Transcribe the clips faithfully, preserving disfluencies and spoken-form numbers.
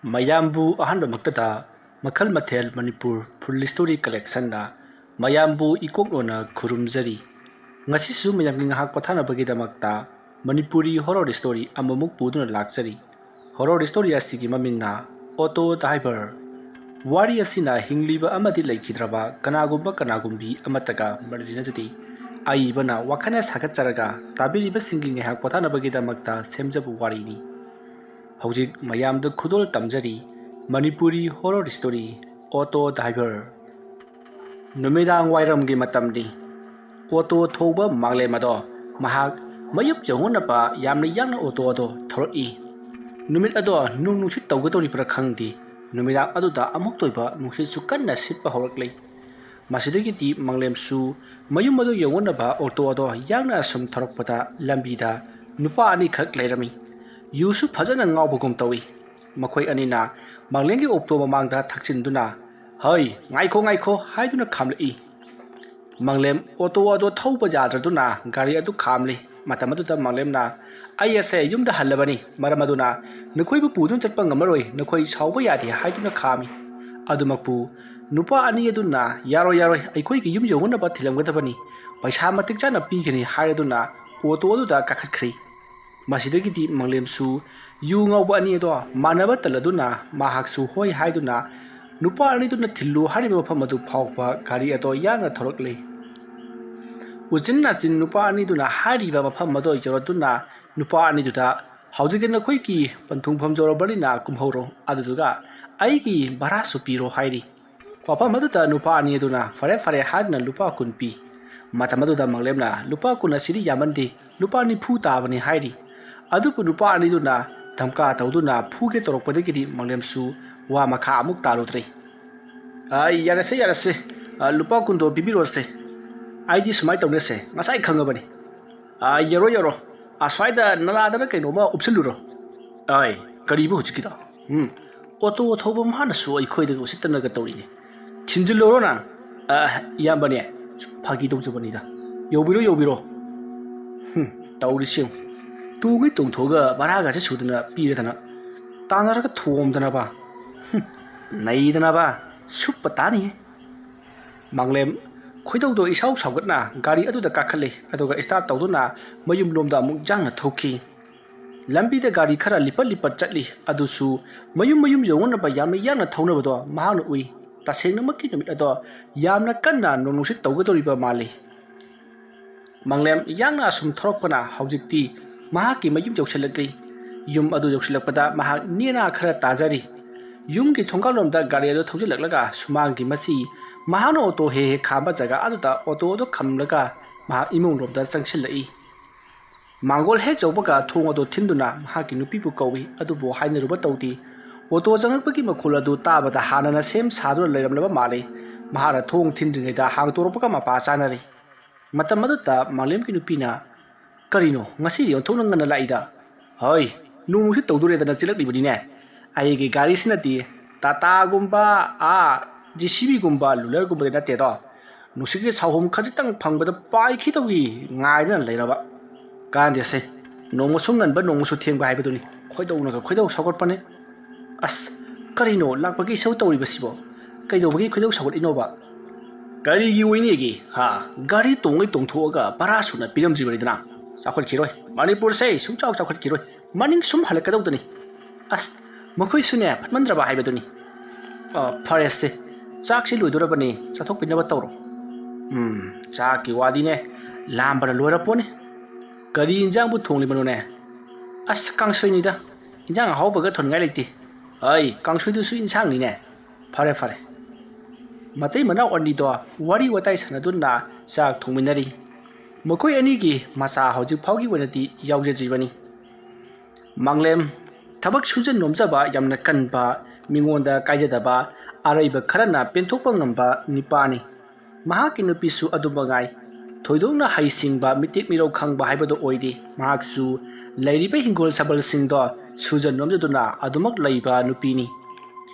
ꯃꯌꯥꯝꯕꯨ ꯑꯍꯥꯟꯕꯃꯛꯇꯗ ꯃꯈꯜ ꯃꯊꯦꯜ ꯃꯅꯤꯄꯨꯔ ꯐꯨꯜ ꯁ꯭ꯇꯣꯔꯤ ꯀꯂꯦꯛꯁꯟꯅ ꯃꯌꯥꯝꯕꯨ ꯏꯀꯣꯛꯂꯣꯟꯅ ꯈꯨꯔꯨꯝꯖꯔꯤ꯫ ꯉꯁꯤꯁꯨ ꯃꯌꯥꯝꯒꯤ ꯉꯥꯏꯍꯥꯛ ꯄꯣꯊꯥꯅꯕꯒꯤꯗꯃꯛꯇ ꯃꯅꯤꯄꯨꯔꯤ ꯍꯣꯔꯣꯔ ꯁ꯭ꯇꯣꯔꯤ ꯑꯃꯃꯨꯛ ꯄꯨꯗꯨꯅ ꯂꯥꯛꯆꯔꯤ꯫ ꯍꯣꯔꯣꯔ ꯁ꯭ꯇꯣꯔꯤ ꯑꯁꯤꯒꯤ ꯃꯃꯤꯡꯅ ꯑꯣꯇꯣ ꯗ꯭ꯔꯥꯏꯚꯔ꯫ ꯋꯥꯔꯤ ꯑꯁꯤꯅ ꯍꯤꯡꯂꯤꯕ ꯑꯃꯗꯤ ꯂꯩꯈꯤꯗ꯭ꯔꯕ ꯀꯅꯥꯒꯨꯝꯕ ꯀꯅꯥꯒꯨꯝꯕꯤ ꯑꯃꯠꯇꯒ ꯃꯔꯤ ꯂꯩꯅꯖꯗꯦ꯫ ꯑꯏꯕꯅ ꯋꯥꯈꯜꯅ ꯁꯥꯒꯠꯆꯔꯒ ꯇꯥꯕꯤꯔꯤꯕꯁꯤꯡꯒꯤ ꯉꯥꯏꯍꯥꯛ ꯄꯣꯊꯥꯅꯕꯒꯤꯗꯃꯛꯇ ꯁꯦꯝꯖꯕ ꯋꯥꯔꯤꯅꯤ꯫ ꯍꯧꯖꯤꯛ ꯃꯌꯥꯝꯗ ꯈꯨꯗꯣꯜ ꯇꯝꯖꯔꯤ Manipuri horror story auto driver. ꯅꯨꯃꯤꯗꯥꯡ ꯋꯥꯏꯔꯝꯒꯤ ꯃꯇꯝꯅꯤ꯫ ꯑꯣꯇꯣ ꯊꯧꯕ ꯃꯥꯡꯂꯦꯝ ꯑꯗꯣ ꯃꯍꯥꯛ ꯃꯌꯨꯝ ꯌꯧꯅꯅꯕ ꯌꯥꯝꯅ ꯌꯥꯡꯅ ꯑꯣꯇꯣ ꯑꯗꯣ ꯊꯧꯔꯛꯏ꯫ ꯅꯨꯃꯤꯠ ꯑꯗꯣ ꯅꯣꯡ ꯅꯨꯡꯁꯤꯠ ꯇꯧꯒꯗꯧꯔꯤꯕ꯭ꯔꯥ ꯈꯪꯗꯦ, ꯅꯨꯃꯤꯗꯥꯡ ꯑꯗꯨꯗ ꯑꯃꯨꯛꯇ ꯑꯣꯏꯕ ꯅꯨꯡꯁꯤꯠꯁꯨ ꯀꯟꯅ ꯁꯤꯠꯄ ꯍꯧꯔꯛꯂꯤ꯫ ꯃꯁꯤꯗꯒꯤꯗꯤ ꯃꯥꯡꯂꯦꯝꯁꯨ ꯃꯌꯨꯝ ꯑꯗꯨ ꯌꯧꯅꯅꯕ ꯑꯣꯇꯣ ꯑꯗꯣ ꯌꯥꯡꯅ ꯑꯁꯨꯝ ꯊꯧꯔꯛꯄꯗ ꯂꯝꯕꯤꯗ ꯅꯨꯄꯥ ꯑꯅꯤꯈꯛ ꯂꯩꯔꯝꯃꯤ꯫ ꯌꯨꯁꯨ ꯐꯖꯅ ꯉꯥꯎꯕꯒꯨꯝ ꯇꯧꯏ꯫ ꯃꯈꯣꯏ ꯑꯅꯤꯅ ꯃꯥꯡꯂꯦꯝꯒꯤ ꯑꯣꯇꯣ ꯃꯃꯥꯡꯗ ꯊꯛꯆꯤꯟꯗꯨꯅ, "ꯍꯩ, ꯉꯥꯏꯈꯣ, ꯉꯥꯏꯈꯣ" ꯍꯥꯏꯗꯨꯅ ꯈꯥꯝꯂꯛꯏ꯫ ꯃꯥꯡꯂꯦꯝ ꯑꯣꯇꯣ ꯑꯗꯣ ꯊꯧꯕ ꯌꯥꯗ꯭ꯔꯗꯨꯅ ꯒꯥꯔꯤ ꯑꯗꯨ ꯈꯥꯝꯂꯤ꯫ ꯃꯇꯝ ꯑꯗꯨꯗ ꯃꯥꯡꯂꯦꯝꯅ, "ꯑꯩ ꯑꯁꯦ ꯌꯨꯝꯗ ꯍꯜꯂꯕꯅꯤ, ꯃꯔꯝ ꯑꯗꯨꯅ ꯅꯈꯣꯏꯕꯨ ꯄꯨꯗꯨꯅ ꯆꯠꯄ ꯉꯝꯃꯔꯣꯏ, ꯅꯈꯣꯏ ꯁꯥꯎꯕ ꯌꯥꯗꯦ" ꯍꯥꯏꯗꯨꯅ ꯈꯥꯝꯃꯤ꯫ ꯑꯗꯨꯃꯛꯄꯨ ꯅꯨꯄꯥ ꯑꯅꯤ ꯑꯗꯨꯅ, "ꯌꯥꯔꯣꯏ, ꯌꯥꯔꯣꯏ, ꯑꯩꯈꯣꯏꯒꯤ ꯌꯨꯝ ꯌꯧꯅꯅꯕ ꯊꯤꯜꯂꯝꯒꯗꯕꯅꯤ, ꯄꯩꯁꯥ ꯃꯇꯤꯛ ꯆꯥꯅ ꯄꯤꯒꯅꯤ" ꯍꯥꯏꯔꯗꯨꯅ ꯑꯣꯇꯣ ꯑꯗꯨꯗ ꯀꯥꯈꯠꯈ꯭ꯔꯤ꯫ ꯃꯁꯤꯗꯒꯤꯗꯤ ꯃꯥꯡꯂꯦꯝꯁꯨ ꯌꯨ ꯉꯥꯎꯕ ꯑꯅꯤ ꯑꯗꯣ ꯃꯥꯟꯅꯕ ꯇꯜꯂꯗꯨꯅ ꯃꯍꯥꯛꯁꯨ ꯍꯣꯏ ꯍꯥꯏꯗꯨꯅ ꯅꯨꯄꯥ ꯑꯅꯤꯗꯨꯅ ꯊꯤꯜꯂꯨ ꯍꯥꯏꯔꯤꯕ ꯃꯐꯝ ꯑꯗꯨ ꯐꯥꯎꯕ ꯒꯥꯔꯤ ꯑꯗꯣ ꯌꯥꯡꯅ ꯊꯧꯔꯛꯂꯤ꯫ ꯎꯆꯤꯟ ꯅꯥꯆꯤꯟ ꯅꯨꯄꯥ ꯑꯅꯤꯗꯨꯅ ꯍꯥꯏꯔꯤꯕ ꯃꯐꯝ ꯑꯗꯣ ꯌꯧꯔꯗꯨꯅ ꯅꯨꯄꯥ ꯑꯅꯤꯗꯨꯗ, "ꯍꯧꯖꯤꯛꯇꯤ ꯅꯈꯣꯏꯒꯤ ꯄꯟꯊꯨꯡꯐꯝ ꯌꯧꯔꯕꯅꯤꯅ ꯀꯨꯝꯍꯧꯔꯣ, ꯑꯗꯨꯗꯨꯒ ꯑꯩꯒꯤ ꯚꯔꯥꯁꯨ ꯄꯤꯔꯣ" ꯍꯥꯏꯔꯤ꯫ ꯋꯥꯐꯝ ꯑꯗꯨꯗ ꯅꯨꯄꯥ ꯑꯅꯤ ꯑꯗꯨꯅ ꯐꯔꯦ ꯐꯔꯦ ꯍꯥꯏꯗꯨꯅ ꯂꯨꯄꯥ ꯀꯨꯟ ꯄꯤ꯫ ꯃꯇꯝ ꯑꯗꯨꯗ ꯃꯥꯡꯂꯦꯝꯅ, "ꯂꯨꯄꯥ ꯀꯨꯟ ꯑꯁꯤꯗꯤ ꯌꯥꯝꯃꯟꯗꯦ, ꯂꯨꯄꯥ ꯅꯤꯐꯨ ꯇꯥꯕꯅꯤ" ꯍꯥꯏꯔꯤ꯫ ꯑꯗꯨꯕꯨ ꯅꯨꯄꯥ ꯑꯅꯤꯗꯨꯅ ꯙꯝꯀꯥ ꯇꯧꯗꯨꯅ ꯐꯨꯒꯦ ꯇꯧꯔꯛꯄꯗꯒꯤꯗꯤ ꯃꯥꯡꯂꯦꯝꯁꯨ ꯋꯥ ꯃꯈꯥ ꯑꯃꯨꯛ ꯇꯥꯔꯨꯗ꯭ꯔꯦ꯫ "ꯑꯥ, ꯌꯥꯔꯦꯁꯦ, ꯌꯥꯔꯦꯁꯦ, ꯑꯥ, ꯂꯨꯄꯥ ꯀꯨꯟꯗꯣ ꯄꯤꯕꯤꯔꯣꯁꯦ, ꯑꯩꯗꯤ ꯁꯨꯃꯥꯏꯅ ꯇꯧꯅꯦꯁꯦ, ꯉꯁꯥꯏ ꯈꯪꯉꯕꯅꯤ꯫ ꯑꯥ, ꯌꯧꯔꯣ, ꯌꯧꯔꯣ, ꯑꯁ꯭ꯋꯥꯏꯗ ꯅꯂꯥꯗꯅ ꯀꯩꯅꯣꯝꯃ ꯎꯞꯁꯜꯂꯨꯔꯣ꯫" "ꯑꯥꯏ, ꯀꯔꯤꯕ ꯍꯧꯖꯤꯛꯀꯤꯗꯣ?" "ꯎꯝ, ꯑꯣꯇꯣ ꯊꯧꯕ ꯃꯥꯅꯁꯨ ꯑꯩꯈꯣꯏꯗꯒ ꯎꯁꯤꯠꯇꯅꯒ ꯇꯧꯔꯤꯅꯦ꯫ ꯊꯤꯟꯖꯤꯜꯂꯨꯔꯣ ꯅꯪ꯫" "ꯑ, ꯏꯌꯥꯝꯕꯅꯦ, ꯁꯨꯝ ꯐꯥꯒꯤ ꯇꯧꯖꯕꯅꯤꯗ꯫ ꯌꯧꯕꯤꯔꯣ, ꯌꯧꯕꯤꯔꯣ꯫" "ꯍꯨꯝ, ꯇꯧꯔꯤꯁꯤ ꯌꯦꯡꯉꯨ꯫ ꯇꯣꯡꯉꯤ ꯇꯣꯡꯊꯣꯛꯑꯒ ꯚꯔꯥꯒꯁꯦ ꯁꯨꯗꯅ ꯄꯤꯔꯗꯅ꯫ ꯇꯥꯟꯅꯔꯒ ꯊꯣꯝꯗꯅꯕ꯫ ꯍꯨꯝ, ꯅꯩꯗꯅꯕ꯫ ꯁꯨꯞꯄ ꯇꯥꯅꯤꯍꯦ꯫ ꯃꯥꯡꯂꯦꯝ ꯈꯣꯏꯗꯧꯗꯣ ꯏꯁꯥꯎ ꯁꯥꯎꯒꯠꯅ ꯒꯥꯔꯤ ꯑꯗꯨꯗ ꯀꯥꯈꯠꯂꯤ, ꯑꯗꯨꯒ ꯏꯁꯇꯥꯔꯠ ꯇꯧꯗꯨꯅ ꯃꯌꯨꯝꯂꯣꯝꯗ ꯑꯃꯨꯛ ꯌꯥꯡꯅ ꯊꯧꯈꯤ꯫ ꯂꯝꯕꯤꯗ ꯒꯥꯔꯤ ꯈꯔ ꯂꯤꯄꯠ ꯂꯤꯄꯠ ꯆꯠꯂꯤ, ꯑꯗꯨꯁꯨ ꯃꯌꯨꯝ ꯃꯌꯨꯝ ꯌꯧꯅꯅꯕ ꯌꯥꯝꯅ ꯌꯥꯡꯅ ꯊꯧꯅꯕꯗꯣ ꯃꯍꯥꯛꯅ ꯎꯏ꯫ ꯇꯁꯦꯡꯅꯃꯛꯀꯤ ꯅꯨꯃꯤꯠ ꯑꯗꯣ ꯌꯥꯝꯅ ꯀꯟꯅ ꯅꯣꯡ ꯅꯨꯡꯁꯤꯠ ꯇꯧꯒꯗꯧꯔꯤꯕ ꯃꯥꯜꯂꯤ꯫ ꯃꯥꯡꯂꯦꯝ ꯌꯥꯡꯅ ꯑꯁꯨꯝ ꯊꯧꯔꯛꯄꯅ ꯍꯧꯖꯤꯛꯇꯤ ꯃꯍꯥꯛꯀꯤ ꯃꯌꯨꯝ ꯌꯧꯁꯤꯜꯂꯛꯂꯤ꯫ ꯌꯨꯝ ꯑꯗꯨ ꯌꯧꯁꯤꯜꯂꯛꯄꯗ ꯃꯍꯥꯛ ꯅꯦꯅꯥ ꯈꯔ ꯇꯥꯖꯔꯤ꯫ ꯌꯨꯝꯒꯤ ꯊꯣꯡꯒꯥꯜꯂꯣꯝꯗ ꯒꯥꯔꯤ ꯑꯗꯨ ꯊꯧꯖꯤꯜꯂꯛꯂꯒ ꯁꯨꯃꯥꯡꯒꯤ ꯃꯆꯤ, ꯃꯍꯥꯛꯅ ꯑꯣꯇꯣ ꯍꯦꯛ ꯍꯦꯛ ꯈꯥꯝꯕ ꯖꯒꯥ ꯑꯗꯨꯗ ꯑꯣꯇꯣ ꯑꯗꯨ ꯈꯝꯂꯒ ꯃꯍꯥꯛ ꯏꯃꯨꯡꯂꯣꯝꯗ ꯆꯪꯁꯤꯜꯂꯛꯏ꯫ ꯃꯥꯡꯒꯣꯜ ꯍꯦꯛ ꯌꯧꯕꯒ ꯊꯣꯡ ꯑꯗꯨ ꯊꯤꯟꯗꯨꯅ ꯃꯍꯥꯛꯀꯤ ꯅꯨꯄꯤꯕꯨ ꯀꯧꯏ, ꯑꯗꯨꯕꯨ ꯍꯥꯏꯅꯔꯨꯕ ꯇꯧꯗꯦ꯫ ꯑꯣꯇꯣ ꯆꯪꯂꯛꯄꯒꯤ ꯃꯈꯣꯜ ꯑꯗꯨ ꯇꯥꯕꯗ ꯍꯥꯟꯅꯅ ꯁꯦꯝ ꯁꯥꯗꯨꯅ ꯂꯩꯔꯝꯂꯕ ꯃꯥꯜꯂꯤ꯫ ꯃꯍꯥꯛꯅ ꯊꯣꯡ ꯊꯤꯟꯗ꯭ꯔꯤꯉꯩꯗ ꯍꯥꯡꯇꯣꯔꯛꯄꯒ ꯃꯄꯥ ꯆꯥꯅꯔꯤ꯫ ꯃꯇꯝ ꯑꯗꯨꯗ ꯃꯥꯂꯦꯝꯒꯤ ꯅꯨꯄꯤꯅ, "ꯀꯔꯤꯅꯣ, ꯉꯁꯤꯗꯤ ꯑꯣꯟꯊꯣꯛꯅ ꯉꯟꯅ ꯂꯥꯛꯏꯗ?" "ꯍꯣꯏ, ꯅꯣꯡ ꯅꯨꯡꯁꯤꯠ ꯇꯧꯗꯣꯔꯦꯗꯅ ꯆꯦꯜꯂꯛꯂꯤꯕꯅꯤꯅꯦ꯫ ꯑꯩꯒꯤ ꯒꯥꯔꯤꯁꯤꯅꯗꯤ ꯇꯥꯇꯥꯒꯨꯝꯕ, ꯑꯥ, ꯖꯦ ꯁꯤ ꯕꯤꯒꯨꯝꯕ, ꯂꯨꯂꯔꯒꯨꯝꯕꯗꯤ ꯅꯠꯇꯦꯗꯣ꯫ ꯅꯨꯡꯁꯤꯠꯀꯤ ꯁꯥꯍꯨꯝ ꯈꯖꯤꯛꯇꯪ ꯐꯪꯕꯗ ꯄꯥꯏꯈꯤꯗꯧꯒꯤ ꯉꯥꯏꯗꯅ ꯂꯩꯔꯕ꯫ ꯀꯥꯟꯗꯦꯁꯦ, ꯅꯣꯡꯃꯁꯨ ꯉꯟꯕ, ꯅꯣꯡꯃꯁꯨ ꯊꯦꯡꯕ ꯍꯥꯏꯕꯗꯨꯅꯤ꯫ ꯈꯣꯏꯗꯧꯅꯒ ꯈꯣꯏꯗꯧ ꯁꯥꯎꯒꯠꯄꯅꯦ꯫ ꯑꯁ, ꯀꯔꯤꯅꯣ ꯂꯥꯛꯄꯒꯤ ꯏꯁꯧ ꯇꯧꯔꯤꯕꯁꯤꯕꯣ? ꯀꯩꯗꯧꯕꯒꯤ ꯈꯣꯏꯗꯧ ꯁꯥꯎꯒꯠꯂꯤꯅꯣꯕ?" "ꯀꯔꯤꯒꯤ ꯑꯣꯏꯅꯤꯒꯦ? ꯍꯥ? ꯒꯥꯔꯤ ꯇꯣꯡꯉꯩ ꯇꯣꯡꯊꯣꯛꯑꯒ ꯚꯔꯥ ꯁꯨꯅ ꯄꯤꯔꯝꯗ꯭ꯔꯤꯕꯅꯤꯗꯅ꯫ ꯆꯥꯎꯈꯠꯈꯤꯔꯣꯏ꯫ ꯃꯅꯤꯄꯨꯔꯁꯦ ꯁꯨꯡꯆꯥꯎ ꯆꯥꯎꯈꯠꯈꯤꯔꯣꯏ꯫ ꯃꯅꯤꯡ ꯁꯨꯝ ꯍꯜꯂꯛꯀꯗꯧꯗꯅꯤ꯫ ꯑꯁ, ꯃꯈꯣꯏꯁꯨꯅꯦ ꯐꯠꯃꯟꯗ꯭ꯔꯕ ꯍꯥꯏꯕꯗꯨꯅꯤ꯫ ꯑ, ꯐꯔꯦꯁꯦ, ꯆꯥꯛꯁꯤ ꯂꯣꯏꯗꯣꯔꯕꯅꯤ, ꯆꯥꯊꯣꯛꯄꯤꯅꯕ ꯇꯧꯔꯣ꯫ ꯎꯝ, ꯆꯥꯛꯀꯤ ꯋꯥꯗꯤꯅꯦ, ꯂꯥꯝꯕꯅ ꯂꯣꯏꯔꯄꯣꯠꯅꯤ꯫ ꯀꯔꯤ ꯏꯟꯖꯥꯡꯕꯨ ꯊꯣꯡꯂꯤꯕꯅꯣꯅꯦ? ꯑꯁ, ꯀꯥꯡꯁꯣꯏꯅꯤꯗ꯫ ꯏꯟꯖꯥꯡ ꯑꯍꯥꯎꯕꯒ ꯊꯣꯡꯅꯤꯡꯉꯥꯏ ꯂꯩꯇꯦ꯫ ꯑꯩ, ꯀꯥꯡꯁꯣꯏꯗꯨꯁꯨ ꯏꯟꯁꯥꯡꯅꯤꯅꯦ꯫ ꯐꯔꯦ, ꯐꯔꯦ꯫ ꯃꯇꯩ ꯃꯅꯥꯎ ꯑꯅꯤꯗꯣ ꯋꯥꯔꯤ ꯋꯥꯇꯥꯏ ꯁꯥꯟꯅꯗꯨꯅ ꯆꯥꯛ ꯊꯣꯡꯃꯤꯟꯅꯔꯤ꯫ ꯃꯈꯣꯏ ꯑꯅꯤꯒꯤ ꯃꯆꯥ ꯍꯧꯖꯤꯛ ꯐꯥꯎꯒꯤ ꯑꯣꯏꯅꯗꯤ ꯌꯥꯎꯖꯗ꯭ꯔꯤꯕꯅꯤ꯫ ꯃꯥꯡꯂꯦꯝ, ꯊꯕꯛ ꯁꯨꯖꯟ ꯅꯣꯝꯖꯕ ꯌꯥꯝꯅ ꯀꯟꯕ, ꯃꯤꯉꯣꯟꯗ ꯀꯥꯏꯖꯗꯕ, ꯑꯔꯩꯕ ꯈꯔꯅ ꯄꯦꯟꯊꯣꯛꯄ ꯉꯝꯕ ꯅꯨꯄꯥꯅꯤ꯫ ꯃꯍꯥꯛꯀꯤ ꯅꯨꯄꯤꯁꯨ ꯑꯗꯨ ꯃꯉꯥꯏ꯫ ꯊꯣꯏꯗꯣꯛꯅ ꯍꯩꯁꯤꯡꯕ, ꯃꯤꯇꯦꯛ ꯃꯤꯔꯧ ꯈꯪꯕ ꯍꯥꯏꯕꯗꯨ ꯑꯣꯏꯗꯦ꯫ ꯃꯍꯥꯛꯁꯨ ꯂꯩꯔꯤꯕ ꯍꯤꯡꯒꯣꯜ ꯁꯝꯕꯜꯁꯤꯡꯗꯣ ꯁꯨꯖꯟ ꯅꯣꯝꯖꯗꯨꯅ ꯑꯗꯨꯃꯛ ꯂꯩꯕ ꯅꯨꯄꯤꯅꯤ꯫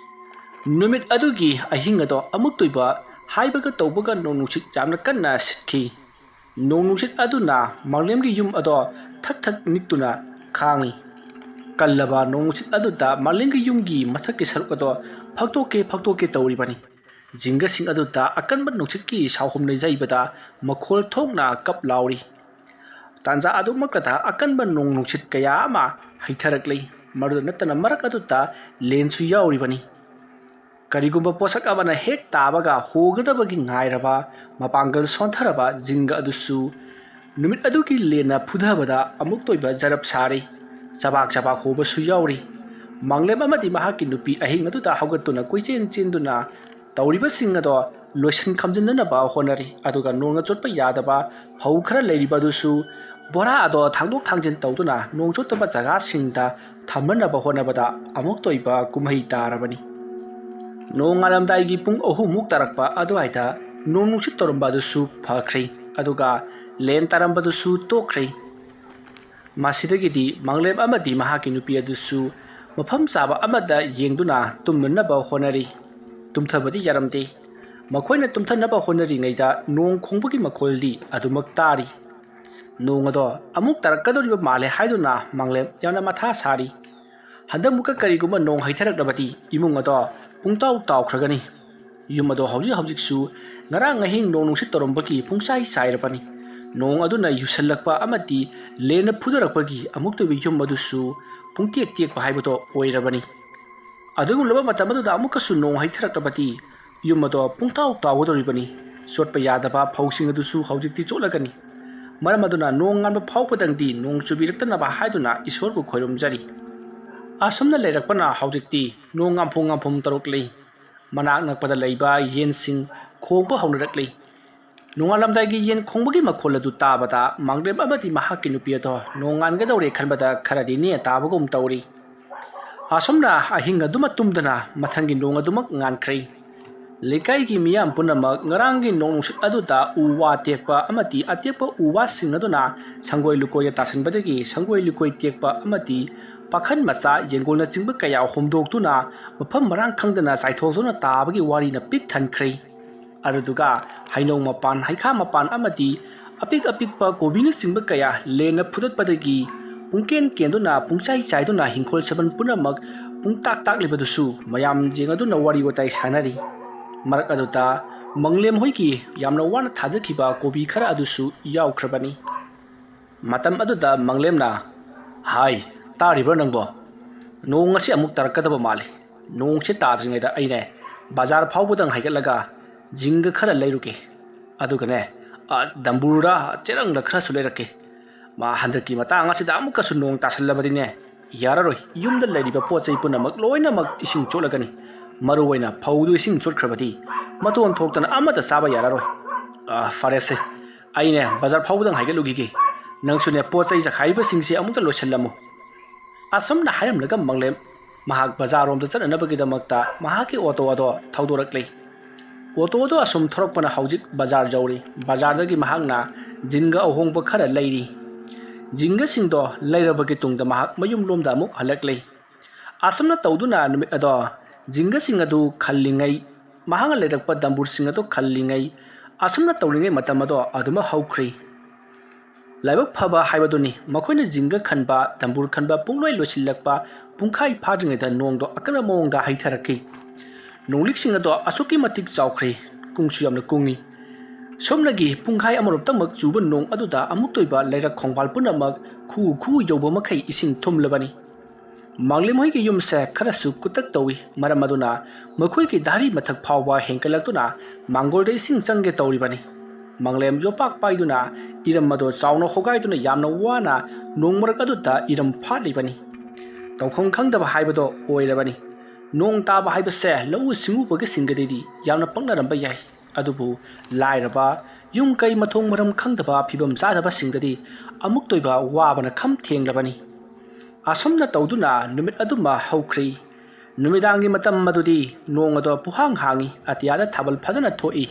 ꯅꯨꯃꯤꯠ ꯑꯗꯨꯒꯤ ꯑꯍꯤꯡ ꯑꯗꯣ ꯑꯃꯨꯛꯇ ꯑꯣꯏꯕ ꯍꯥꯏꯕꯒ ꯇꯧꯕꯒ ꯅꯣꯡ ꯅꯨꯡꯁꯤꯠ ꯌꯥꯝꯅ ꯀꯟꯅ ꯁꯤꯠꯈꯤ꯫ ꯅꯣꯡ ꯅꯨꯡꯁꯤꯠ ꯑꯗꯨꯅ ꯃꯥꯂꯦꯝꯒꯤ ꯌꯨꯝ ꯑꯗꯣ ꯊꯛ ꯊꯛ ꯅꯤꯛꯇꯨꯅ ꯈꯥꯡꯏ꯫ ꯀꯜꯂꯕ ꯅꯣꯡ ꯅꯨꯡꯁꯤꯠ ꯑꯗꯨꯗ ꯃꯥꯂꯦꯝꯒꯤ ꯌꯨꯝꯒꯤ ꯃꯊꯛꯀꯤ ꯁꯔꯨꯛ ꯑꯗꯣ ꯐꯛꯇꯣꯛꯀꯦ ꯐꯛꯇꯣꯛꯀꯦ ꯇꯧꯔꯤꯕꯅꯤ꯫ ꯖꯤꯡꯒꯁꯤꯡ ꯑꯗꯨꯗ ꯑꯀꯟꯕ ꯅꯨꯡꯁꯤꯠꯀꯤ ꯁꯥꯎꯍꯨꯝꯅ ꯌꯩꯕꯗ ꯃꯈꯣꯜ ꯊꯣꯛꯅ ꯀꯞ ꯂꯥꯎꯔꯤ꯫ ꯇꯥꯟꯖꯥ ꯑꯗꯨꯃꯛꯇꯗ ꯑꯀꯟꯕ ꯅꯣꯡ ꯅꯨꯡꯁꯤꯠ ꯀꯌꯥ ꯑꯃ ꯍꯩꯊꯔꯛꯂꯤ꯫ ꯃꯗꯨꯗ ꯅꯠꯇꯅ ꯃꯔꯛ ꯑꯗꯨꯗ ꯂꯦꯟꯁꯨ ꯌꯥꯎꯔꯤꯕꯅꯤ꯫ ꯀꯔꯤꯒꯨꯝꯕ ꯄꯣꯠꯁꯛ ꯑꯃꯅ ꯍꯦꯛ ꯇꯥꯕꯒ ꯍꯣꯒꯗꯕꯒꯤ ꯉꯥꯏꯔꯕ ꯃꯄꯥꯡꯒꯜ ꯁꯣꯟꯊꯔꯕ ꯖꯤꯡꯒ ꯑꯗꯨꯁꯨ ꯅꯨꯃꯤꯠ ꯑꯗꯨꯒꯤ ꯂꯦꯟꯅ ꯐꯨꯊꯕꯗ ꯑꯃꯨꯛꯇ ꯑꯣꯏꯕ ꯖꯔꯞ ꯁꯥꯔꯤ꯫ ꯆꯕꯥꯛ ꯆꯕꯥꯛ ꯍꯣꯕꯁꯨ ꯌꯥꯎꯔꯤ꯫ ꯃꯥꯡꯂꯦꯝ ꯑꯃꯗꯤ ꯃꯍꯥꯛꯀꯤ ꯅꯨꯄꯤ ꯑꯍꯤꯡ ꯑꯗꯨꯗ ꯍꯧꯒꯠꯇꯨꯅ ꯀꯣꯏꯆꯦꯟ ꯆꯦꯟꯗꯨꯅ ꯇꯧꯔꯤꯕꯁꯤꯡ ꯑꯗꯣ ꯂꯣꯏꯁꯤꯟ ꯈꯝꯖꯤꯟꯅꯅꯕ ꯍꯣꯠꯅꯔꯤ꯫ ꯑꯗꯨꯒ ꯅꯣꯡꯅ ꯆꯣꯠꯄ ꯌꯥꯗꯕ ꯐꯧ ꯈꯔ ꯂꯩꯔꯤꯕ ꯑꯗꯨꯁꯨ ꯕꯣꯔꯥ ꯑꯗꯣ ꯊꯥꯡꯗꯣꯛ ꯊꯥꯡꯖꯤꯟ ꯇꯧꯗꯨꯅ ꯅꯣꯡ ꯆꯣꯠꯇꯕ ꯖꯒꯥꯁꯤꯡꯗ ꯊꯝꯅꯅꯕ ꯍꯣꯠꯅꯕꯗ ꯑꯃꯨꯛꯇ ꯑꯣꯏꯕ ꯀꯨꯝꯍꯩ ꯇꯥꯔꯕꯅꯤ꯫ ꯅꯣꯡꯉꯥꯜꯂꯝꯗꯥꯏꯒꯤ ꯄꯨꯡ ꯑꯍꯨꯝꯃꯨꯛ ꯇꯥꯔꯛꯄ ꯑꯗꯨꯋꯥꯏꯗ ꯅꯣꯡ ꯅꯨꯡꯁꯤꯠ ꯇꯧꯔꯝꯕ ꯑꯗꯨꯁꯨ ꯐꯈ꯭ꯔꯦ꯫ ꯑꯗꯨꯒ ꯂꯦꯟ ꯇꯥꯔꯝꯕꯗꯨꯁꯨ ꯇꯣꯛꯈ꯭ꯔꯦ꯫ ꯃꯁꯤꯗꯒꯤꯗꯤ ꯃꯥꯡꯂꯦꯝ ꯑꯃꯗꯤ ꯃꯍꯥꯛꯀꯤ ꯅꯨꯄꯤ ꯑꯗꯨꯁꯨ ꯃꯐꯝ ꯆꯥꯕ ꯑꯃꯗ ꯌꯦꯡꯗꯨꯅ ꯇꯨꯝꯅꯅꯕ ꯍꯣꯠꯅꯔꯤ꯫ ꯇꯨꯝꯊꯕꯗꯤ ꯌꯥꯔꯝꯗꯦ꯫ ꯃꯈꯣꯏꯅ ꯇꯨꯝꯊꯅꯕ ꯍꯣꯠꯅꯔꯤꯉꯩꯗ ꯅꯣꯡ ꯈꯣꯡꯕꯒꯤ ꯃꯈꯣꯜꯗꯤ ꯑꯗꯨꯃꯛ ꯇꯥꯔꯤ꯫ ꯅꯣꯡ ꯑꯗꯣ ꯑꯃꯨꯛ ꯇꯥꯔꯛꯀꯗꯧꯔꯤꯕ ꯃꯥꯜꯂꯦ ꯍꯥꯏꯗꯨꯅ ꯃꯥꯡꯂꯦꯝ ꯌꯥꯝꯅ ꯃꯊꯥ ꯁꯥꯔꯤ꯫ ꯍꯟꯗꯛꯃꯨꯛꯀ ꯀꯔꯤꯒꯨꯝꯕ ꯅꯣꯡ ꯍꯩꯊꯔꯛꯂꯕꯗꯤ ꯏꯃꯨꯡ ꯑꯗꯣ ꯄꯨꯡꯇꯥꯎ ꯇꯥꯎꯈ꯭ꯔꯒꯅꯤ꯫ ꯌꯨꯝ ꯑꯗꯣ ꯍꯧꯖꯤꯛ ꯍꯧꯖꯤꯛꯁꯨ ꯉꯔꯥꯡ ꯑꯍꯤꯡ ꯅꯣꯡ ꯅꯨꯡꯁꯤꯠ ꯇꯧꯔꯝꯕꯒꯤ ꯄꯨꯡꯆꯥꯏ ꯆꯥꯏꯔꯕꯅꯤ꯫ ꯅꯣꯡ ꯑꯗꯨꯅ ꯌꯨꯁꯜꯂꯛꯄ ꯑꯃꯗꯤ ꯂꯦꯟꯅ ꯐꯨꯗꯔꯛꯄꯒꯤ ꯑꯃꯨꯛꯇ ꯑꯣꯏꯕ ꯌꯨꯝ ꯑꯗꯨꯁꯨ ꯄꯨꯡꯇꯦꯛ ꯇꯦꯛꯄ ꯍꯥꯏꯕꯗꯣ ꯑꯣꯏꯔꯕꯅꯤ꯫ ꯑꯗꯨꯒꯨꯝꯂꯕ ꯃꯇꯝ ꯑꯗꯨꯗ ꯑꯃꯨꯛꯀꯁꯨ ꯅꯣꯡ ꯍꯩꯊꯔꯛꯂꯕꯗꯤ ꯌꯨꯝ ꯑꯗꯣ ꯄꯨꯡꯇꯥꯎ ꯇꯥꯎꯒꯗꯧꯔꯤꯕꯅꯤ꯫ ꯆꯣꯠꯄ ꯌꯥꯗꯕ ꯐꯧꯁꯤꯡ ꯑꯗꯨꯁꯨ ꯍꯧꯖꯤꯛꯇꯤ ꯆꯣꯠꯂꯒꯅꯤ꯫ ꯃꯔꯝ ꯑꯗꯨꯅ ꯅꯣꯡ ꯉꯥꯟꯕ ꯐꯥꯎꯕꯗꯪꯗꯤ ꯅꯣꯡ ꯆꯨꯕꯤꯔꯛꯇꯅꯕ ꯍꯥꯏꯗꯨꯅ ꯏꯁꯣꯔꯕꯨ ꯈꯣꯏꯔꯨꯝꯖꯔꯤ꯫ ꯑꯁꯨꯝꯅ ꯂꯩꯔꯛꯄꯅ ꯍꯧꯖꯤꯛꯇꯤ ꯅꯣꯡ ꯉꯥꯝꯐꯨ ꯉꯥꯝꯐꯨꯝ ꯇꯧꯔꯛꯂꯤ꯫ ꯃꯅꯥꯛ ꯅꯛꯄꯗ ꯂꯩꯕ ꯌꯦꯟꯁꯤꯡ ꯈꯣꯡꯕ ꯍꯧꯅꯔꯛꯂꯤ꯫ ꯅꯣꯡꯉꯥꯜꯂꯝꯗꯥꯏꯒꯤ ꯌꯦꯟ ꯈꯣꯡꯕꯒꯤ ꯃꯈꯣꯜ ꯑꯗꯨ ꯇꯥꯕꯗ ꯃꯥꯡꯂꯦꯝ ꯑꯃꯗꯤ ꯃꯍꯥꯛꯀꯤ ꯅꯨꯄꯤ ꯑꯗꯣ ꯅꯣꯡꯉꯥꯟꯒꯗꯧꯔꯦ ꯈꯟꯕꯗ ꯈꯔꯗꯤ ꯅꯦ ꯇꯥꯕꯒꯨꯝ ꯇꯧꯔꯤ꯫ ꯑꯁꯨꯝꯅ ꯑꯍꯤꯡ ꯑꯗꯨꯃ ꯇꯨꯝꯗꯅ ꯃꯊꯪꯒꯤ ꯅꯣꯡ ꯑꯗꯨꯃꯛ ꯉꯥꯟꯈ꯭ꯔꯦ꯫ ꯂꯩꯀꯥꯏꯒꯤ ꯃꯤꯌꯥꯝ ꯄꯨꯝꯅꯃꯛ ꯉꯔꯥꯡꯒꯤ ꯅꯣꯡ ꯅꯨꯡꯁꯤꯠ ꯑꯗꯨꯗ ꯎ ꯋꯥ ꯇꯦꯛꯄ ꯑꯃꯗꯤ ꯑꯇꯦꯛꯄ ꯎ ꯋꯥꯁꯤꯡ ꯑꯗꯨꯅ ꯁꯪꯒꯣꯏ ꯂꯨꯀꯣꯏꯗ ꯇꯥꯁꯤꯟꯕꯗꯒꯤ ꯁꯪꯒꯣꯏ ꯂꯨꯀꯣꯏ ꯇꯦꯛꯄ ꯑꯃꯗꯤ ꯄꯥꯈꯟ ꯃꯆꯥ, ꯌꯦꯡꯒꯣꯜꯅꯆꯤꯡꯕ ꯀꯌꯥ ꯍꯣꯝꯗꯣꯛꯇꯨꯅ ꯃꯐꯝ ꯃꯔꯥꯡ ꯈꯪꯗꯅ ꯆꯥꯏꯊꯣꯛꯇꯨꯅ ꯇꯥꯕꯒꯤ ꯋꯥꯔꯤꯅ ꯄꯤꯛ ꯊꯟꯈ꯭ꯔꯦ꯫ ꯑꯗꯨꯗꯨꯒ ꯍꯩꯅꯧ ꯃꯄꯥꯟ, ꯍꯩꯈꯥ ꯃꯄꯥꯟ ꯑꯃꯗꯤ ꯑꯄꯤꯛ ꯑꯄꯤꯛꯄ ꯀꯣꯕꯤꯅꯆꯤꯡꯕ ꯀꯌꯥ ꯂꯦꯟꯅ ꯐꯨꯗꯠꯄꯗꯒꯤ ꯄꯨꯡꯀꯦꯟ ꯀꯦꯟꯗꯨꯅ, ꯄꯨꯡꯆꯥꯏ ꯆꯥꯏꯗꯨꯅ ꯍꯤꯡꯈꯣꯜ ꯁꯝꯕꯜ ꯄꯨꯝꯅꯃꯛ ꯄꯨꯡꯇꯥꯛ ꯇꯥꯛꯂꯤꯕꯗꯨꯁꯨ ꯃꯌꯥꯝ ꯌꯦꯡꯗꯨꯅ ꯋꯥꯔꯤ ꯋꯥꯇꯥꯏ ꯁꯥꯟꯅꯔꯤ꯫ ꯃꯔꯛ ꯑꯗꯨꯗ ꯃꯪꯂꯦꯝ ꯍꯣꯏꯒꯤ ꯌꯥꯝꯅ ꯋꯥꯅ ꯊꯥꯖꯈꯤꯕ ꯀꯣꯕꯤ ꯈꯔ ꯑꯗꯨꯁꯨ ꯌꯥꯎꯈ꯭ꯔꯕꯅꯤ꯫ ꯃꯇꯝ ꯑꯗꯨꯗ ꯃꯪꯂꯦꯝꯅ, "ꯍꯥꯏ, ꯇꯥꯔꯤꯕ꯭ꯔꯥ ꯅꯪꯕꯣ? ꯅꯣꯡ ꯑꯁꯤ ꯑꯃꯨꯛ ꯇꯥꯔꯛꯀꯗꯕ ꯃꯥꯜꯂꯤ꯫ ꯅꯣꯡꯁꯦ ꯇꯥꯗ꯭ꯔꯤꯉꯩꯗ ꯑꯩꯅꯦ ꯕꯖꯥꯔ ꯐꯥꯎꯕꯗꯪ ꯍꯥꯏꯒꯠꯂꯒ ꯖꯤꯡꯒ ꯈꯔ ꯂꯩꯔꯨꯒꯦ꯫ ꯑꯗꯨꯒꯅꯦ, ꯑ, ꯗꯝꯕꯨꯔꯗ ꯆꯦꯔꯪꯗ ꯈꯔꯁꯨ ꯂꯩꯔꯛꯀꯦ꯫ ꯃꯥ ꯍꯟꯗꯛꯀꯤ ꯃꯇꯥꯡ ꯑꯁꯤꯗ ꯑꯃꯨꯛꯀꯁꯨ ꯅꯣꯡ ꯇꯥꯁꯜꯂꯕꯗꯤꯅꯦ, ꯌꯥꯔꯔꯣꯏ꯫ ꯌꯨꯝꯗ ꯂꯩꯔꯤꯕ ꯄꯣꯠ ꯆꯩ ꯄꯨꯝꯅꯃꯛ ꯂꯣꯏꯅꯃꯛ ꯏꯁꯤꯡ ꯆꯣꯠꯂꯒꯅꯤ꯫ ꯃꯔꯨ ꯑꯣꯏꯅ ꯐꯧꯗꯨ ꯏꯁꯤꯡ ꯆꯣꯠꯈ꯭ꯔꯕꯗꯤ ꯃꯇꯣꯟ ꯊꯣꯛꯇꯅ ꯑꯃꯠꯇ ꯆꯥꯕ ꯌꯥꯔꯔꯣꯏ꯫" "ꯑ, ꯐꯔꯦꯁꯦ, ꯑꯩꯅꯦ ꯕꯖꯥꯔ ꯐꯥꯎꯕꯗꯪ ꯍꯥꯏꯒꯠꯂꯨꯈꯤꯒꯦ꯫ ꯅꯪꯁꯨꯅꯦ ꯄꯣꯠ ꯆꯩ ꯆꯈꯥꯏꯔꯤꯕꯁꯤꯡꯁꯦ ꯑꯃꯨꯛꯇ ꯂꯣꯏꯁꯤꯜꯂꯝꯃꯨ꯫" ꯑꯁꯨꯝꯅ ꯍꯥꯏꯔꯝꯂꯒ ꯃꯪꯂꯦꯝ ꯃꯍꯥꯛ ꯕꯖꯥꯔꯔꯣꯝꯗ ꯆꯠꯅꯅꯕꯒꯤꯗꯃꯛꯇ ꯃꯍꯥꯛꯀꯤ ꯑꯣꯇꯣ ꯑꯗꯣ ꯊꯧꯗꯣꯔꯛꯂꯤ꯫ ꯑꯣꯇꯣꯗꯣ ꯑꯁꯨꯝ ꯊꯧꯔꯛꯄꯅ ꯍꯧꯖꯤꯛ ꯕꯖꯥꯔ ꯌꯧꯔꯤ꯫ ꯕꯖꯥꯔꯗꯒꯤ ꯃꯍꯥꯛꯅ ꯖꯤꯡꯒ ꯑꯍꯣꯡꯕ ꯈꯔ ꯂꯩꯔꯤ꯫ ꯖꯤꯡꯒꯁꯤꯡꯗꯣ ꯂꯩꯔꯕꯒꯤ ꯇꯨꯡꯗ ꯃꯍꯥꯛ ꯃꯌꯨꯝꯂꯣꯝꯗ ꯑꯃꯨꯛ ꯍꯜꯂꯛꯂꯤ꯫ ꯑꯁꯨꯝꯅ ꯇꯧꯗꯨꯅ ꯅꯨꯃꯤꯠ ꯑꯗꯣ ꯖꯤꯡꯒꯁꯤꯡ ꯑꯗꯨ ꯈꯜꯂꯤꯉꯩ, ꯃꯍꯥꯛꯅ ꯂꯩꯔꯛꯄ ꯗꯝꯕꯨꯔꯁꯤꯡ ꯑꯗꯨ ꯈꯜꯂꯤꯉꯩ, ꯑꯁꯨꯝꯅ ꯇꯧꯔꯤꯉꯩ ꯃꯇꯝ ꯑꯗꯣ ꯑꯗꯨꯃꯛ ꯍꯧꯈ꯭ꯔꯤ꯫ ꯂꯥꯏꯕꯛ ꯐꯕ ꯍꯥꯏꯕꯗꯨꯅꯤ, ꯃꯈꯣꯏꯅ ꯖꯤꯡꯒ ꯈꯟꯕ, ꯗꯝꯕꯨꯔ ꯈꯟꯕ ꯄꯨꯡꯂꯣꯏ ꯂꯣꯏꯁꯤꯜꯂꯛꯄ ꯄꯨꯡꯈꯥꯏ ꯐꯥꯗ꯭ꯔꯤꯉꯩꯗ ꯅꯣꯡꯗꯣ ꯑꯀꯟꯕ ꯃꯑꯣꯡꯗ ꯍꯩꯊꯔꯛꯈꯤ꯫ ꯅꯣꯡꯂꯤꯛꯁꯤꯡ ꯑꯗꯣ ꯑꯁꯨꯛꯀꯤ ꯃꯇꯤꯛ ꯆꯥꯎꯈ꯭ꯔꯦ, ꯀꯨꯡꯁꯨ ꯌꯥꯝꯅ ꯀꯨꯡꯉꯤ꯫ ꯁꯣꯝꯗꯒꯤ ꯄꯨꯡꯈꯥꯏ ꯑꯃꯔꯣꯝꯇꯪꯃꯛ ꯆꯨꯕ ꯅꯣꯡ ꯑꯗꯨꯗ ꯑꯃꯨꯛꯇ ꯑꯣꯏꯕ ꯂꯩꯔꯛ ꯈꯣꯡꯕꯥꯜ ꯄꯨꯝꯅꯃꯛ ꯈꯨ ꯈꯨ ꯌꯧꯕ ꯃꯈꯩ ꯏꯁꯤꯡ ꯊꯨꯝꯂꯕꯅꯤ꯫ ꯃꯥꯡꯂꯦꯝ ꯍꯣꯏꯒꯤ ꯌꯨꯝꯁꯦ ꯈꯔꯁꯨ ꯀꯨꯇꯛ ꯇꯧꯏ, ꯃꯔꯝ ꯑꯗꯨꯅ ꯃꯈꯣꯏꯒꯤ ꯙꯥꯔꯤ ꯃꯊꯛ ꯐꯥꯎꯕ ꯍꯦꯟꯒꯠꯂꯛꯇꯨꯅ ꯃꯥꯡꯒꯣꯜꯗ ꯏꯁꯤꯡ ꯆꯪꯒꯦ ꯇꯧꯔꯤꯕꯅꯤ꯫ ꯃꯥꯡꯂꯦꯝ ꯌꯣꯄꯥꯛ ꯄꯥꯏꯗꯨꯅ ꯏꯔꯝ ꯑꯗꯣ ꯆꯥꯎꯅ ꯍꯣꯒꯥꯏꯗꯨꯅ ꯌꯥꯝꯅ ꯋꯥꯅ ꯅꯣꯡ ꯃꯔꯛ ꯑꯗꯨꯗ ꯏꯔꯝ ꯐꯥꯠꯂꯤꯕꯅꯤ꯫ ꯇꯧꯐꯝ ꯈꯪꯗꯕ ꯍꯥꯏꯕꯗꯣ ꯑꯣꯏꯔꯕꯅꯤ꯫ ꯅꯣꯡ ꯇꯥꯕ ꯍꯥꯏꯕꯁꯦ ꯂꯧꯎ ꯁꯤꯡꯎꯕꯒꯤꯁꯤꯡꯒꯗꯤꯗꯤ ꯌꯥꯝꯅ ꯄꯛꯅꯔꯝꯕ ꯌꯥꯏ, ꯑꯗꯨꯕꯨ ꯂꯥꯏꯔꯕ, ꯌꯨꯝ ꯀꯩ ꯃꯊꯣꯡ ꯃꯔꯝ ꯈꯪꯗꯕ, ꯐꯤꯕꯝ ꯆꯥꯗꯕꯁꯤꯡꯗꯗꯤ ꯑꯃꯨꯛꯇ ꯑꯣꯏꯕ ꯋꯥꯕꯅ ꯈꯝ ꯊꯦꯡꯂꯕꯅꯤ꯫ ꯑꯁꯨꯝꯅ ꯇꯧꯗꯨꯅ ꯅꯨꯃꯤꯠ ꯑꯗꯨꯃ ꯍꯧꯈ꯭ꯔꯤ꯫ ꯅꯨꯃꯤꯗꯥꯡꯒꯤ ꯃꯇꯝ ꯑꯗꯨꯗꯤ ꯅꯣꯡ ꯑꯗꯣ ꯄꯨꯍꯥꯡ ꯍꯥꯡꯏ, ꯑꯇꯤꯌꯥꯗ ꯊꯥꯕꯜ ꯐꯖꯅ ꯊꯣꯛꯏ꯫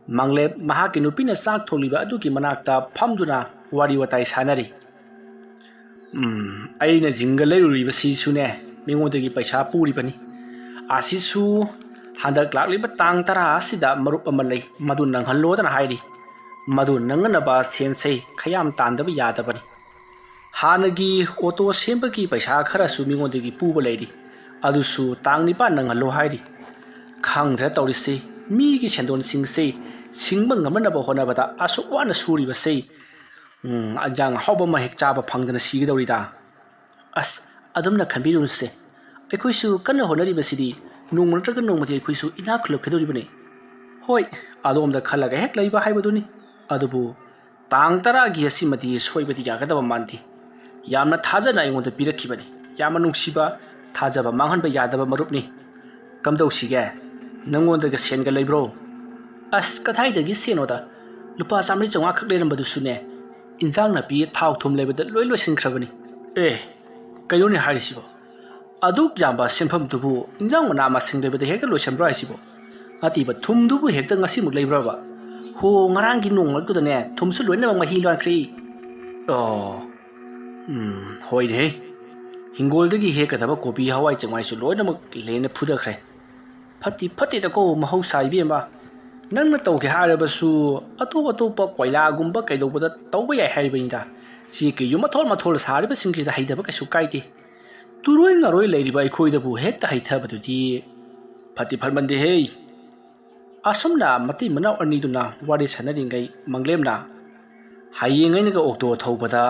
ꯃꯥꯡꯂꯦꯞ ꯃꯍꯥꯛꯀꯤ ꯅꯨꯄꯤꯅ ꯆꯥꯛ ꯊꯣꯡꯂꯤꯕ ꯑꯗꯨꯒꯤ ꯃꯅꯥꯛꯇ ꯐꯝꯗꯨꯅ ꯋꯥꯔꯤ ꯋꯥꯇꯥꯏ ꯁꯥꯟꯅꯔꯤ꯫ "ꯎꯝ, ꯑꯩꯅ ꯖꯤꯡꯒ ꯂꯩꯔꯨꯔꯤꯕꯁꯤꯁꯨꯅꯦ, ꯃꯤꯉꯣꯟꯗꯒꯤ ꯄꯩꯁꯥ ꯄꯨꯔꯤꯕꯅꯤ꯫ ꯑꯁꯤꯁꯨ ꯍꯟꯗꯛ ꯂꯥꯛꯂꯤꯕ ꯇꯥꯡ ꯇꯔꯥ ꯑꯁꯤꯗ ꯃꯔꯨꯞ ꯑꯃ ꯂꯩ, ꯃꯗꯨ ꯅꯪꯍꯜꯂꯣꯗꯅ ꯍꯥꯏꯔꯤ꯫ ꯃꯗꯨ ꯅꯪꯅꯅꯕ ꯁꯦꯟꯁꯦ ꯈꯌꯥꯝ ꯇꯥꯟꯗꯕ ꯌꯥꯗꯕꯅꯤ꯫" ꯍꯥꯟꯅꯒꯤ ꯑꯣꯇꯣ ꯁꯦꯝꯕꯒꯤ ꯄꯩꯁꯥ ꯈꯔꯁꯨ ꯃꯤꯉꯣꯟꯗꯒꯤ ꯄꯨꯕ ꯂꯩꯔꯤ꯫ ꯑꯗꯨꯁꯨ ꯇꯥꯡ ꯅꯤꯄꯥꯟ ꯅꯪꯍꯜꯂꯣ ꯍꯥꯏꯔꯤ꯫ ꯈꯪꯗ꯭ꯔꯦ ꯇꯧꯔꯤꯁꯤ, ꯃꯤꯒꯤ ꯁꯦꯟꯗꯣꯟꯁꯤꯡꯁꯦ ꯁꯤꯡꯕ ꯉꯝꯅꯅꯕ ꯍꯣꯠꯅꯕꯗ ꯑꯁꯨꯛ ꯋꯥꯅ ꯁꯨꯔꯤꯕꯁꯦ, ꯎꯝ, ꯏꯟꯖꯥꯡ ꯑꯍꯥꯎꯕ ꯑꯃ ꯍꯦꯛ ꯆꯥꯕ ꯐꯪꯗꯅ ꯁꯤꯒꯗꯧꯔꯤꯗ꯫ ꯑꯁ, ꯑꯗꯨꯝꯅ ꯈꯟꯕꯤꯔꯨꯅꯨꯁꯦ꯫ ꯑꯩꯈꯣꯏꯁꯨ ꯀꯟꯅ ꯍꯣꯠꯅꯔꯤꯕꯁꯤꯗꯤ ꯅꯣꯡꯃ ꯅꯠꯇ꯭ꯔꯒ ꯅꯣꯡꯃꯗꯤ ꯑꯩꯈꯣꯏꯁꯨ ꯏꯅꯥꯛ ꯈꯨꯜꯂꯛꯀꯗꯧꯔꯤꯕꯅꯤ꯫ ꯍꯣꯏ, ꯑꯗꯣꯝꯗ ꯈꯜꯂꯒ ꯍꯦꯛ ꯂꯩꯕ ꯍꯥꯏꯕꯗꯨꯅꯤ꯫ ꯑꯗꯨꯕꯨ ꯇꯥꯡ ꯇꯔꯥꯒꯤ ꯑꯁꯤꯃꯗꯤ ꯁꯣꯏꯕꯗꯤ ꯌꯥꯒꯗꯕ ꯃꯥꯟꯗꯦ꯫ ꯌꯥꯝꯅ ꯊꯥꯖꯅ ꯑꯩꯉꯣꯟꯗ ꯄꯤꯔꯛꯈꯤꯕꯅꯤ꯫ ꯌꯥꯝꯅ ꯅꯨꯡꯁꯤꯕ, ꯊꯥꯖꯕ ꯃꯥꯡꯍꯟꯕ ꯌꯥꯗꯕ ꯃꯔꯨꯞꯅꯤ꯫ ꯀꯝꯗꯧꯁꯤꯒꯦ? ꯅꯪꯉꯣꯟꯗꯒ ꯁꯦꯟꯒ ꯂꯩꯕ꯭ꯔꯣ? ꯑꯁ, ꯀꯗꯥꯏꯗꯒꯤ ꯁꯦꯟꯅꯣꯗ? ꯂꯨꯄꯥ ꯆꯥꯝꯃꯔꯤ ꯆꯥꯝꯃꯉꯥ ꯈꯛ ꯂꯩꯔꯝꯕꯗꯨꯁꯨꯅꯦ, ꯏꯟꯖꯥꯡ ꯅꯥꯄꯤ, ꯊꯥꯎ ꯊꯨꯝ ꯂꯩꯕꯗ ꯂꯣꯏ ꯂꯣꯏꯁꯤꯟꯈ꯭ꯔꯕꯅꯤ꯫ ꯑꯦ, ꯀꯩꯅꯣꯅꯦ ꯍꯥꯏꯔꯤꯁꯤꯕꯣ? ꯑꯗꯨꯛ ꯌꯥꯝꯕ ꯁꯦꯟꯐꯝꯗꯨꯕꯨ ꯏꯟꯖꯥꯡ ꯃꯅꯥ ꯃꯁꯤꯡ ꯂꯩꯕꯗ ꯍꯦꯛꯇ ꯂꯣꯏꯁꯤꯟꯕ꯭ꯔꯣ ꯍꯥꯏꯁꯤꯕꯣ? ꯅꯠꯇꯦꯕ, ꯊꯨꯝꯗꯨꯕꯨ ꯍꯦꯛꯇ ꯉꯁꯤꯃꯨꯛ ꯂꯩꯕ꯭ꯔꯕ? ꯍꯣ, ꯉꯔꯥꯡꯒꯤ ꯅꯣꯡꯃ ꯃꯔꯛꯇꯨꯗꯅꯦ, ꯊꯨꯝꯁꯨ ꯂꯣꯏꯅꯃꯛ ꯃꯍꯤ ꯂꯥꯡꯈ꯭ꯔꯦ꯫ ꯑꯣ, ꯎꯝ, ꯍꯣꯏꯅꯦꯍꯦ꯫ ꯍꯤꯡꯒꯣꯜꯗꯒꯤ ꯍꯦꯛꯀꯗꯕ ꯀꯣꯕꯤ, ꯍꯋꯥꯏ, ꯆꯦꯡꯋꯥꯏꯁꯨ ꯂꯣꯏꯅꯃꯛ ꯂꯦꯟꯅ ꯐꯨꯊꯈ꯭ꯔꯦ꯫ ꯐꯠꯇꯤ ꯐꯠꯇꯦꯗꯀꯣ, ꯃꯍꯧꯁꯥ ꯏꯕꯦꯝꯃ꯫ ꯅꯪꯅ ꯇꯧꯒꯦ ꯍꯥꯏꯔꯕꯁꯨ ꯑꯇꯣꯞ ꯑꯇꯣꯞꯄ ꯀꯣꯏꯂꯥꯒꯨꯝꯕ ꯀꯩꯗꯧꯕꯗ ꯇꯧꯕ ꯌꯥꯏ ꯍꯥꯏꯔꯤꯕꯅꯤꯗ꯫ ꯆꯦꯛꯀꯤ ꯌꯨꯝ ꯃꯊꯣꯜ ꯃꯊꯣꯜ ꯁꯥꯔꯤꯕꯁꯤꯡꯁꯤꯗ ꯍꯩꯇꯕ ꯀꯩꯁꯨ ꯀꯥꯏꯗꯦ꯫ ꯇꯨꯔꯣꯏ ꯉꯥꯔꯣꯏ ꯂꯩꯔꯤꯕ ꯑꯩꯈꯣꯏꯗꯕꯨ ꯍꯦꯛꯇ ꯍꯩꯊꯕꯗꯨꯗꯤ ꯐꯠꯇꯤ ꯐꯠꯃꯟꯗꯦꯍꯦ꯫ ꯑꯁꯨꯝꯅ ꯃꯇꯩ ꯃꯅꯥꯎ ꯑꯅꯤꯗꯨꯅ ꯋꯥꯔꯤ ꯁꯥꯟꯅꯔꯤꯉꯩ ꯃꯪꯂꯦꯝꯅ, "ꯍꯌꯦꯡ ꯑꯩꯅꯒ ꯑꯣꯛꯇꯣ ꯊꯧꯕꯗ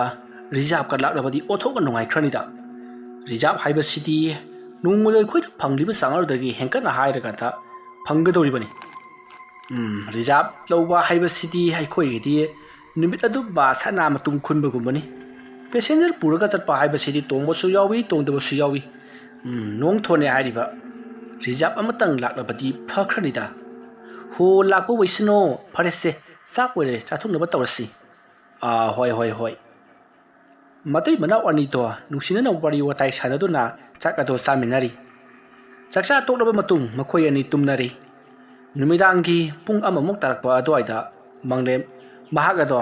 ꯔꯤꯖꯥꯕꯀ ꯂꯥꯛꯂꯕꯗꯤ ꯑꯣꯟꯊꯣꯛꯅ ꯅꯨꯡꯉꯥꯏꯈ꯭ꯔꯅꯤꯗ꯫ ꯔꯤꯖꯥꯕ ꯍꯥꯏꯕꯁꯤꯗꯤ ꯅꯣꯡꯃꯗ ꯑꯩꯈꯣꯏꯅ ꯐꯪꯂꯤꯕ ꯆꯥꯡ ꯑꯗꯨꯗꯒꯤ ꯍꯦꯟꯒꯠꯅ ꯍꯥꯏꯔꯀꯥꯟꯗ ꯐꯪꯒꯗꯧꯔꯤꯕꯅꯤ꯫ ꯎꯝ, ꯔꯤꯖꯥꯕ ꯂꯧꯕ ꯍꯥꯏꯕꯁꯤꯗꯤ ꯑꯩꯈꯣꯏꯒꯤꯗꯤ ꯅꯨꯃꯤꯠ ꯑꯗꯨꯝꯕ ꯁꯅꯥ ꯃꯇꯨꯝ ꯈꯨꯟꯕꯒꯨꯝꯕꯅꯤ꯫ ꯄꯦꯁꯦꯟꯖꯔ ꯄꯨꯔꯒ ꯆꯠꯄ ꯍꯥꯏꯕꯁꯤꯗꯤ ꯇꯣꯡꯕꯁꯨ ꯌꯥꯎꯏ, ꯇꯣꯡꯗꯕꯁꯨ ꯌꯥꯎꯏ꯫ ꯎꯝ, ꯅꯣꯡꯊꯣꯟꯅꯦ ꯍꯥꯏꯔꯤꯕ꯫ ꯔꯤꯖꯥꯕ ꯑꯃꯇꯪ ꯂꯥꯛꯂꯕꯗꯤ ꯐꯈ꯭ꯔꯅꯤꯗ꯫ ꯍꯣ, ꯂꯥꯛꯄ ꯑꯣꯏꯁꯅꯣ꯫ ꯐꯔꯦꯁꯦ, ꯆꯥꯛ ꯑꯣꯏꯔꯦ, ꯆꯥꯊꯣꯛꯅꯕ ꯇꯧꯔꯁꯤ꯫ ꯑꯥ, ꯍꯣꯏ, ꯍꯣꯏ, ꯍꯣꯏ꯫ ꯃꯇꯩ ꯃꯅꯥꯎ ꯑꯅꯤꯗꯣ ꯅꯨꯡꯁꯤꯅꯅ ꯋꯥꯔꯤ ꯋꯥꯇꯥꯏ ꯁꯥꯟꯅꯗꯨꯅ ꯆꯥꯛ ꯑꯗꯣ ꯆꯥꯃꯤꯟꯅꯔꯤ꯫ ꯆꯥꯛꯆꯥ ꯇꯣꯛꯂꯕ ꯃꯇꯨꯡ ꯃꯈꯣꯏ ꯑꯅꯤ ꯇꯨꯝꯅꯔꯤ꯫ ꯅꯨꯃꯤꯗꯥꯡꯒꯤ ꯄꯨꯡ ꯑꯃꯃꯨꯛ ꯇꯥꯔꯛꯄ ꯑꯗꯨꯋꯥꯏꯗ ꯃꯪꯂꯦꯝ ꯃꯍꯥꯛ ꯑꯗꯣ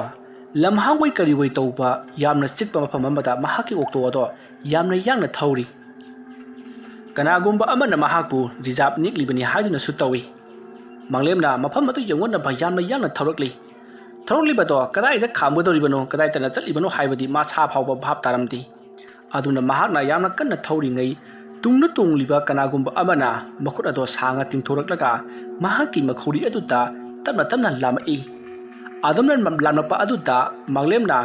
ꯂꯝꯍꯥꯡꯑꯣꯏ ꯀꯔꯤꯑꯣꯏ ꯇꯧꯕ ꯌꯥꯝꯅ ꯆꯤꯛꯄ ꯃꯐꯝ ꯑꯃꯗ ꯃꯍꯥꯛꯀꯤ ꯑꯣꯛꯇꯣ ꯑꯗꯣ ꯌꯥꯝꯅ ꯌꯥꯡꯅ ꯊꯧꯔꯤ꯫ ꯀꯅꯥꯒꯨꯝꯕ ꯑꯃꯅ ꯃꯍꯥꯛꯄꯨ ꯔꯤꯖꯥꯕ ꯅꯤꯛꯂꯤꯕꯅꯤ ꯍꯥꯏꯗꯨꯅꯁꯨ ꯇꯧꯏ꯫ ꯃꯪꯂꯦꯝꯅ ꯃꯐꯝ ꯑꯗꯨ ꯌꯧꯅꯅꯕ ꯌꯥꯝꯅ ꯌꯥꯡꯅ ꯊꯧꯔꯛꯂꯤ꯫ ꯊꯧꯔꯛꯂꯤꯕꯗꯣ ꯀꯗꯥꯏꯗ ꯈꯥꯝꯒꯗꯧꯔꯤꯕꯅꯣ, ꯀꯗꯥꯏꯗꯅ ꯆꯠꯂꯤꯕꯅꯣ ꯍꯥꯏꯕꯗꯤ ꯃꯁꯥ ꯐꯥꯎꯕ ꯚꯥꯞ ꯇꯥꯔꯝꯗꯦ꯫ ꯑꯗꯨꯅ ꯃꯍꯥꯛꯅ ꯌꯥꯝꯅ ꯀꯟꯅ ꯊꯧꯔꯤꯉꯩ ꯇꯨꯡꯗ ꯇꯣꯡꯂꯤꯕ ꯀꯅꯥꯒꯨꯝꯕ ꯑꯃꯅ ꯃꯈꯨꯠ ꯑꯗꯣ ꯁꯥꯡꯅ ꯇꯤꯡꯊꯣꯔꯛꯂꯒ ꯃꯍꯥꯛꯀꯤ ꯃꯈꯧꯔꯤ ꯑꯗꯨꯗ ꯇꯞꯅ ꯇꯞꯅ ꯂꯥꯝꯃꯛꯏ꯫ ꯑꯗꯨꯝꯅ ꯂꯥꯝꯂꯛꯄ ꯑꯗꯨꯗ ꯃꯥꯡꯂꯦꯝꯅ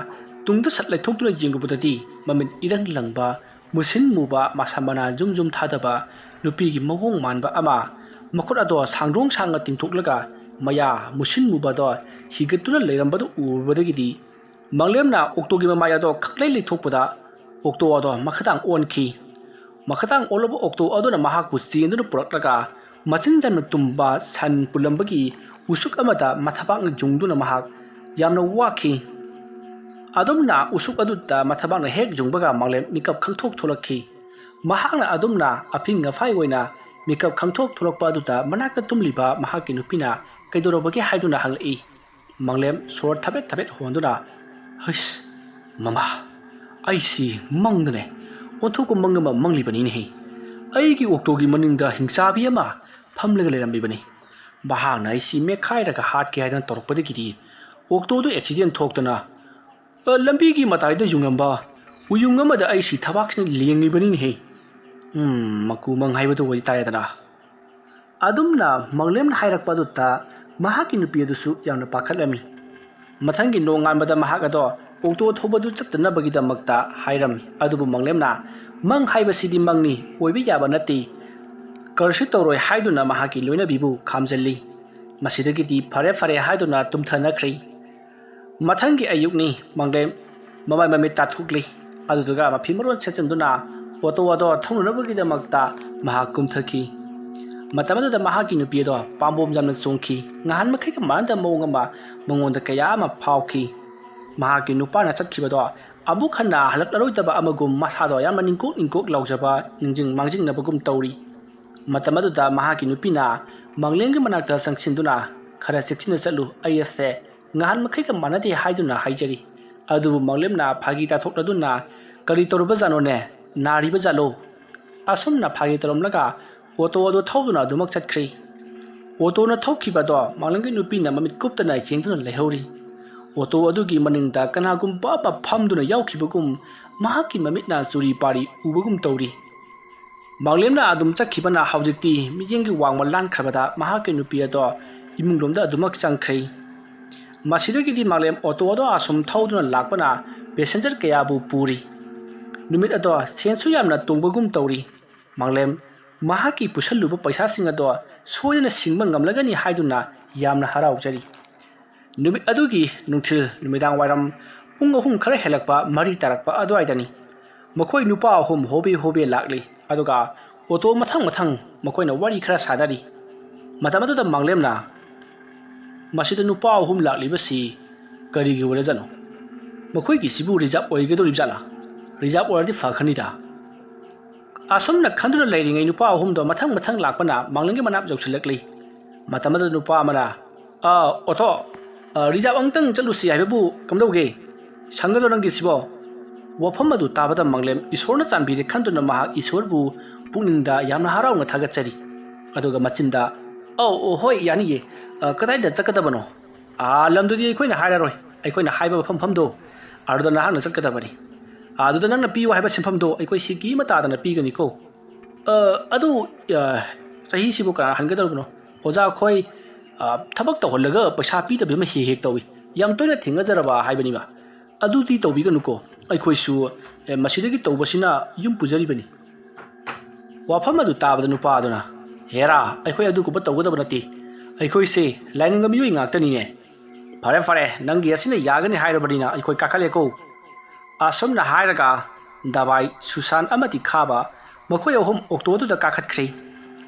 ꯇꯨꯡꯗ ꯁꯠ ꯂꯩꯊꯣꯛꯇꯨꯅ ꯌꯦꯡꯂꯨꯕꯗꯗꯤ ꯃꯃꯤꯠ ꯏꯔꯪ ꯂꯪꯕ, ꯃꯨꯁꯤꯟ ꯃꯨꯕ, ꯃꯁꯝ ꯃꯅꯥ ꯖꯨꯝ ꯖꯨꯝ ꯊꯥꯗꯕ ꯅꯨꯄꯤꯒꯤ ꯃꯑꯣꯡ ꯃꯥꯟꯕ ꯑꯃ ꯃꯈꯨꯠ ꯑꯗꯣ ꯁꯥꯡꯗ꯭ꯔꯣꯡ ꯁꯥꯡꯅ ꯇꯤꯡꯊꯣꯛꯂꯒ ꯃꯌꯥ ꯃꯨꯁꯤꯟ ꯃꯨꯕꯗꯣ ꯍꯤꯒꯠꯇꯨꯅ ꯂꯩꯔꯝꯕꯗꯨ ꯎꯔꯨꯕꯗꯒꯤꯗꯤ ꯃꯥꯡꯂꯦꯝꯅ ꯑꯣꯛꯇꯣꯒꯤ ꯃꯃꯥꯏ ꯑꯗꯣ ꯈꯪꯂꯩ ꯂꯩꯊꯣꯛꯄꯗ ꯑꯣꯛꯇꯣ ꯑꯗꯣ ꯃꯈꯥꯇꯥꯡ ꯑꯣꯟꯈꯤ꯫ ꯃꯈꯥꯇꯥꯡ ꯑꯣꯜꯂꯕ ꯑꯣꯛꯇꯣ ꯑꯗꯨꯅ ꯃꯍꯥꯛꯄꯨ ꯆꯦꯟꯗꯨꯅ ꯄꯨꯔꯛꯂꯒ ꯃꯆꯤꯟ ꯌꯥꯝꯅ ꯇꯨꯝꯕ ꯁꯟ ꯄꯨꯜꯂꯝꯕꯒꯤ ꯎꯁꯨꯛ ꯑꯃꯗ ꯃꯊꯕꯥꯛꯅ ꯌꯨꯡꯗꯨꯅ ꯃꯍꯥꯛ ꯌꯥꯝꯅ ꯋꯥꯈꯤ꯫ ꯑꯗꯨꯝꯅ ꯎꯁꯨꯛ ꯑꯗꯨꯗ ꯃꯊꯕꯥꯛꯅ ꯍꯦꯛ ꯌꯨꯡꯕꯒ ꯃꯥꯡꯂꯦꯝ ꯃꯤꯀꯞ ꯈꯪꯊꯣꯛ ꯊꯣꯛꯂꯛꯈꯤ꯫ ꯃꯍꯥꯛꯅ ꯑꯗꯨꯝꯅ ꯑꯐꯤꯡ ꯑꯐꯥꯏ ꯑꯣꯏꯅ ꯃꯤꯀꯞ ꯈꯪꯊꯣꯛ ꯊꯣꯛꯂꯛꯄ ꯑꯗꯨꯗ ꯃꯅꯥꯛꯇ ꯇꯨꯝꯂꯤꯕ ꯃꯍꯥꯛꯀꯤ ꯅꯨꯄꯤꯅ ꯀꯩꯗꯧꯔꯕꯒꯦ ꯍꯥꯏꯗꯨꯅ ꯍꯪꯂꯛꯏ꯫ ꯃꯥꯡꯂꯦꯝ ꯁꯣꯔ ꯊꯕꯦꯠ ꯊꯕꯦꯠ ꯍꯣꯟꯗꯨꯅ, "ꯍꯩꯁ, ꯃꯃꯥ, ꯑꯩꯁꯤ ꯃꯪꯗꯅꯦ, ꯑꯣꯟꯊꯣꯛꯄ ꯃꯪ ꯑꯃ ꯃꯪꯂꯤꯕꯅꯤꯅꯦꯍꯦ꯫ ꯑꯩꯒꯤ ꯑꯣꯛꯇꯣꯒꯤ ꯃꯅꯤꯡꯗ ꯍꯤꯡꯆꯥꯕꯤ ꯑꯃ ꯐꯝꯂꯒ ꯂꯩꯔꯝꯃꯤꯕꯅꯤ꯫ ꯃꯍꯥꯛꯅ ꯑꯩꯁꯤ ꯃꯦꯠꯈꯥꯏꯔꯒ ꯍꯥꯠꯀꯦ ꯍꯥꯏꯗꯅ ꯇꯧꯔꯛꯄꯗꯒꯤꯗꯤ ꯑꯣꯛꯇꯣꯗꯨ ꯑꯦꯛꯁꯤꯗꯦꯟ ꯊꯣꯛꯇꯅ, ꯑ, ꯂꯝꯕꯤꯒꯤ ꯃꯇꯥꯏꯗ ꯌꯨꯡꯂꯝꯕ ꯎꯌꯨꯡ ꯑꯃꯗ ꯑꯩꯁꯤ ꯊꯕꯥꯛꯁꯤꯅ ꯂꯦꯡꯂꯤꯕꯅꯤꯅꯦꯍꯦ꯫ ꯎꯝ, ꯃꯀꯨ ꯃꯪ ꯍꯥꯏꯕꯗꯨ ꯑꯣꯏꯇꯥꯔꯦꯗꯅ꯫" ꯑꯗꯨꯝꯅ ꯃꯥꯡꯂꯦꯝꯅ ꯍꯥꯏꯔꯛꯄ ꯑꯗꯨꯗ ꯃꯍꯥꯛꯀꯤ ꯅꯨꯄꯤ ꯑꯗꯨꯁꯨ ꯌꯥꯝꯅ ꯄꯥꯈꯠꯂꯝꯃꯤ꯫ ꯃꯊꯪꯒꯤ ꯅꯣꯡꯉꯥꯟꯕꯗ ꯃꯍꯥꯛ ꯑꯗꯣ ꯑꯣꯛꯇꯣ ꯊꯧꯕꯗꯨ ꯆꯠꯇꯅꯕꯒꯤꯗꯃꯛꯇ ꯍꯥꯏꯔꯝꯃꯤ꯫ ꯑꯗꯨꯕꯨ ꯃꯥꯡꯂꯦꯝꯅ, "ꯃꯪ ꯍꯥꯏꯕꯁꯤꯗꯤ ꯃꯪꯅꯤ, ꯑꯣꯏꯕ ꯌꯥꯕ ꯅꯠꯇꯦ, ꯀꯔꯤꯁꯨ ꯇꯧꯔꯣꯏ" ꯍꯥꯏꯗꯨꯅ ꯃꯍꯥꯛꯀꯤ ꯂꯣꯏꯅꯕꯤꯕꯨ ꯈꯥꯝꯖꯜꯂꯤ꯫ ꯃꯁꯤꯗꯒꯤꯗꯤ ꯐꯔꯦ ꯐꯔꯦ ꯍꯥꯏꯗꯨꯅ ꯇꯨꯝꯊꯅꯈ꯭ꯔꯦ꯫ ꯃꯊꯪꯒꯤ ꯑꯌꯨꯛꯅꯤ꯫ ꯃꯥꯡꯂꯦꯝ ꯃꯃꯥꯏ ꯃꯃꯤꯠ ꯇꯥꯊꯣꯛꯂꯤ꯫ ꯑꯗꯨꯗꯨꯒ ꯃꯐꯤ ꯃꯔꯣꯟ ꯁꯦꯠꯆꯤꯟꯗꯨꯅ ꯑꯣꯇꯣ ꯑꯗꯣ ꯊꯧꯅꯅꯕꯒꯤꯗꯃꯛꯇ ꯃꯍꯥꯛ ꯀꯨꯝꯊꯈꯤ꯫ ꯃꯇꯝ ꯑꯗꯨꯗ ꯃꯍꯥꯛꯀꯤ ꯅꯨꯄꯤ ꯑꯗꯣ ꯄꯥꯝꯕꯣꯝ ꯌꯥꯝꯅ ꯆꯣꯡꯈꯤ꯫ ꯅꯍꯥꯟ ꯃꯈꯩꯒ ꯃꯥꯟꯅꯗꯕ ꯃꯑꯣꯡ ꯑꯃ ꯃꯉꯣꯟꯗ ꯀꯌꯥ ꯑꯃ ꯐꯥꯎꯈꯤ꯫ ꯃꯍꯥꯛꯀꯤ ꯅꯨꯄꯥꯅ ꯆꯠꯈꯤꯕꯗꯣ ꯑꯃꯨꯛ ꯍꯟꯅ ꯍꯜꯂꯛꯂꯔꯣꯏꯗꯕ ꯑꯃꯒꯨꯝ ꯃꯁꯥꯗꯣ ꯌꯥꯝꯅ ꯅꯤꯡꯀꯣꯛ ꯅꯤꯡꯀꯣꯛ ꯂꯥꯎꯖꯕ, ꯅꯤꯡꯖꯤꯡ ꯃꯥꯡꯖꯤꯡꯅꯕꯒꯨꯝ ꯇꯧꯔꯤ꯫ ꯃꯇꯝ ꯑꯗꯨꯗ ꯃꯍꯥꯛꯀꯤ ꯅꯨꯄꯤꯅ ꯃꯥꯡꯂꯦꯝꯒꯤ ꯃꯅꯥꯛꯇ ꯆꯪꯁꯤꯟꯗꯨꯅ, "ꯈꯔ ꯆꯦꯛꯁꯤꯟꯅ ꯆꯠꯂꯨ, ꯑꯩ ꯑꯁꯦ ꯅꯍꯥꯟ ꯃꯈꯩꯒ ꯃꯥꯟꯅꯗꯦ" ꯍꯥꯏꯗꯨꯅ ꯍꯥꯏꯖꯔꯤ꯫ ꯑꯗꯨꯕꯨ ꯃꯥꯡꯂꯦꯝꯅ ꯐꯥꯒꯤ ꯇꯥꯊꯣꯛꯂꯗꯨꯅ, "ꯀꯔꯤ ꯇꯧꯔꯕꯖꯥꯠꯅꯣꯅꯦ? ꯅꯥꯔꯤꯕ ꯖꯥꯠꯂꯣ?" ꯑꯁꯨꯝꯅ ꯐꯥꯒꯤ ꯇꯧꯔꯝꯂꯒ ꯑꯣꯇꯣ ꯑꯗꯨ ꯊꯧꯗꯨꯅ ꯑꯗꯨꯃꯛ ꯆꯠꯈ꯭ꯔꯤ꯫ ꯑꯣꯇꯣꯅ ꯊꯧꯈꯤꯕꯗꯣ ꯃꯥꯡꯂꯦꯝꯒꯤ ꯅꯨꯄꯤꯅ ꯃꯃꯤꯠ ꯀꯨꯞꯇꯅ ꯌꯦꯡꯗꯨꯅ ꯂꯩꯍꯧꯔꯤ꯫ ꯑꯣꯇꯣ ꯑꯗꯨꯒꯤ ꯃꯅꯤꯡꯗ ꯀꯅꯥꯒꯨꯝꯕ ꯑꯃ ꯐꯝꯗꯨꯅ ꯌꯥꯎꯈꯤꯕꯒꯨꯝ ꯃꯍꯥꯛꯀꯤ ꯃꯃꯤꯠꯅ ꯆꯨꯔꯤ ꯄꯥꯔꯤ ꯎꯕꯒꯨꯝ ꯇꯧꯔꯤ꯫ ꯃꯥꯡꯂꯦꯝꯅ ꯑꯗꯨꯝ ꯆꯠꯈꯤꯕꯅ ꯍꯧꯖꯤꯛꯇꯤ ꯃꯤꯠꯌꯦꯡꯒꯤ ꯋꯥꯡꯃ ꯂꯥꯟꯈ꯭ꯔꯕꯗ ꯃꯍꯥꯛꯀꯤ ꯅꯨꯄꯤ ꯑꯗꯣ ꯏꯃꯨꯡꯂꯣꯝꯗ ꯑꯗꯨꯃꯛ ꯆꯪꯈ꯭ꯔꯦ꯫ ꯃꯁꯤꯗꯒꯤꯗꯤ ꯃꯥꯡꯂꯦꯝ ꯑꯣꯇꯣ ꯑꯗꯣ ꯑꯁꯨꯝ ꯊꯧꯗꯨꯅ ꯂꯥꯛꯄꯅ ꯄꯦꯁꯦꯟꯖꯔ ꯀꯌꯥꯕꯨ ꯄꯨꯔꯤ꯫ ꯅꯨꯃꯤꯠ ꯑꯗꯣ ꯁꯦꯟꯁꯨ ꯌꯥꯝꯅ ꯇꯣꯡꯕꯒꯨꯝ ꯇꯧꯔꯤ꯫ ꯃꯥꯡꯂꯦꯝ ꯃꯍꯥꯛꯀꯤ ꯄꯨꯁꯜꯂꯨꯕ ꯄꯩꯁꯥꯁꯤꯡ ꯑꯗꯣ ꯁꯣꯏꯗꯅ ꯁꯤꯡꯕ ꯉꯝꯂꯒꯅꯤ ꯍꯥꯏꯗꯨꯅ ꯌꯥꯝꯅ ꯍꯔꯥꯎꯖꯔꯤ꯫ ꯅꯨꯃꯤꯠ ꯑꯗꯨꯒꯤ ꯅꯨꯡꯊꯤꯜ ꯅꯨꯃꯤꯗꯥꯡ ꯋꯥꯏꯔꯝ ꯄꯨꯡ ꯑꯍꯨꯝ ꯈꯔ ꯍꯦꯜꯂꯛꯄ, ꯃꯔꯤ ꯇꯥꯔꯛꯄ ꯑꯗꯨꯋꯥꯏꯗꯅꯤ꯫ ꯃꯈꯣꯏ ꯅꯨꯄꯥ ꯑꯍꯨꯝ ꯍꯣꯕꯦ ꯍꯣꯕꯦ ꯂꯥꯛꯂꯤ, ꯑꯗꯨꯒ ꯑꯣꯇꯣ ꯃꯊꯪ ꯃꯊꯪ ꯃꯈꯣꯏꯅ ꯋꯥꯔꯤ ꯈꯔ ꯁꯥꯅꯔꯤ꯫ ꯃꯇꯝ ꯑꯗꯨꯗ ꯃꯥꯡꯂꯦꯝꯅ, "ꯃꯁꯤꯗ ꯅꯨꯄꯥ ꯑꯍꯨꯝ ꯂꯥꯛꯂꯤꯕꯁꯤ ꯀꯔꯤꯒꯤ ꯑꯣꯏꯔꯖꯥꯠꯅꯣ? ꯃꯈꯣꯏꯒꯤꯁꯤꯕꯨ ꯔꯤꯖꯥꯕ ꯑꯣꯏꯒꯗꯧꯔꯤꯕ ꯖꯥꯠꯂꯥ? ꯔꯤꯖꯥꯕ ꯑꯣꯏꯔꯗꯤ ꯐꯈ꯭ꯔꯅꯤꯗ"꯫ ꯑꯁꯨꯝꯅ ꯈꯟꯗꯨꯅ ꯂꯩꯔꯤꯉꯩ ꯅꯨꯄꯥ ꯑꯍꯨꯝꯗꯣ ꯃꯊꯪ ꯃꯊꯪ ꯂꯥꯛꯄꯅ ꯃꯥꯡꯂꯦꯝꯒꯤ ꯃꯅꯥꯛ ꯌꯧꯁꯤꯜꯂꯛꯂꯤ꯫ ꯃꯇꯝ ꯑꯗꯨꯗ ꯅꯨꯄꯥ ꯑꯃꯅ, "ꯑ, ꯑꯣꯇꯣ, ꯑ, ꯔꯤꯖꯥꯕ ꯑꯃꯨꯛꯇꯪ ꯆꯠꯂꯨꯁꯤ ꯍꯥꯏꯕꯕꯨ ꯀꯝꯗꯧꯒꯦ? ꯁꯪꯒꯗ꯭ꯔꯣ ꯅꯪꯒꯤꯁꯤꯕꯣ?" ꯋꯥꯐꯝ ꯑꯗꯨ ꯇꯥꯕꯗ ꯃꯥꯡꯂꯦꯝ ꯏꯁꯣꯔꯅ ꯆꯥꯟꯕꯤꯔꯦ ꯈꯟꯗꯨꯅ ꯃꯍꯥꯛ ꯏꯁꯣꯔꯕꯨ ꯄꯨꯛꯅꯤꯡꯗ ꯌꯥꯝꯅ ꯍꯔꯥꯎꯅ ꯊꯥꯒꯠꯆꯔꯤ꯫ ꯑꯗꯨꯒ ꯃꯆꯤꯟꯗ, "ꯑꯧ, ꯑꯣ, ꯍꯣꯏ, ꯌꯥꯅꯤꯌꯦ꯫ ꯑ, ꯀꯗꯥꯏꯗ ꯆꯠꯀꯗꯕꯅꯣ?" "ꯑꯥ, ꯂꯝꯗꯨꯗꯤ ꯑꯩꯈꯣꯏꯅ ꯍꯥꯏꯔꯔꯣꯏ꯫ ꯑꯩꯈꯣꯏꯅ ꯍꯥꯏꯕ ꯃꯐꯝ ꯃꯐꯝꯗꯣ ꯑꯗꯨꯗ ꯅꯍꯥꯛꯅ ꯆꯠꯀꯗꯕꯅꯤ꯫ ꯑꯗꯨꯗ ꯅꯪꯅ ꯄꯤꯌꯨ ꯍꯥꯏꯕ ꯁꯤꯟꯐꯝꯗꯣ ꯑꯩꯈꯣꯏ ꯁꯤꯀꯤ ꯑꯃ ꯇꯥꯗꯅ ꯄꯤꯒꯅꯤꯀꯣ꯫ ꯑ, ꯑꯗꯨ, ꯑ, ꯆꯍꯤꯁꯤꯕꯨ ꯀꯅꯥ ꯍꯟꯒꯗꯧꯔꯤꯕꯅꯣ? ꯑꯣꯖꯥ, ꯑꯩꯈꯣꯏ, ꯑ, ꯊꯕꯛ ꯇꯧꯍꯜꯂꯒ ꯄꯩꯁꯥ ꯄꯤꯗꯕꯤ ꯑꯃ ꯍꯦꯛ ꯍꯦꯛ ꯇꯧꯏ꯫ ꯌꯥꯝ ꯇꯣꯏꯅ ꯊꯦꯡꯅꯖꯔꯕ ꯍꯥꯏꯕꯅꯤꯕ꯫ ꯑꯗꯨꯗꯤ ꯇꯧꯕꯤꯒꯅꯨꯀꯣ꯫ ꯑꯩꯈꯣꯏꯁꯨ, ꯑꯦ, ꯃꯁꯤꯗꯒꯤ ꯇꯧꯕꯁꯤꯅ ꯌꯨꯝ ꯄꯨꯖꯔꯤꯕꯅꯤ"꯫ ꯋꯥꯐꯝ ꯑꯗꯨ ꯇꯥꯕꯗ ꯅꯨꯄꯥ ꯑꯗꯨꯅ, "ꯍꯦꯔꯥ, ꯑꯩꯈꯣꯏ ꯑꯗꯨꯒꯨꯝꯕ ꯇꯧꯒꯗꯕ ꯅꯠꯇꯦ꯫ ꯑꯩꯈꯣꯏꯁꯦ ꯂꯥꯏꯅꯤꯡꯕ ꯃꯤꯑꯣꯏ ꯉꯥꯛꯇꯅꯤꯅꯦ꯫ ꯐꯔꯦ, ꯐꯔꯦ, ꯅꯪꯒꯤ ꯑꯁꯤꯅ ꯌꯥꯒꯅꯤ ꯍꯥꯏꯔꯕꯅꯤꯅ ꯑꯩꯈꯣꯏ ꯀꯥꯈꯠꯂꯦꯀꯣ"꯫ ꯑꯁꯨꯝꯅ ꯍꯥꯏꯔꯒ ꯗꯕꯥꯏ, ꯁꯨꯁꯥꯟ ꯑꯃꯗꯤ ꯈꯥꯕ ꯃꯈꯣꯏ ꯑꯍꯨꯝ ꯑꯣꯛꯇꯣꯗꯨꯗ ꯀꯥꯈꯠꯈ꯭ꯔꯦ꯫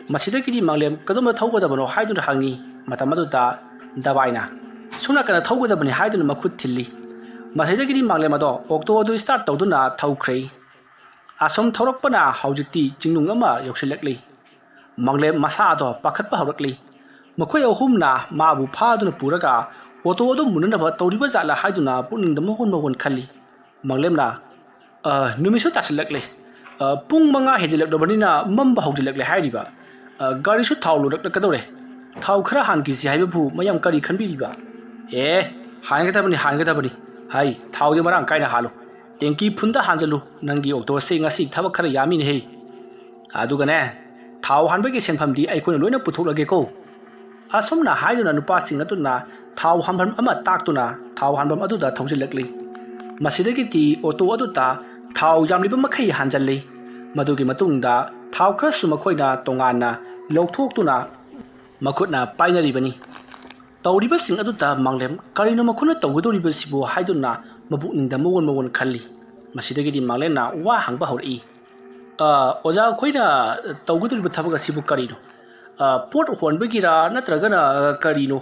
ꯃꯁꯤꯗꯒꯤꯗꯤ ꯃꯥꯡꯂꯦꯝ ꯀꯗꯣꯝꯗ ꯊꯧꯒꯗꯕꯅꯣ ꯍꯥꯏꯗꯨꯅ ꯍꯪꯉꯤ꯫ ꯃꯇꯝ ꯑꯗꯨꯗ ꯗꯕꯥꯏꯅ, "ꯁꯣꯝ ꯅꯥꯀꯟꯗ ꯊꯧꯒꯗꯕꯅꯤ" ꯍꯥꯏꯗꯨꯅ ꯃꯈꯨꯠ ꯊꯤꯜꯂꯤ꯫ ꯃꯁꯤꯗꯒꯤꯗꯤ ꯃꯥꯡꯂꯦꯝ ꯑꯗꯣ ꯑꯣꯛꯇꯣ ꯑꯗꯨ ꯁ꯭ꯇꯥꯔꯠ ꯇꯧꯗꯨꯅ ꯊꯧꯈ꯭ꯔꯦ꯫ ꯑꯁꯨꯝ ꯊꯧꯔꯛꯄꯅ ꯍꯧꯖꯤꯛꯇꯤ ꯆꯤꯡꯅꯨꯡ ꯑꯃ ꯌꯧꯁꯤꯜꯂꯛꯂꯤ꯫ ꯃꯥꯡꯂꯦꯝ ꯃꯁꯥ ꯑꯗꯣ ꯄꯥꯈꯠꯄ ꯍꯧꯔꯛꯂꯤ꯫ ꯃꯈꯣꯏ ꯑꯍꯨꯝꯅ ꯃꯥꯕꯨ ꯐꯥꯗꯨꯅ ꯄꯨꯔꯒ ꯑꯣꯇꯣ ꯑꯗꯨ ꯃꯨꯟꯅꯅꯕ ꯇꯧꯔꯤꯕ ꯖꯥꯠꯂ ꯍꯥꯏꯗꯨꯅ ꯄꯨꯛꯅꯤꯡꯗ ꯃꯍꯣꯟ ꯃꯍꯣꯟ ꯈꯜꯂꯤ꯫ ꯃꯥꯡꯂꯦꯝꯅ, "ꯑ, ꯅꯨꯃꯤꯠꯁꯨ ꯇꯥꯁꯤꯜꯂꯛꯂꯦ꯫ ꯑ, ꯄꯨꯡ ꯃꯉꯥ ꯍꯦꯟꯖꯤꯜꯂꯛꯂꯕꯅꯤꯅ ꯃꯝꯕ ꯍꯧꯖꯤꯜꯂꯛꯂꯦ ꯍꯥꯏꯔꯤꯕ꯫ ꯑ, ꯒꯥꯔꯤꯁꯨ ꯊꯥꯎ ꯂꯣꯏꯔꯛꯂꯒꯗꯧꯔꯦ꯫ ꯊꯥꯎ ꯈꯔ ꯍꯥꯟꯈꯤꯁꯤ ꯍꯥꯏꯕꯕꯨ ꯃꯌꯥꯝ ꯀꯔꯤ ꯈꯟꯕꯤꯔꯤꯕ?" "ꯑꯦ, "ꯍꯥꯟꯒꯗꯕꯅꯤ, ꯍꯥꯟꯒꯗꯕꯅꯤ꯫ ꯍꯩ, ꯊꯥꯎꯗꯤ ꯃꯔꯥꯡ ꯀꯥꯏꯅ ꯍꯥꯜꯂꯨ꯫ ꯇꯦꯡꯀꯤ ꯐꯨꯟꯗ ꯍꯥꯟꯖꯜꯂꯨ꯫ ꯅꯪꯒꯤ ꯑꯣꯛꯇꯣ ꯑꯁꯤ ꯉꯁꯤ ꯊꯕꯛ ꯈꯔ ꯌꯥꯝꯃꯤꯅꯦꯍꯦ꯫ ꯑꯗꯨꯒꯅꯦ, ꯊꯥꯎ ꯍꯥꯟꯕꯒꯤ ꯁꯦꯟꯐꯝꯗꯤ ꯑꯩꯈꯣꯏꯅ ꯂꯣꯏꯅ ꯄꯨꯊꯣꯛꯂꯒꯦꯀꯣ"꯫ ꯑꯁꯨꯝꯅ ꯍꯥꯏꯗꯨꯅ ꯅꯨꯄꯥꯁꯤꯡ ꯑꯗꯨꯅ ꯊꯥꯎ ꯍꯥꯟꯐꯝ ꯑꯃ ꯇꯥꯛꯇꯨꯅ ꯊꯥꯎ ꯍꯥꯟꯐꯝ ꯑꯗꯨꯗ ꯊꯧꯖꯤꯜꯂꯛꯂꯤ꯫ ꯃꯁꯤꯗꯒꯤꯗꯤ ꯑꯣꯇꯣ ꯑꯗꯨꯗ ꯊꯥꯎ ꯌꯥꯝꯂꯤꯕ ꯃꯈꯩ ꯍꯥꯟꯖꯜꯂꯤ꯫ ꯃꯗꯨꯒꯤ ꯃꯇꯨꯡꯗ ꯊꯥꯎ ꯈꯔꯁꯨ ꯃꯈꯣꯏꯅ ꯇꯣꯉꯥꯟꯅ ꯂꯧꯊꯣꯛꯇꯨꯅ ꯃꯈꯨꯠꯅ ꯄꯥꯏꯅꯔꯤꯕꯅꯤ꯫ ꯇꯧꯔꯤꯕꯁꯤꯡ ꯑꯗꯨꯗ ꯃꯥꯡꯂꯦꯝ ꯀꯔꯤꯅꯣ ꯃꯈꯣꯏꯅ ꯇꯧꯒꯗꯧꯔꯤꯕꯁꯤꯕꯨ ꯍꯥꯏꯗꯨꯅ ꯃꯕꯨꯛꯅꯤꯡꯗ ꯃꯑꯣꯟ ꯃꯑꯣꯟ ꯈꯜꯂꯤ꯫ ꯃꯁꯤꯗꯒꯤꯗꯤ ꯃꯥꯡꯂꯦꯝꯅ ꯋꯥ ꯍꯪꯕ ꯍꯧꯔꯛꯏ꯫ "ꯑ, ꯑꯣꯖꯥ, ꯑꯩꯈꯣꯏꯅ ꯇꯧꯒꯗꯧꯔꯤꯕ ꯊꯕꯛ ꯑꯁꯤꯕꯨ ꯀꯔꯤꯅꯣ? ꯑ, ꯄꯣꯠ ꯍꯣꯟꯕꯒꯤꯔꯥ ꯅꯠꯇ꯭ꯔꯒꯅ, ꯑ, ꯀꯔꯤꯅꯣ?"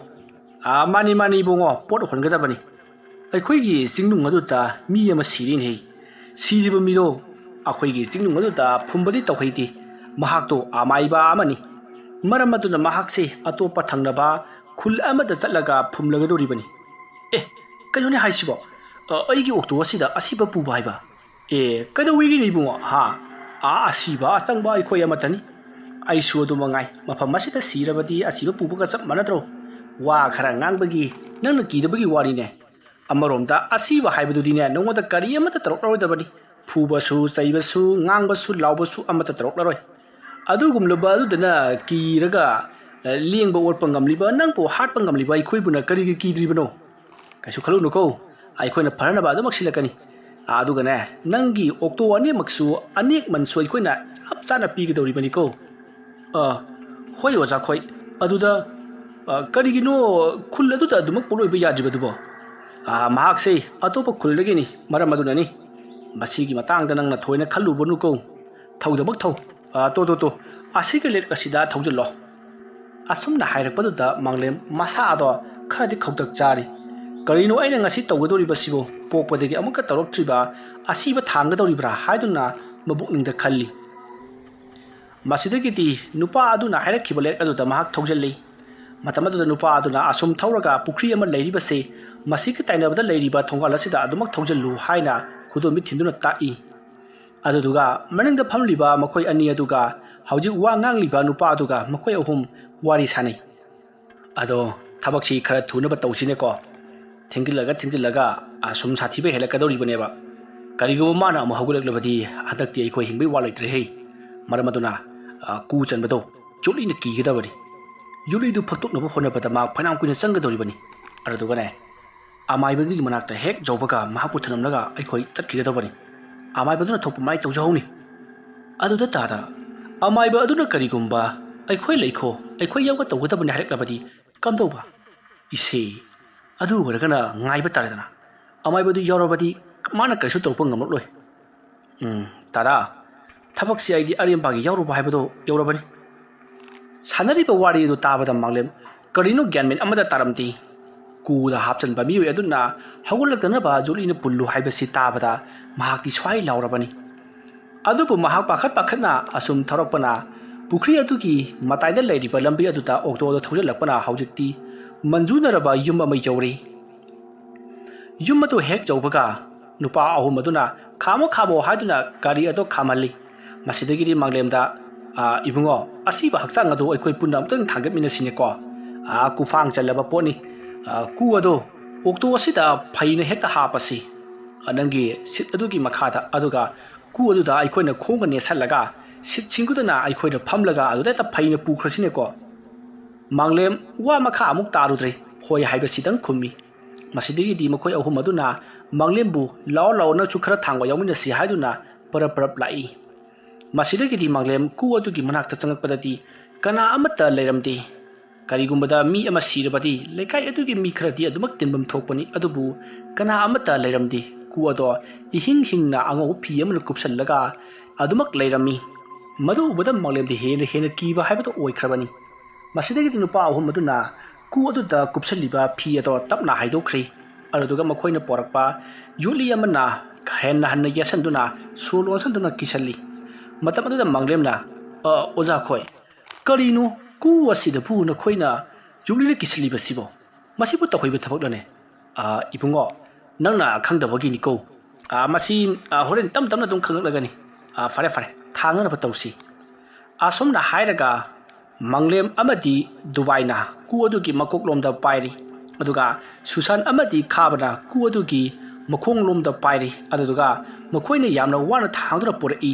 "ꯑ, ꯃꯥꯅꯤ, ꯃꯥꯅꯤ ꯏꯕꯨꯡꯉꯣ, ꯄꯣꯠ ꯍꯣꯟꯒꯗꯕꯅꯤ꯫ ꯑꯩꯈꯣꯏꯒꯤ ꯆꯤꯡꯅꯨꯡ ꯑꯗꯨꯗ ꯃꯤ ꯑꯃ ꯁꯤꯔꯤꯅꯦꯍꯦ꯫ ꯁꯤꯔꯤꯕ ꯃꯤꯗꯣ ꯑꯩꯈꯣꯏꯒꯤ ꯆꯤꯡꯅꯨꯡ ꯑꯗꯨꯗ ꯐꯨꯝꯕꯗꯤ ꯇꯧꯍꯩꯗꯦ꯫ ꯃꯍꯥꯛꯇꯣ ꯑꯃꯥꯏꯕ ꯑꯃꯅꯤ꯫ ꯃꯔꯝ ꯑꯗꯨꯅ ꯃꯍꯥꯛꯁꯦ ꯑꯇꯣꯞꯄ ꯊꯪꯅꯕ ꯈꯨꯜ ꯑꯃꯗ ꯆꯠꯂꯒ ꯐꯨꯝꯂꯒꯗꯧꯔꯤꯕꯅꯤ"꯫ "ꯑꯦ, ꯀꯩꯅꯣꯅꯦ ꯍꯥꯏꯁꯤꯕꯣ? ꯑ, ꯑꯩꯒꯤ ꯑꯣꯛꯇꯣ ꯑꯁꯤꯗ ꯑꯁꯤꯕ ꯄꯨꯕ ꯍꯥꯏꯕ? ꯑꯦ, ꯀꯩꯗꯧꯋꯤꯒꯤꯅꯤ ꯏꯕꯨꯡꯉꯣ, ꯍꯥ? ꯑꯥ, ꯑꯁꯤꯕ ꯑꯆꯪꯕ ꯑꯩꯈꯣꯏ ꯑꯃꯠꯇꯅꯤ꯫ ꯑꯩꯁꯨ ꯑꯗꯨ ꯃꯉꯥꯏ꯫ ꯃꯐꯝ ꯑꯁꯤꯗ ꯁꯤꯔꯕꯗꯤ ꯑꯁꯤꯕ ꯄꯨꯕꯒ ꯆꯞ ꯃꯥꯟꯅꯗ꯭ꯔꯣ? ꯋꯥ ꯈꯔ ꯉꯥꯡꯕꯒꯤ ꯅꯪꯅ ꯀꯤꯗꯕꯒꯤ ꯋꯥꯔꯤꯅꯦ꯫ ꯑꯃꯔꯣꯝꯗ ꯑꯁꯤꯕ ꯍꯥꯏꯕꯗꯨꯗꯤꯅꯦ, ꯅꯉꯣꯟꯗ ꯀꯔꯤ ꯑꯃꯠꯇ ꯇꯧꯔꯛꯂꯔꯣꯏꯗꯕꯅꯤ꯫ ꯐꯨꯕꯁꯨ, ꯆꯩꯕꯁꯨ, ꯉꯥꯡꯕꯁꯨ, ꯂꯥꯎꯕꯁꯨ ꯑꯃꯠꯇ ꯇꯧꯔꯛꯂꯔꯣꯏ꯫ ꯑꯗꯨꯒꯨꯝꯂꯕ ꯑꯗꯨꯗꯅ ꯀꯤꯔꯒ, ꯑ, ꯂꯦꯡꯕ ꯑꯣꯠꯄ ꯉꯝꯂꯤꯕ ꯅꯪꯕꯨ ꯍꯥꯠꯄ ꯉꯝꯂꯤꯕ ꯑꯩꯈꯣꯏꯕꯨꯅ ꯀꯔꯤꯒꯤ ꯀꯤꯗ꯭ꯔꯤꯕꯅꯣ? ꯀꯩꯁꯨ ꯈꯜꯂꯨꯅꯨꯀꯣ, ꯑꯩꯈꯣꯏꯅ ꯐꯅꯅꯕ ꯑꯗꯨꯃꯛ ꯁꯤꯜꯂꯛꯀꯅꯤ꯫ ꯑꯗꯨꯒꯅꯦ, ꯅꯪꯒꯤ ꯑꯣꯛꯇꯣ ꯑꯅꯤꯃꯛꯁꯨ, ꯑꯅꯦꯛꯃꯟꯁꯨ ꯑꯩꯈꯣꯏꯅ ꯆꯞ ꯆꯥꯅ ꯄꯤꯒꯗꯧꯔꯤꯕꯅꯤꯀꯣ"꯫ "ꯑ, ꯍꯣꯏ ꯑꯣꯖꯥ ꯈꯣꯏ꯫ ꯑꯗꯨꯗ, ꯑ, ꯀꯔꯤꯒꯤꯅꯣ ꯈꯨꯜ ꯑꯗꯨꯗ ꯑꯗꯨꯃꯛ ꯄꯣꯠꯂꯣꯏꯕ ꯌꯥꯗ꯭ꯔꯤꯕꯗꯨꯕꯣ?" "ꯑ, ꯃꯍꯥꯛꯁꯦ ꯑꯇꯣꯞꯄ ꯈꯨꯜꯗꯒꯤꯅꯤ, ꯃꯔꯝ ꯑꯗꯨꯅꯅꯤ꯫ ꯃꯁꯤꯒꯤ ꯃꯇꯥꯡꯗ ꯅꯪꯅ ꯊꯣꯏꯅ ꯈꯜꯂꯨꯕꯅꯨꯀꯣ꯫ ꯊꯧꯗꯃꯛ ꯊꯧ꯫ ꯑ, ꯇꯣ, ꯇꯣ, ꯇꯣ, ꯑꯁꯤꯒꯤ ꯂꯦꯠ ꯑꯁꯤꯗ ꯊꯧꯖꯤꯜꯂꯣ"꯫ ꯑꯁꯨꯝꯅ ꯍꯥꯏꯔꯛꯄꯗꯨꯗ ꯃꯥꯡꯂꯦꯝ ꯃꯁꯥꯗꯣ ꯈꯔꯗꯤ ꯈꯧꯇꯛ ꯆꯥꯔꯤ꯫ "ꯀꯔꯤꯅꯣ ꯑꯩꯅ ꯉꯁꯤ ꯇꯧꯒꯗꯧꯔꯤꯕꯁꯤꯕꯨ? ꯄꯣꯛꯄꯗꯒꯤ ꯑꯃꯨꯛꯀ ꯇꯧꯔꯛꯇ꯭ꯔꯤꯕ ꯑꯁꯤꯕ ꯊꯥꯡꯒꯗꯧꯔꯤꯕ꯭ꯔꯥ?" ꯍꯥꯏꯗꯨꯅ ꯃꯕꯨꯛꯅꯤꯡꯗ ꯈꯜꯂꯤ꯫ ꯃꯁꯤꯗꯒꯤꯗꯤ ꯅꯨꯄꯥ ꯑꯗꯨꯅ ꯍꯥꯏꯔꯛꯈꯤꯕ ꯂꯦꯠ ꯑꯗꯨꯗ ꯃꯍꯥꯛ ꯊꯧꯖꯤꯜꯂꯤ꯫ ꯃꯇꯝ ꯑꯗꯨꯗ ꯅꯨꯄꯥ ꯑꯗꯨꯅ ꯑꯁꯨꯝ ꯊꯧꯔꯒ ꯄꯨꯈ꯭ꯔꯤ ꯑꯃ ꯂꯩꯔꯤꯕꯁꯦ, ꯃꯁꯤꯒ ꯇꯥꯏꯅꯕꯗ ꯂꯩꯔꯤꯕ ꯊꯣꯡꯒꯥꯜ ꯑꯁꯤꯗ ꯑꯗꯨꯃꯛ ꯊꯧꯖꯤꯜꯂꯨ ꯍꯥꯏꯅ ꯈꯨꯗꯣꯝꯕꯤ ꯊꯤꯟꯗꯨꯅ ꯇꯥꯛꯏ꯫ ꯑꯗꯨꯗꯨꯒ ꯃꯅꯤꯡꯗ ꯐꯝꯂꯤꯕ ꯃꯈꯣꯏ ꯑꯅꯤ ꯑꯗꯨꯒ ꯍꯧꯖꯤꯛ ꯋꯥ ꯉꯥꯡꯂꯤꯕ ꯅꯨꯄꯥ ꯑꯗꯨꯒ ꯃꯈꯣꯏ ꯑꯍꯨꯝ ꯋꯥꯔꯤ ꯁꯥꯟꯅꯩ꯫ "ꯑꯗꯣ ꯊꯕꯛꯁꯤ ꯈꯔ ꯊꯨꯅꯕ ꯇꯧꯁꯤꯅꯦꯀꯣ"꯫ ꯊꯦꯡꯖꯤꯜꯂꯒ ꯊꯦꯡꯖꯤꯜꯂꯒ ꯑꯁꯨꯝ ꯁꯥꯊꯤꯕ ꯍꯦꯜꯂꯛꯀꯗꯧꯔꯤꯕꯅꯦꯕ꯫ ꯀꯔꯤꯒꯨꯝꯕ ꯃꯥꯅ ꯑꯃꯨꯛ ꯍꯧꯒꯠꯂꯛꯂꯕꯗꯤ ꯍꯟꯗꯛꯇꯤ ꯑꯩꯈꯣꯏ ꯍꯤꯡꯕꯩ ꯋꯥ ꯂꯩꯇ꯭ꯔꯦꯍꯦ꯫ ꯃꯔꯝ ꯑꯗꯨꯅ, ꯑ, ꯀꯨ ꯆꯟꯕꯗꯣ ꯌꯣꯠꯂꯤꯅ ꯀꯤꯒꯗꯕꯅꯤ꯫ ꯌꯣꯠꯂꯤꯗꯨ ꯐꯛꯇꯣꯛꯅꯕ ꯍꯣꯠꯅꯕꯗ ꯃꯥ ꯐꯅꯌꯥꯝ ꯀꯨꯏꯅ ꯆꯪꯒꯗꯧꯔꯤꯕꯅꯤ꯫ ꯑꯗꯨꯗꯨꯒꯅꯦ, ꯑꯃꯥꯏꯕꯗꯨꯒꯤ ꯃꯅꯥꯛꯇ ꯍꯦꯛ ꯌꯧꯕꯒ ꯃꯍꯥꯛꯄꯨ ꯊꯅꯝꯂꯒ ꯑꯩꯈꯣꯏ ꯆꯠꯈꯤꯒꯗꯧꯕꯅꯤ꯫ ꯑꯃꯥꯏꯕꯗꯨꯅ ꯊꯣꯛꯄ ꯃꯥꯏ ꯇꯧꯖꯍꯧꯅꯤ꯫ ꯑꯗꯨꯗ ꯇꯥꯗ, ꯑꯃꯥꯏꯕ ꯑꯗꯨꯅ ꯀꯔꯤꯒꯨꯝꯕ ꯑꯩꯈꯣꯏ ꯂꯩꯈꯣ, ꯑꯩꯈꯣꯏ ꯌꯥꯎꯒ ꯇꯧꯒꯗꯕꯅꯤ ꯍꯥꯏꯔꯛꯂꯕꯗꯤ ꯀꯝꯗꯧꯕ? ꯏꯁꯦ, ꯑꯗꯨ ꯑꯣꯏꯔꯒꯅ ꯉꯥꯏꯕ ꯇꯥꯔꯦꯗꯅ꯫ ꯑꯃꯥꯏꯕꯗꯨ ꯌꯥꯎꯔꯕꯗꯤ ꯃꯥꯅ ꯀꯔꯤꯁꯨ ꯇꯧꯔꯛꯄ ꯉꯝꯂꯛꯂꯣꯏ꯫ ꯎꯝ, ꯇꯥꯗ, ꯊꯕꯛꯁꯤ ꯑꯩꯗꯤ ꯑꯔꯦꯝꯕꯥꯒꯤ ꯌꯥꯎꯔꯨꯕ ꯍꯥꯏꯕꯗꯣ ꯌꯧꯔꯕꯅꯤ꯫ ꯁꯥꯟꯅꯔꯤꯕ ꯋꯥꯔꯤ ꯑꯗꯨ ꯇꯥꯕꯗ ꯃꯥꯡꯂꯦꯝ ꯀꯔꯤꯅꯣ ꯒ꯭ꯌꯥꯟꯃꯦꯟ ꯑꯃꯠꯇ ꯇꯥꯔꯝꯗꯦ꯫ ꯀꯨꯗ ꯍꯥꯞꯆꯟꯕ ꯃꯤꯑꯣꯏ ꯑꯗꯨꯅ ꯍꯧꯒꯠꯂꯛꯇꯅꯕ ꯖꯨꯂꯤꯅ ꯄꯨꯜꯂꯨ ꯍꯥꯏꯕꯁꯤ ꯇꯥꯕꯗ ꯃꯍꯥꯛꯇꯤ ꯁ꯭ꯋꯥꯏ ꯂꯥꯎꯔꯕꯅꯤ꯫ ꯑꯗꯨꯕꯨ ꯃꯍꯥꯛ ꯄꯥꯈꯠ ꯄꯥꯈꯠꯅ ꯑꯁꯨꯝ ꯊꯧꯔꯛꯄꯅ ꯄꯨꯈ꯭ꯔꯤ ꯑꯗꯨꯒꯤ ꯃꯇꯥꯏꯗ ꯂꯩꯔꯤꯕ ꯂꯝꯕꯤ ꯑꯗꯨꯗ ꯑꯣꯛꯇꯣ ꯑꯗꯨ ꯊꯧꯖꯤꯜꯂꯛꯄꯅ ꯍꯧꯖꯤꯛꯇꯤ ꯃꯟꯖꯨꯅꯔꯕ ꯌꯨꯝ ꯑꯃ ꯌꯧꯔꯦ꯫ ꯌꯨꯝ ꯑꯗꯨ ꯍꯦꯛ ꯌꯧꯕꯒ ꯅꯨꯄꯥ ꯑꯍꯨꯝ ꯑꯗꯨꯅ "ꯈꯥꯝꯃꯣ, ꯈꯥꯝꯃꯣ" ꯍꯥꯏꯗꯨꯅ ꯒꯥꯔꯤ ꯑꯗꯨ ꯈꯥꯝꯍꯜꯂꯤ꯫ ꯃꯁꯤꯗꯒꯤꯗꯤ ꯃꯥꯡꯂꯦꯝꯗ, "ꯑ, ꯏꯕꯨꯡꯉꯣ, ꯑꯁꯤꯕ ꯍꯛꯆꯥꯡ ꯑꯗꯨ ꯑꯩꯈꯣꯏ ꯄꯨꯟꯅ ꯑꯃꯨꯛꯇꯪ ꯊꯥꯡꯒꯠꯃꯤꯟꯅꯁꯤꯅꯦꯀꯣ꯫ ꯑ, ꯀꯨꯐꯥꯡ ꯆꯜꯂꯕ ꯄꯣꯠꯅꯤ꯫ ꯑ, ꯀꯨ ꯑꯗꯨ ꯑꯣꯛꯇꯣ ꯑꯁꯤꯗ ꯐꯩꯅ ꯍꯦꯛꯇ ꯍꯥꯞꯄꯁꯤ꯫ ꯑ, ꯅꯪꯒꯤ ꯁꯤꯠ ꯑꯗꯨꯒꯤ ꯃꯈꯥꯗ, ꯑꯗꯨꯒ ꯀꯨ ꯑꯗꯨꯗ ꯑꯩꯈꯣꯏꯅ ꯈꯣꯡꯒ ꯅꯦꯠꯁꯜꯂꯒ ꯁꯤꯠ ꯁꯤꯡꯗꯨꯗꯅ ꯑꯩꯈꯣꯏꯅ ꯐꯝꯂꯒ ꯑꯗꯨꯗ ꯍꯦꯛꯇ ꯐꯩꯅ ꯄꯨꯈ꯭ꯔꯁꯤꯅꯦꯀꯣ꯫" ꯃꯥꯡꯂꯦꯝ ꯋꯥ ꯃꯈꯥ ꯑꯃꯨꯛ ꯇꯥꯔꯨꯗ꯭ꯔꯦ, ꯍꯣꯏ ꯍꯥꯏꯕꯁꯤꯗꯪ ꯈꯨꯝꯃꯤ꯫ ꯃꯁꯤꯗꯒꯤꯗꯤ ꯃꯈꯣꯏ ꯑꯍꯨꯝ ꯑꯗꯨꯅ ꯃꯥꯡꯂꯦꯝꯕꯨ "ꯂꯥꯛꯑꯣ, ꯂꯥꯛꯑꯣ, ꯅꯪꯁꯨ ꯈꯔ ꯊꯥꯡꯕ ꯌꯥꯎꯃꯤꯟꯅꯁꯤ" ꯍꯥꯏꯗꯨꯅ ꯄꯔꯞ ꯄꯔꯞ ꯂꯥꯛꯏ꯫ ꯃꯁꯤꯗꯒꯤꯗꯤ ꯃꯥꯡꯂꯦꯝ ꯀꯨ ꯑꯗꯨꯒꯤ ꯃꯅꯥꯛꯇ ꯆꯪꯂꯛꯄꯗꯗꯤ ꯀꯅꯥ ꯑꯃꯠꯇ ꯂꯩꯔꯝꯗꯦ꯫ ꯀꯔꯤꯒꯨꯝꯕꯗ ꯃꯤ ꯑꯃ ꯁꯤꯔꯕꯗꯤ ꯂꯩꯀꯥꯏ ꯑꯗꯨꯒꯤ ꯃꯤ ꯈꯔꯗꯤ ꯑꯗꯨꯃꯛ ꯇꯤꯟꯐꯝ ꯊꯣꯛꯄꯅꯤ, ꯑꯗꯨꯕꯨ ꯀꯅꯥ ꯑꯃꯠꯇ ꯂꯩꯔꯝꯗꯦ꯫ ꯀꯨ ꯑꯗꯣ ꯏꯍꯤꯡ ꯍꯤꯡꯅ ꯑꯉꯧꯕ ꯐꯤ ꯑꯃꯅ ꯀꯨꯞꯁꯜꯂꯒ ꯑꯗꯨꯃꯛ ꯂꯩꯔꯝꯃꯤ꯫ ꯃꯗꯨ ꯎꯕꯗ ꯃꯥꯡꯂꯦꯝꯗꯤ ꯍꯦꯟꯅ ꯍꯦꯟꯅ ꯀꯤꯕ ꯍꯥꯏꯕꯗꯨ ꯑꯣꯏꯈ꯭ꯔꯕꯅꯤ꯫ ꯃꯁꯤꯗꯒꯤꯗꯤ ꯅꯨꯄꯥ ꯑꯍꯨꯝ ꯑꯗꯨꯅ ꯀꯨ ꯑꯗꯨꯗ ꯀꯨꯞꯁꯜꯂꯤꯕ ꯐꯤ ꯑꯗꯣ ꯇꯞꯅ ꯍꯥꯏꯗꯣꯛꯈ꯭ꯔꯤ꯫ ꯑꯗꯨꯗꯨꯒ ꯃꯈꯣꯏꯅ ꯄꯣꯔꯛꯄ ꯌꯣꯠꯂꯤ ꯑꯃꯅ ꯍꯦꯟꯅ ꯍꯟꯅ ꯌꯦꯠꯁꯟꯗꯨꯅ ꯁꯣꯔ ꯂꯣꯟꯁꯟꯗꯨꯅ ꯀꯤꯁꯜꯂꯤ꯫ ꯃꯇꯝ ꯑꯗꯨꯗ ꯃꯥꯡꯂꯦꯝꯅ, "ꯑ, ꯑꯣꯖꯥ ꯈꯣꯏ, ꯀꯔꯤꯅꯣ ꯀꯨ ꯑꯁꯤꯗꯕꯨ ꯅꯈꯣꯏꯅ ꯌꯣꯠꯂꯤꯅ ꯀꯤꯁꯜꯂꯤꯕꯁꯤꯕꯣ? ꯃꯁꯤꯕꯨ ꯇꯧꯍꯩꯕ ꯊꯕꯛꯂꯅꯦ?" "ꯑ, ꯏꯕꯨꯡꯉꯣ, ꯅꯪꯅ ꯈꯪꯗꯕꯒꯤꯅꯤꯀꯣ꯫ ꯑ, ꯃꯁꯤ, ꯑ, ꯍꯣꯔꯦꯟ ꯇꯞ ꯇꯞꯅ ꯑꯗꯨꯝ ꯈꯪꯂꯛꯂꯒꯅꯤ꯫ ꯑ, ꯐꯔꯦ, ꯐꯔꯦ, ꯊꯥꯡꯅꯅꯕ ꯇꯧꯁꯤ꯫" ꯑꯁꯨꯝꯅ ꯍꯥꯏꯔꯒ ꯃꯥꯡꯂꯦꯝ ꯑꯃꯗꯤ ꯗꯨꯕꯥꯏꯅ ꯀꯨ ꯑꯗꯨꯒꯤ ꯃꯀꯣꯛꯂꯣꯝꯗ ꯄꯥꯏꯔꯤ꯫ ꯑꯗꯨꯒ ꯁꯨꯁꯥꯟ ꯑꯃꯗꯤ ꯈꯥꯕꯅ ꯀꯨ ꯑꯗꯨꯒꯤ ꯃꯈꯣꯡꯂꯣꯝꯗ ꯄꯥꯏꯔꯤ꯫ ꯑꯗꯨꯗꯨꯒ ꯃꯈꯣꯏꯅ ꯌꯥꯝꯅ ꯋꯥꯅ ꯊꯥꯡꯗꯨꯅ ꯄꯨꯔꯛꯏ꯫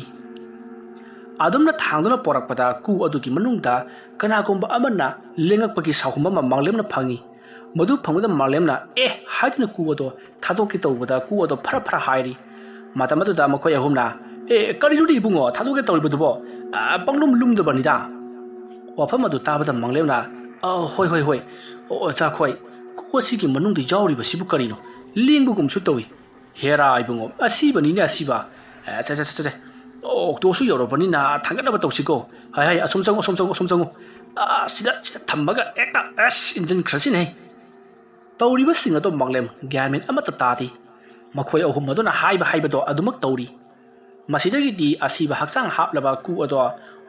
ꯑꯗꯨꯝꯅ ꯊꯥꯡꯗꯨꯅ ꯄꯣꯔꯛꯄꯗ ꯀꯨ ꯑꯗꯨꯒꯤ ꯃꯅꯨꯡꯗ ꯀꯅꯥꯒꯨꯝꯕ ꯑꯃꯅ ꯂꯦꯡꯉꯛꯄꯒꯤ ꯁꯥꯎꯍꯨꯝ ꯑꯃ ꯃꯥꯡꯂꯦꯝꯅ ꯐꯪꯏ꯫ ꯃꯗꯨ ꯐꯪꯕꯗ ꯃꯥꯡꯂꯦꯝꯅ "ꯑꯦ" ꯍꯥꯏꯗꯨꯅ ꯀꯨ ꯑꯗꯣ ꯊꯥꯗꯣꯛꯀꯦ ꯇꯧꯕꯗ ꯀꯨ ꯑꯗꯣ ꯐꯔ ꯐꯔ ꯍꯥꯏꯔꯤ꯫ ꯃꯇꯝ ꯑꯗꯨꯗ ꯃꯈꯣꯏ ꯑꯍꯨꯝꯅ, "ꯑꯦ, ꯀꯔꯤꯅꯣꯅꯦ ꯏꯕꯨꯡꯉꯣ, ꯊꯥꯗꯣꯛꯀꯦ ꯇꯧꯔꯤꯕꯗꯨꯕꯣ? ꯑ, ꯄꯪꯂꯨꯝ ꯂꯨꯝꯗꯕꯅꯤꯗ"꯫ ꯋꯥꯐꯝ ꯑꯗꯨ ꯇꯥꯕꯗ ꯃꯥꯡꯂꯦꯝꯅ, "ꯑ, ꯍꯣꯏ, ꯍꯣꯏ, ꯍꯣꯏ, ꯑꯣ, ꯑꯣꯖꯥ ꯈꯣꯏ, ꯀꯨ ꯑꯁꯤꯒꯤ ꯃꯅꯨꯡꯗ ꯌꯥꯎꯔꯤꯕꯁꯤꯕꯨ ꯀꯔꯤꯅꯣ? ꯂꯦꯡꯕꯒꯨꯝꯁꯨ ꯇꯧꯏ꯫ ꯍꯦꯔꯥ ꯏꯕꯨꯡꯉꯣ, ꯑꯁꯤꯕꯅꯤꯅꯦ ꯑꯁꯤꯕ꯫ ꯑꯦ, ꯁꯦ, ꯁꯦ, ꯁꯦ, ꯁꯦ, ꯑꯣꯛꯇꯣꯁꯨ ꯌꯧꯔꯕꯅꯤꯅ ꯊꯥꯡꯒꯠꯅꯕ ꯇꯧꯁꯤꯀꯣ꯫ ꯍꯥꯏ, ꯍꯥꯏ, ꯑꯁꯣꯝ ꯆꯪꯉꯨ, ꯑꯁꯣꯝ ꯆꯪꯉꯨ, ꯑꯁꯣꯝ ꯆꯪꯉꯨ꯫ ꯑ, ꯁꯤꯗ, ꯁꯤꯗ ꯊꯝꯃꯒ ꯍꯦꯛꯇ ꯑꯁ ꯏꯟꯖꯤꯟꯈ꯭ꯔꯁꯤꯅꯦ"꯫ ꯇꯧꯔꯤꯕꯁꯤꯡ ꯑꯗꯣ ꯃꯥꯡꯂꯦꯝ ꯒ꯭ꯌꯥꯟ ꯃꯦꯟ ꯑꯃꯠꯇ ꯇꯥꯗꯦ꯫ ꯃꯈꯣꯏ ꯑꯍꯨꯝ ꯑꯗꯨꯅ ꯍꯥꯏꯕ ꯍꯥꯏꯕꯗꯣ ꯑꯗꯨꯃꯛ ꯇꯧꯔꯤ꯫ ꯃꯁꯤꯗꯒꯤꯗꯤ ꯑꯁꯤꯕ ꯍꯛꯆꯥꯡ ꯍꯥꯞꯂꯕ ꯀꯨ ꯑꯗꯣ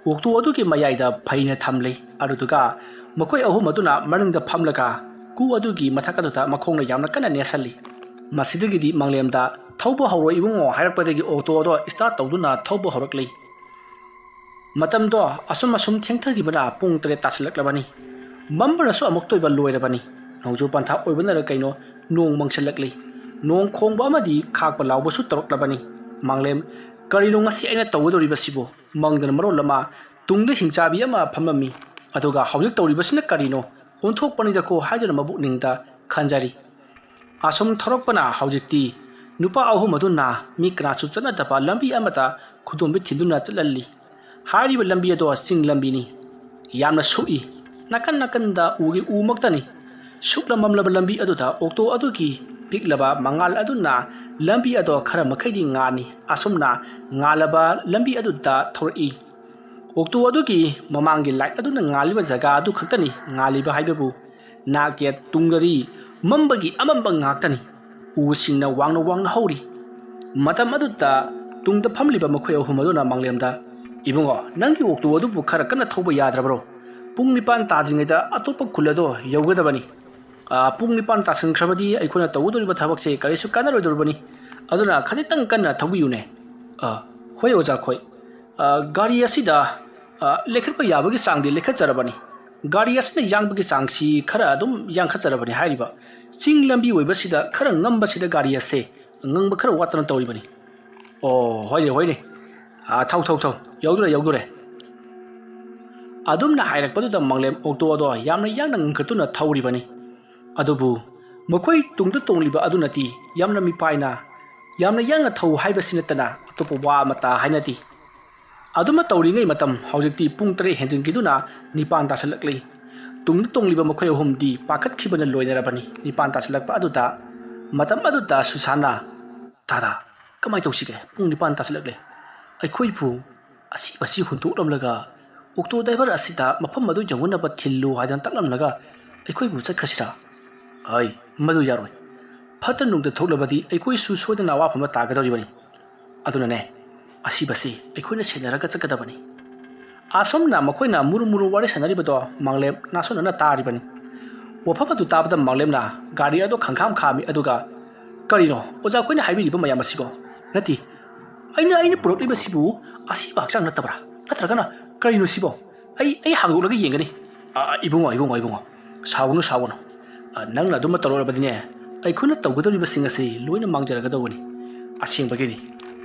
ꯑꯣꯛꯇꯣ ꯑꯗꯨꯒꯤ ꯃꯌꯥꯏꯗ ꯐꯩꯅ ꯊꯝꯂꯤ꯫ ꯑꯗꯨꯗꯨꯒ ꯃꯈꯣꯏ ꯑꯍꯨꯝ ꯑꯗꯨꯅ ꯃꯅꯤꯡꯗ ꯐꯝꯂꯒ ꯀꯨ ꯑꯗꯨꯒꯤ ꯃꯊꯛ ꯑꯗꯨꯗ ꯃꯈꯣꯡꯅ ꯌꯥꯝꯅ ꯀꯟꯅ ꯅꯦꯠꯁꯜꯂꯤ꯫ ꯃꯁꯤꯗꯒꯤꯗꯤ ꯃꯥꯡꯂꯦꯝꯗ "ꯊꯧꯕ ꯍꯧꯔꯣ ꯏꯕꯨꯡꯉꯣ" ꯍꯥꯏꯔꯛꯄꯗꯒꯤ ꯑꯣꯛꯇꯣ ꯑꯗꯣ ꯁ꯭ꯇꯥꯔꯠ ꯇꯧꯗꯨꯅ ꯊꯧꯕ ꯍꯧꯔꯛꯂꯤ꯫ ꯃꯇꯝꯗꯣ ꯑꯁꯨꯝ ꯑꯁꯨꯝ ꯊꯦꯡꯊꯈꯤꯕꯅ ꯄꯨꯡ ꯇꯔꯦꯠ ꯇꯥꯁꯤꯜꯂꯛꯂꯕꯅꯤ꯫ ꯃꯝꯕꯅꯁꯨ ꯑꯃꯨꯛꯇ ꯑꯣꯏꯕ ꯂꯣꯏꯔꯕꯅꯤ꯫ ꯅꯣꯡꯖꯨ ꯄꯟꯊꯥ ꯑꯣꯏꯕꯅꯔ ꯀꯩꯅꯣ, ꯅꯣꯡ ꯃꯪꯁꯤꯜꯂꯛꯂꯤ꯫ ꯅꯣꯡ ꯈꯣꯡꯕ ꯑꯃꯗꯤ ꯈꯥꯛꯄ ꯂꯥꯎꯕꯁꯨ ꯇꯧꯔꯛꯂꯕꯅꯤ꯫ ꯃꯥꯡꯂꯦꯝ, "ꯀꯔꯤꯅꯣ ꯉꯁꯤ ꯑꯩꯅ ꯇꯧꯒꯗꯧꯔꯤꯕꯁꯤꯕꯨ?" ꯃꯪꯗꯅ ꯃꯔꯣꯜ ꯑꯃ ꯇꯨꯡꯗ ꯍꯤꯡꯆꯥꯕꯤ ꯑꯃ ꯐꯝꯂꯝꯃꯤ꯫ ꯑꯗꯨꯒ "ꯍꯧꯖꯤꯛ ꯇꯧꯔꯤꯕꯁꯤꯅ ꯀꯔꯤꯅꯣ? ꯑꯣꯟꯊꯣꯛꯄꯅꯤꯗꯀꯣ" ꯍꯥꯏꯗꯨꯅ ꯃꯕꯨꯛꯅꯤꯡꯗ ꯈꯟꯖꯔꯤ꯫ ꯑꯁꯨꯝ ꯊꯧꯔꯛꯄꯅ ꯍꯧꯖꯤꯛꯇꯤ ꯅꯨꯄꯥ ꯑꯍꯨꯝ ꯑꯗꯨꯅ ꯃꯤ ꯀꯅꯥꯁꯨ ꯆꯠꯅꯗꯕ ꯂꯝꯕꯤ ꯑꯃꯗ ꯈꯨꯗꯣꯝꯕꯤ ꯊꯤꯟꯗꯨꯅ ꯆꯠꯍꯜꯂꯤ꯫ ꯍꯥꯏꯔꯤꯕ ꯂꯝꯕꯤ ꯑꯗꯣ ꯆꯤꯡ ꯂꯝꯕꯤꯅꯤ꯫ ꯌꯥꯝꯅ ꯁꯨꯛꯏ꯫ ꯅꯥꯀꯟ ꯅꯥꯀꯟꯗ ꯎꯒꯤ ꯎꯃꯛꯇꯅꯤ꯫ ꯁꯨꯛꯂ ꯃꯝꯂꯕ ꯂꯝꯕꯤ ꯑꯗꯨꯗ ꯑꯣꯛꯇꯣ ꯑꯗꯨꯒꯤ ꯄꯤꯛꯂꯕ ꯃꯉꯥꯜ ꯑꯗꯨꯅ ꯂꯝꯕꯤ ꯑꯗꯣ ꯈꯔ ꯃꯈꯩꯗꯤ ꯉꯥꯜꯂꯤ꯫ ꯑꯁꯨꯝꯅ ꯉꯥꯜꯂꯕ ꯂꯝꯕꯤ ꯑꯗꯨꯗ ꯊꯧꯔꯛꯏ꯫ ꯑꯣꯛꯇꯣ ꯑꯗꯨꯒꯤ ꯃꯃꯥꯡꯒꯤ ꯂꯥꯏꯠ ꯑꯗꯨꯅ ꯉꯥꯜꯂꯤꯕ ꯖꯒꯥ ꯑꯗꯨ ꯈꯛꯇꯅꯤ ꯉꯥꯜꯂꯤꯕ ꯍꯥꯏꯕꯕꯨ꯫ ꯅꯥꯛ ꯌꯦꯠ ꯇꯨꯡꯗꯗꯤ ꯃꯝꯕꯒꯤ ꯑꯃꯝꯕ ꯉꯥꯛꯇꯅꯤ꯫ ꯎꯁꯤꯡꯅ ꯋꯥꯡꯅ ꯋꯥꯡꯅ ꯍꯧꯔꯤ꯫ ꯃꯇꯝ ꯑꯗꯨꯗ ꯇꯨꯡꯗ ꯐꯝꯂꯤꯕ ꯃꯈꯣꯏ ꯑꯍꯨꯝ ꯑꯗꯨꯅ ꯃꯥꯡꯂꯦꯝꯗ, "ꯏꯕꯨꯡꯉꯣ, ꯅꯪꯒꯤ ꯑꯣꯛꯇꯣ ꯑꯗꯨꯕꯨ ꯈꯔ ꯀꯟꯅ ꯊꯧꯕ ꯌꯥꯗ꯭ꯔꯕ꯭ꯔꯣ? ꯄꯨꯡ ꯅꯤꯄꯥꯟ ꯇꯥꯗ꯭ꯔꯤꯉꯩꯗ ꯑꯇꯣꯞꯄ ꯈꯨꯜ ꯑꯗꯣ ꯌꯧꯒꯗꯕꯅꯤ꯫ ꯑ, ꯄꯨꯡ ꯅꯤꯄꯥꯟ ꯇꯥꯁꯤꯟꯈ꯭ꯔꯕꯗꯤ ꯑꯩꯈꯣꯏꯅ ꯇꯧꯒꯗꯧꯔꯤꯕ ꯊꯕꯛꯁꯦ ꯀꯔꯤꯁꯨ ꯀꯥꯟꯅꯔꯣꯏꯗꯧꯔꯤꯕꯅꯤ꯫ ꯑꯗꯨꯅ ꯈꯖꯤꯛꯇꯪ ꯀꯟꯅ ꯊꯧꯕꯤꯌꯨꯅꯦ"꯫ "ꯑ, ꯍꯣꯏ ꯑꯣꯖꯥ ꯈꯣꯏ꯫ ꯑ, ꯒꯥꯔꯤ ꯑꯁꯤꯗ, ꯑ, ꯂꯩꯈꯠꯄ ꯌꯥꯕꯒꯤ ꯆꯥꯡꯗꯤ ꯂꯩꯈꯠꯆꯔꯕꯅꯤ"꯫ ꯒꯥꯔꯤ ꯑꯁꯤꯅ ꯌꯥꯡꯕꯒꯤ ꯆꯥꯡꯁꯤ ꯈꯔ ꯑꯗꯨꯝ ꯌꯥꯡꯈꯠꯆꯔꯕꯅꯤ ꯍꯥꯏꯔꯤꯕ꯫ ꯆꯤꯡ ꯂꯝꯕꯤ ꯑꯣꯏꯕꯁꯤꯗ ꯈꯔ ꯉꯝꯕꯁꯤꯗ ꯒꯥꯔꯤ ꯑꯁꯦ ꯉꯪꯕ ꯈꯔ ꯋꯥꯠꯇꯅ ꯇꯧꯔꯤꯕꯅꯤ꯫ ꯑꯣ, ꯍꯣꯏꯅꯦ, ꯍꯣꯏꯅꯦ꯫ ꯑꯥ, ꯊꯧ, ꯊꯧ, ꯊꯧ꯫ ꯌꯧꯗꯣꯔꯦ, ꯌꯧꯗꯣꯔꯦ꯫ ꯑꯗꯨꯝꯅ ꯍꯥꯏꯔꯛꯄꯗꯨꯗ ꯃꯪꯂꯦꯝ ꯑꯣꯛꯇꯣ ꯑꯗꯣ ꯌꯥꯝꯅ ꯌꯥꯡꯅ ꯉꯪꯈꯠꯇꯨꯅ ꯊꯧꯔꯤꯕꯅꯤ꯫ ꯑꯗꯨꯕꯨ ꯃꯈꯣꯏ ꯇꯨꯡꯗ ꯇꯣꯡꯂꯤꯕ ꯑꯗꯨꯅꯗꯤ ꯌꯥꯝꯅ ꯃꯤꯄꯥꯏꯅ, ꯌꯥꯝꯅ ꯌꯥꯡꯅ ꯊꯧ ꯍꯥꯏꯕꯁꯤ ꯅꯠꯇꯅ ꯑꯇꯣꯞꯄ ꯋꯥ ꯑꯃꯠꯇ ꯍꯥꯏꯅꯗꯦ꯫ ꯑꯗꯨꯃ ꯇꯧꯔꯤꯉꯩ ꯃꯇꯝ ꯍꯧꯖꯤꯛꯇꯤ ꯄꯨꯡ ꯇꯔꯦꯠ ꯍꯦꯟꯖꯤꯟꯈꯤꯗꯨꯅ ꯅꯤꯄꯥꯟ ꯇꯥꯁꯤꯜꯂꯛꯂꯤ꯫ ꯇꯨꯡꯗ ꯇꯣꯡꯂꯤꯕ ꯃꯈꯣꯏ ꯑꯍꯨꯝꯗꯤ ꯄꯥꯈꯠꯈꯤꯕꯅ ꯂꯣꯏꯅꯔꯕꯅꯤ꯫ ꯅꯤꯄꯥꯟ ꯇꯥꯁꯤꯜꯂꯛꯄ ꯑꯗꯨꯗ, ꯃꯇꯝ ꯑꯗꯨꯗ ꯁꯨꯁꯥꯟꯅ, "ꯇꯥꯗꯥ, ꯀꯃꯥꯏꯅ ꯇꯧꯁꯤꯒꯦ? ꯄꯨꯡ ꯅꯤꯄꯥꯟ ꯇꯥꯁꯤꯜꯂꯛꯂꯦ꯫ ꯑꯩꯈꯣꯏꯕꯨ ꯑꯁꯤꯕꯁꯤ ꯍꯨꯟꯗꯣꯛꯂꯝꯂꯒ ꯑꯣꯛꯇꯣ ꯗ꯭ꯔꯥꯏꯚꯔ ꯑꯁꯤꯗ ꯃꯐꯝ ꯑꯗꯨ ꯌꯧꯅꯅꯕ ꯊꯤꯜꯂꯨ ꯍꯥꯏꯗꯅ ꯇꯥꯛꯂꯝꯂꯒ ꯑꯩꯈꯣꯏꯕꯨ ꯆꯠꯈ꯭ꯔꯁꯤꯔꯥ?" "ꯑꯩ, ꯃꯗꯨ ꯌꯥꯔꯣꯏ꯫ ꯐꯠꯇ ꯅꯨꯡꯗ ꯊꯣꯛꯂꯕꯗꯤ ꯑꯩꯈꯣꯏꯁꯨ ꯁꯣꯏꯗꯅ ꯑꯋꯥꯐꯝꯗ ꯇꯥꯒꯗꯧꯔꯤꯕꯅꯤ꯫ ꯑꯗꯨꯅꯅꯦ, ꯑꯁꯤꯕꯁꯤ ꯑꯩꯈꯣꯏꯅ ꯁꯦꯟꯅꯔꯒ ꯆꯠꯀꯗꯕꯅꯤ꯫" ꯑꯁꯨꯝꯅ ꯃꯈꯣꯏꯅ ꯃꯨꯔꯨ ꯃꯨꯔꯨ ꯋꯥꯔꯤ ꯁꯥꯟꯅꯔꯤꯕꯗꯣ ꯃꯥꯡꯂꯦꯝ ꯅꯥꯁꯣꯟꯅꯅ ꯇꯥꯔꯤꯕꯅꯤ꯫ ꯋꯥꯐꯝ ꯑꯗꯨ ꯇꯥꯕꯗ ꯃꯥꯡꯂꯦꯝꯅ ꯒꯥꯔꯤ ꯑꯗꯨ ꯈꯪꯈꯥꯝ ꯈꯥꯝꯃꯤ, ꯑꯗꯨꯒ, "ꯀꯔꯤꯅꯣ ꯑꯣꯖꯥ ꯑꯩꯈꯣꯏꯅ ꯍꯥꯏꯕꯤꯔꯤꯕ ꯃꯌꯥꯝ ꯑꯁꯤꯕꯣ? ꯅꯠꯇꯦ, ꯑꯩꯅ, ꯑꯩꯅ ꯄꯨꯔꯛꯂꯤꯕꯁꯤꯕꯨ ꯑꯁꯤꯕ ꯍꯛꯆꯥꯡ ꯅꯠꯇꯕ꯭ꯔꯥ? ꯅꯠꯇ꯭ꯔꯒꯅ ꯀꯔꯤꯅꯣ ꯁꯤꯕꯣ? ꯑꯩ, ꯑꯩ ꯍꯥꯡꯗꯣꯛꯂꯒ ꯌꯦꯡꯒꯅꯤ꯫" "ꯑ, ꯏꯕꯨꯡꯉꯣ, ꯏꯕꯨꯡꯉꯣ, ꯏꯕꯨꯡꯉꯣ, ꯁꯥꯎꯒꯅꯨ, ꯁꯥꯎꯒꯅꯨ꯫ ꯑ, ꯅꯪꯅ ꯑꯗꯨꯝꯕ ꯇꯧꯔꯛꯂꯕꯗꯤꯅꯦ, ꯑꯩꯈꯣꯏꯅ ꯇꯧꯒꯗꯧꯔꯤꯕꯁꯤꯡ ꯑꯁꯤ ꯂꯣꯏꯅ ꯃꯥꯡꯖꯔꯒꯗꯧꯕꯅꯤ꯫ ꯑꯁꯦꯡꯕꯒꯤꯅꯤ,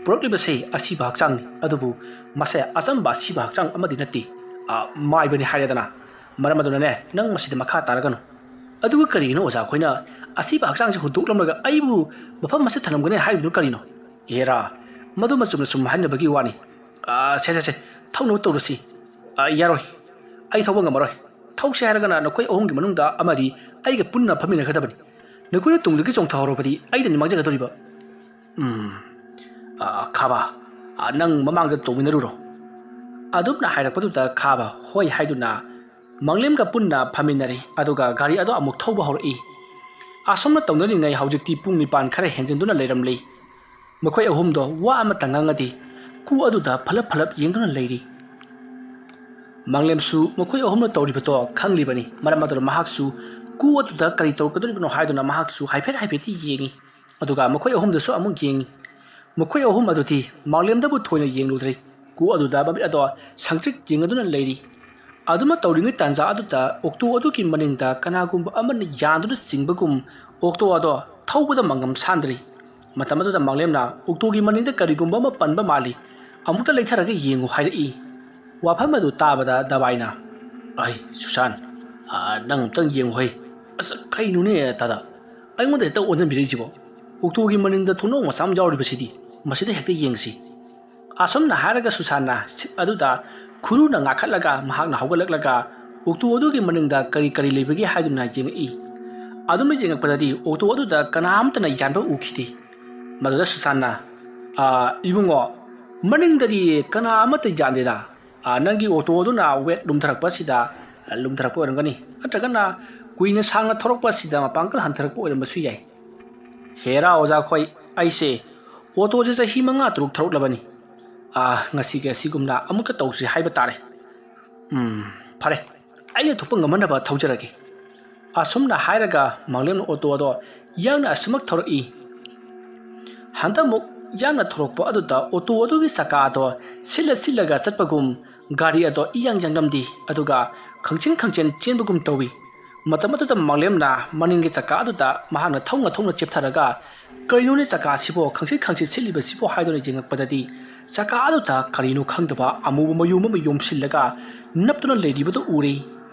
ꯄꯨꯔꯛꯂꯤꯕꯁꯤ ꯑꯁꯤꯕ ꯍꯛꯆꯥꯡꯅꯤ, ꯑꯗꯨꯕꯨ ꯃꯁꯦ ꯑꯆꯝꯕ ꯑꯁꯤꯕ ꯍꯛꯆꯥꯡ ꯑꯃꯗꯤ ꯅꯠꯇꯦ꯫ ꯑ, ꯃꯥꯏꯕꯅꯤ ꯍꯥꯏꯔꯦꯗꯅ꯫ ꯃꯔꯝ ꯑꯗꯨꯅꯅꯦ, ꯅꯪ ꯃꯁꯤꯗ ꯃꯈꯥ ꯇꯥꯔꯒꯅꯨ꯫" "ꯑꯗꯨꯒ ꯀꯔꯤꯒꯤꯅꯣ ꯑꯣꯖꯥ ꯑꯩꯈꯣꯏꯅ ꯑꯁꯤꯕ ꯍꯛꯆꯥꯡꯁꯤ ꯍꯨꯟꯗꯣꯛꯂꯝꯂꯒ ꯑꯩꯕꯨ ꯃꯐꯝ ꯑꯁꯤꯗ ꯊꯝꯂꯝꯒꯅꯤ ꯍꯥꯏꯔꯤꯕꯗꯨ ꯀꯔꯤꯅꯣ?" "ꯍꯦꯔꯥ, ꯃꯗꯨꯃ ꯆꯨꯝꯅ ꯁꯨꯝ ꯍꯥꯏꯅꯕꯒꯤ ꯋꯥꯅꯤ꯫" "ꯑ, ꯁꯦ, ꯁꯦ, ꯁꯦ, ꯊꯧꯅꯕ ꯇꯧꯔꯁꯤ꯫" "ꯑ, ꯌꯥꯔꯣꯏ, ꯑꯩ ꯊꯧꯕ ꯉꯝꯃꯔꯣꯏ꯫ ꯊꯧꯁꯦ ꯍꯥꯏꯔꯒꯅ ꯅꯈꯣꯏ ꯑꯍꯨꯝꯒꯤ ꯃꯅꯨꯡꯗ ꯑꯃꯗꯤ ꯑꯩꯒ ꯄꯨꯟꯅ ꯐꯝꯃꯤꯟꯅꯒꯗꯕꯅꯤ꯫ ꯅꯈꯣꯏꯅ ꯇꯨꯡꯗꯒꯤ ꯆꯣꯡꯊꯍꯧꯔꯕꯗꯤ ꯑꯩꯗꯅꯤ ꯃꯥꯡꯖꯒꯗꯧꯔꯤꯕ꯫" "ꯎꯝ, ꯑ, ꯈꯥꯕ, ꯑ, ꯅꯪ ꯃꯃꯥꯡꯗ ꯇꯣꯡꯃꯤꯟꯅꯔꯨꯔꯣ꯫" ꯑꯗꯨꯝꯅ ꯍꯥꯏꯔꯛꯄꯗꯨꯗ ꯈꯥꯕ ꯍꯣꯏ ꯍꯥꯏꯗꯨꯅ ꯃꯪꯂꯦꯝꯒ ꯄꯨꯟꯅ ꯐꯝꯃꯤꯟꯅꯔꯤ, ꯑꯗꯨꯒ ꯒꯥꯔꯤ ꯑꯗꯣ ꯑꯃꯨꯛ ꯊꯧꯕ ꯍꯧꯔꯛꯏ꯫ ꯑꯁꯨꯝꯅ ꯇꯧꯅꯔꯤꯉꯩ ꯍꯧꯖꯤꯛꯇꯤ ꯄꯨꯡ ꯅꯤꯄꯥꯟ ꯈꯔ ꯍꯦꯟꯖꯤꯟꯗꯨꯅ ꯂꯩꯔꯝꯂꯤ꯫ ꯃꯈꯣꯏ ꯑꯍꯨꯝꯗꯣ ꯋꯥ ꯑꯃꯠꯇ ꯉꯥꯡꯅꯗꯦ꯫ ꯀꯨ ꯑꯗꯨꯗ ꯐꯂꯞ ꯐꯂꯞ ꯌꯦꯡꯗꯨꯅ ꯂꯩꯔꯤ꯫ ꯃꯪꯂꯦꯝꯁꯨ ꯃꯈꯣꯏ ꯑꯍꯨꯝꯅ ꯇꯧꯔꯤꯕꯗꯣ ꯈꯪꯂꯤꯕꯅꯤ꯫ ꯃꯔꯝ ꯑꯗꯨꯅ ꯃꯍꯥꯛꯁꯨ ꯀꯨ ꯑꯗꯨꯗ ꯀꯔꯤ ꯇꯧꯔꯛꯀꯗꯧꯔꯤꯕꯅꯣ ꯍꯥꯏꯗꯨꯅ ꯃꯍꯥꯛꯁꯨ ꯍꯥꯏꯐꯦꯠ ꯍꯥꯏꯐꯦꯠꯇꯤ ꯌꯦꯡꯉꯤ꯫ ꯑꯗꯨꯒ ꯃꯈꯣꯏ ꯑꯍꯨꯝꯗꯁꯨ ꯑꯃꯨꯛ ꯌꯦꯡꯉꯤ꯫ ꯃꯈꯣꯏ ꯑꯍꯨꯝ ꯑꯗꯨꯗꯤ ꯃꯥꯂꯦꯝꯗꯕꯨ ꯊꯣꯏꯅ ꯌꯦꯡꯂꯨꯗ꯭ꯔꯤ꯫ ꯀꯨ ꯑꯗꯨꯗ ꯃꯃꯤꯠ ꯑꯗꯣ ꯁꯪꯇ꯭ꯔꯤꯛ ꯌꯦꯡꯂꯗꯨꯅ ꯂꯩꯔꯤ꯫ ꯑꯗꯨꯃ ꯇꯧꯔꯤꯉꯩ ꯇꯥꯟꯖꯥ ꯑꯗꯨꯗ ꯑꯣꯛꯇꯣ ꯑꯗꯨꯒꯤ ꯃꯅꯤꯡꯗ ꯀꯅꯥꯒꯨꯝꯕ ꯑꯃꯅ ꯌꯥꯟꯗꯨꯅ ꯆꯤꯡꯕꯒꯨꯝ ꯑꯣꯛꯇꯣ ꯑꯗꯣ ꯊꯧꯕꯗ ꯃꯪꯉꯝ ꯁꯥꯟꯗ꯭ꯔꯤ꯫ ꯃꯇꯝ ꯑꯗꯨꯗ ꯃꯥꯡꯂꯦꯝꯅ ꯑꯣꯛꯇꯣꯒꯤ ꯃꯅꯤꯡꯗ ꯀꯔꯤꯒꯨꯝꯕ ꯑꯃ ꯄꯟꯕ ꯃꯥꯜꯂꯤ꯫ "ꯑꯃꯨꯛꯇ ꯂꯩꯊꯔꯒ ꯌꯦꯡꯉꯨ" ꯍꯥꯏꯔꯛꯏ꯫ ꯋꯥꯐꯝ ꯑꯗꯨ ꯇꯥꯕꯗ ꯗꯕꯥꯏꯅ, "ꯑꯩ ꯁꯨꯁꯥꯟ, ꯑꯥ, ꯅꯪ ꯑꯃꯨꯛꯇꯪ ꯌꯦꯡꯉꯨ ꯍꯩ꯫ ꯑꯁ, ꯀꯩꯅꯣꯅꯦ ꯇꯥꯗ, ꯑꯩꯉꯣꯟꯗ ꯍꯦꯛꯇ ꯑꯣꯟꯁꯤꯟꯕꯤꯔꯛꯏꯁꯤꯕꯣ? ꯑꯣꯛꯇꯣꯒꯤ ꯃꯅꯤꯡꯗ ꯊꯣꯡꯅꯥꯎ ꯃꯆꯥ ꯑꯃ ꯌꯥꯎꯔꯤꯕꯁꯤꯗꯤ, ꯃꯁꯤꯗ ꯍꯦꯛꯇ ꯌꯦꯡꯁꯤ"꯫ ꯑꯁꯨꯝꯅ ꯍꯥꯏꯔꯒ ꯁꯨꯁꯥꯟꯅ ꯁꯤꯠ ꯑꯗꯨꯗ ꯈꯨꯔꯨꯅ ꯉꯥꯈꯠꯂꯒ ꯃꯍꯥꯛꯅ ꯍꯧꯒꯠꯂꯛꯂꯒ ꯑꯣꯛꯇꯣ ꯑꯗꯨꯒꯤ ꯃꯅꯤꯡꯗ ꯀꯔꯤ ꯀꯔꯤ ꯂꯩꯕꯒꯦ ꯍꯥꯏꯗꯨꯅ ꯌꯦꯡꯉꯛꯏ꯫ ꯑꯗꯨꯝꯅ ꯌꯦꯡꯉꯛꯄꯗꯗꯤ ꯑꯣꯛꯇꯣ ꯑꯗꯨꯗ ꯀꯅꯥꯝꯇꯅ ꯌꯥꯟꯕ ꯎꯈꯤꯗꯦ꯫ ꯃꯗꯨꯗ ꯁꯨꯁꯥꯟꯅ, "ꯑꯥ, ꯏꯕꯨꯡꯉꯣ, ꯃꯅꯤꯡꯗꯗꯤ ꯀꯅꯥ ꯑꯃꯠꯇ ꯌꯥꯟꯗꯦꯗ꯫ ꯑꯥ, ꯅꯪꯒꯤ ꯑꯣꯛꯇꯣ ꯑꯗꯨꯅ ꯋꯦꯠ ꯂꯨꯝꯊꯔꯛꯄꯁꯤꯗ, ꯑꯥ, ꯂꯨꯝꯊꯔꯛꯄ ꯑꯣꯏꯔꯝꯒꯅꯤ, ꯅꯠꯇ꯭ꯔꯒꯅ ꯀꯨꯏꯅ ꯁꯥꯡꯅ ꯊꯧꯔꯛꯄꯁꯤꯗ ꯃꯄꯥꯡꯒꯜ ꯍꯟꯊꯔꯛꯄ ꯑꯣꯏꯔꯝꯕꯁꯨ ꯌꯥꯏ"꯫ "ꯍꯦꯔꯥ ꯑꯣꯖꯥ ꯈꯣꯏ, ꯑꯩꯁꯦ ꯑꯣꯇꯣꯁꯦ ꯆꯍꯤ ꯃꯉꯥ ꯇꯔꯨꯛ ꯊꯧꯔꯛꯂꯕꯅꯤ꯫ ꯑꯥ, ꯉꯁꯤꯒꯤ ꯑꯁꯤꯒꯨꯝꯅ ꯑꯃꯨꯛꯇ ꯇꯧꯁꯤ ꯍꯥꯏꯕ ꯇꯥꯔꯦ꯫ ꯎꯝ, ꯐꯔꯦ, ꯑꯩꯅ ꯊꯣꯛꯄ ꯉꯝꯍꯟꯅꯕ ꯊꯧꯖꯔꯒꯦ"꯫ ꯑꯁꯨꯝꯅ ꯍꯥꯏꯔꯒ ꯃꯥꯡꯂꯦꯝꯅ ꯑꯣꯇꯣ ꯑꯗꯣ ꯌꯥꯡꯅ ꯑꯁꯨꯃꯛ ꯊꯧꯔꯛꯏ꯫ ꯍꯟꯗꯛꯃꯨꯛ ꯌꯥꯡꯅ ꯊꯧꯔꯛꯄ ꯑꯗꯨꯗ ꯑꯣꯇꯣ ꯑꯗꯨꯒꯤ ꯆꯀꯥ ꯑꯗꯣ ꯁꯤꯠꯂ ꯁꯤꯠꯂꯒ ꯆꯠꯄꯒꯨꯝ, ꯒꯥꯔꯤ ꯑꯗꯣ ꯏꯌꯥꯡ ꯌꯥꯡꯂꯝꯗꯦ, ꯑꯗꯨꯒ ꯈꯪꯆꯦꯟ ꯈꯪꯆꯦꯟ ꯆꯦꯟꯕꯒꯨꯝ ꯇꯧꯏ꯫ ꯃꯇꯝ ꯑꯗꯨꯗ ꯃꯥꯡꯂꯦꯝꯅ ꯃꯅꯤꯡꯒꯤ ꯆꯀꯥ ꯑꯗꯨꯗ ꯃꯍꯥꯛꯅ ꯊꯧꯅ ꯊꯧꯅ ꯆꯦꯞꯊꯔꯒ, "ꯀꯔꯤꯅꯣꯅꯦ ꯆꯀꯥꯁꯤꯕꯣ, ꯈꯪꯆꯦꯠ ꯈꯪꯆꯦꯠ ꯁꯤꯠꯂꯤꯕꯁꯤꯕꯣ?" ꯍꯥꯏꯗꯨꯅ ꯌꯦꯡꯉꯛꯄꯗꯗꯤ, ꯆꯀꯥ ꯑꯗꯨꯗ ꯀꯔꯤꯅꯣ ꯈꯪꯗꯕ ꯑꯃꯨꯕ ꯃꯌꯨꯝ ꯑꯃ ꯌꯣꯝꯁꯤꯜꯂꯒ ꯅꯞꯇꯨꯅ ꯂꯩꯔꯤꯕꯗꯨ ꯎꯔꯦ꯫